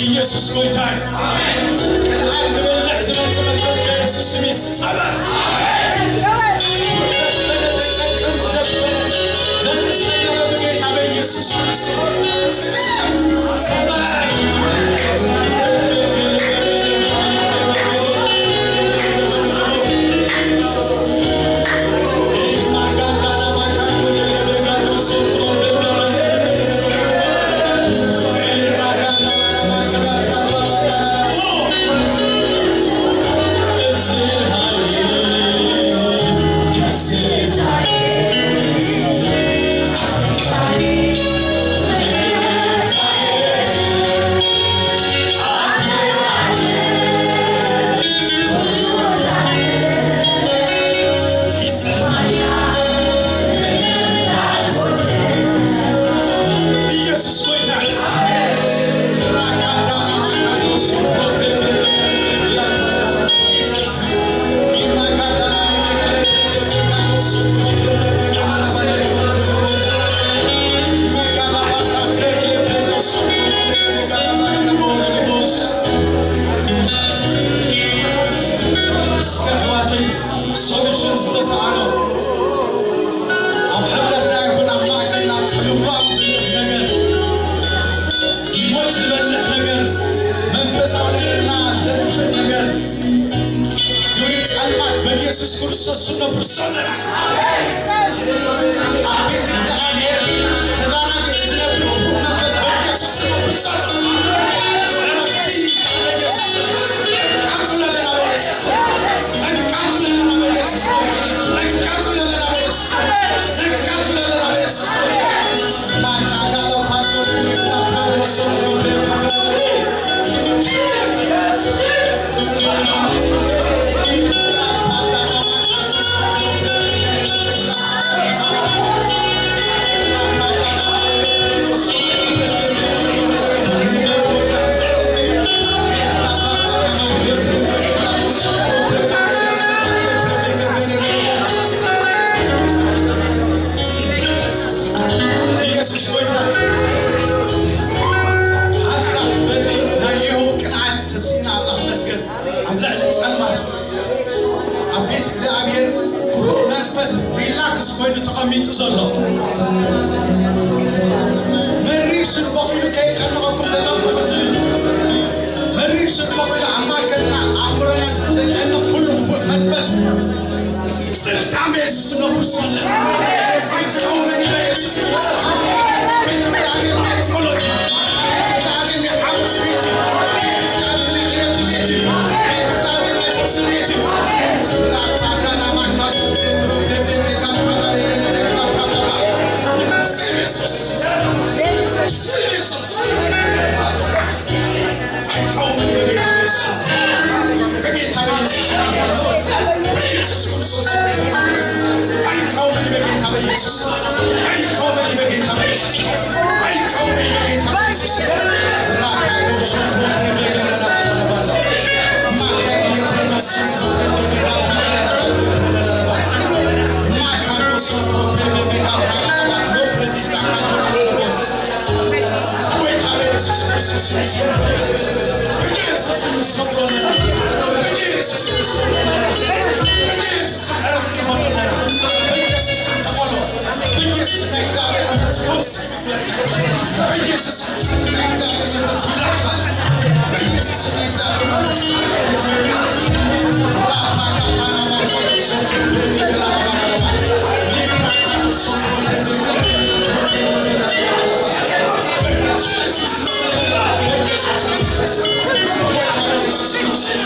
ኢየሱስ ጎይታ እዩ። ቅንዓት ክበልዕ ዝመጽእ መንፈስ በኢየሱስ ስም ይሰበር። ዘበነ ዘይጠቅም ዘበነ ዘርእስ ተገረ ብጌታ በኢየሱስ ክርስቶስ ስም ሰበር። ኢየሱስ ጎይታ። እስከ ኣሕዋተይ፣ ሶሉሽን ዝተሰኣኖ ኣብ ሕብረትና ይኹን ኣብ ማእከልና ቅልውላው ዝልእኽ ነገር፣ ህይወት ዝበልዕ ነገር፣ መንፈሳዊ ነገርና ዘጥፍእ ነገር፣ ግብሪ ጸልማት በኢየሱስ ክርስቶስ ስም ነፍርሶ ኣለና። ኣብ ቤት እግዚኣብሔር ተዛናግዒ ዝነብር ክፉእ መንፈስ በኢየሱስ ስም ነፍርሶ ኣለና። ዕረፍቲ ይስዓብ በኢየሱስ ስም። ነቃጽሎ ኣለና በኢየሱስ ስም። ነቃጽሎ ኣለና በኢየሱስ ስም። ነቃጽሎ ኣለና በኢየሱስ ስም። ነቃጽሎ ኣለና በኢየሱስ ስም። ኢየሱስ ጎይታ። ሓንሳብ በዚ ናይ የሆብ ቅንዓት ተስኢና ኣምላኽ መስገን። ኣብ ልዕሊ ጸልማት ኣብ ቤት እግዚኣብሔር ክፉእ መንፈስ ሪላክስ ኮይኑ ተቐሚጡ ዘሎ። መሪር ሱር በቒሉ ከየጨነቐኩም ተጠንቀቑ ዝብል። መሪር ሱር በቒሉ ኣብ ማእከልና ኣእምሮና ዘጨንቕ ኩሉ ክፉእ መንፈስ ስልጣን በኢየሱስ ስም ነፍርሶ ኣለና። ኣይቃወምን እዩ በኢየሱስ ክርስቶስ። ቤት እግዚኣብሔር ቤት ጸሎት እዩ። ቤት እግዚኣብሔር ናይ ሓጎስ ቤት እዩ። ቤት እግዚኣብሔር ናይ ዕረፍቲ ቤት እዩ። ቤት እግዚኣብሔር ናይ ፈውሲ ቤት እዩ። ራፓዳና ማካዶ ሴንትሮ ፕሬቤቤ ጋንታላ ሬሬ ራፓዳባ። ስም ኢየሱስ። ስም ኢየሱስ። ኣይቃወምን በጌታ በኢየሱስ። በጌታ በኢየሱስ። በኢየሱስ ክርስቶስ። ኣይቃወምን በጌታ በኢየሱስ። ኣይቃወምን በጌታ በኢየሱስ። ኣይቃወምን በጌታ በኢየሱስ። ራካዶ ሸንቶ ፕሬቤ ገለና ባላባላ። ማካዶ ፕሬቤ ሸንቶ ፕሬቤ ገለና ባላባላ። ማካዶ ሸንቶ ፕሬቤ ገለና ባላባላ። ፕሬቤ ሻካዶ ገለና ባላባላ። ጎይታ በኢየሱስ ክርስቶስ ስም ሰብሮናል። በኢየሱስ ስም ሰብሮናል። በኢየሱስ ስም ሰብሮናል። በኢየሱስ ስም ዕረፍት ይሆንልናል። በኢየሱስ ስም ተቆሎ። በኢየሱስ ስም እግዚአብሔር መንፈስ ቅዱስ በኢየሱስ ስም እግዚአብሔር መንፈስ ይላካል። በኢየሱስ ስም እግዚአብሔር መንፈስ ይላካል። ራፓካታና ማቆ በኢየሱስ ክርስቶስ፣ በጌታ በኢየሱስ ክርስቶስ፣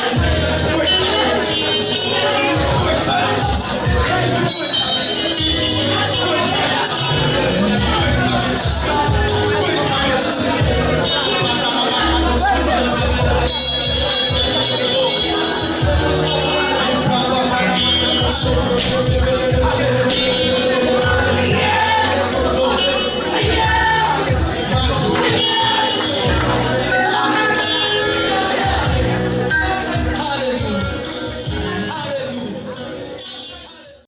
Nosotros no te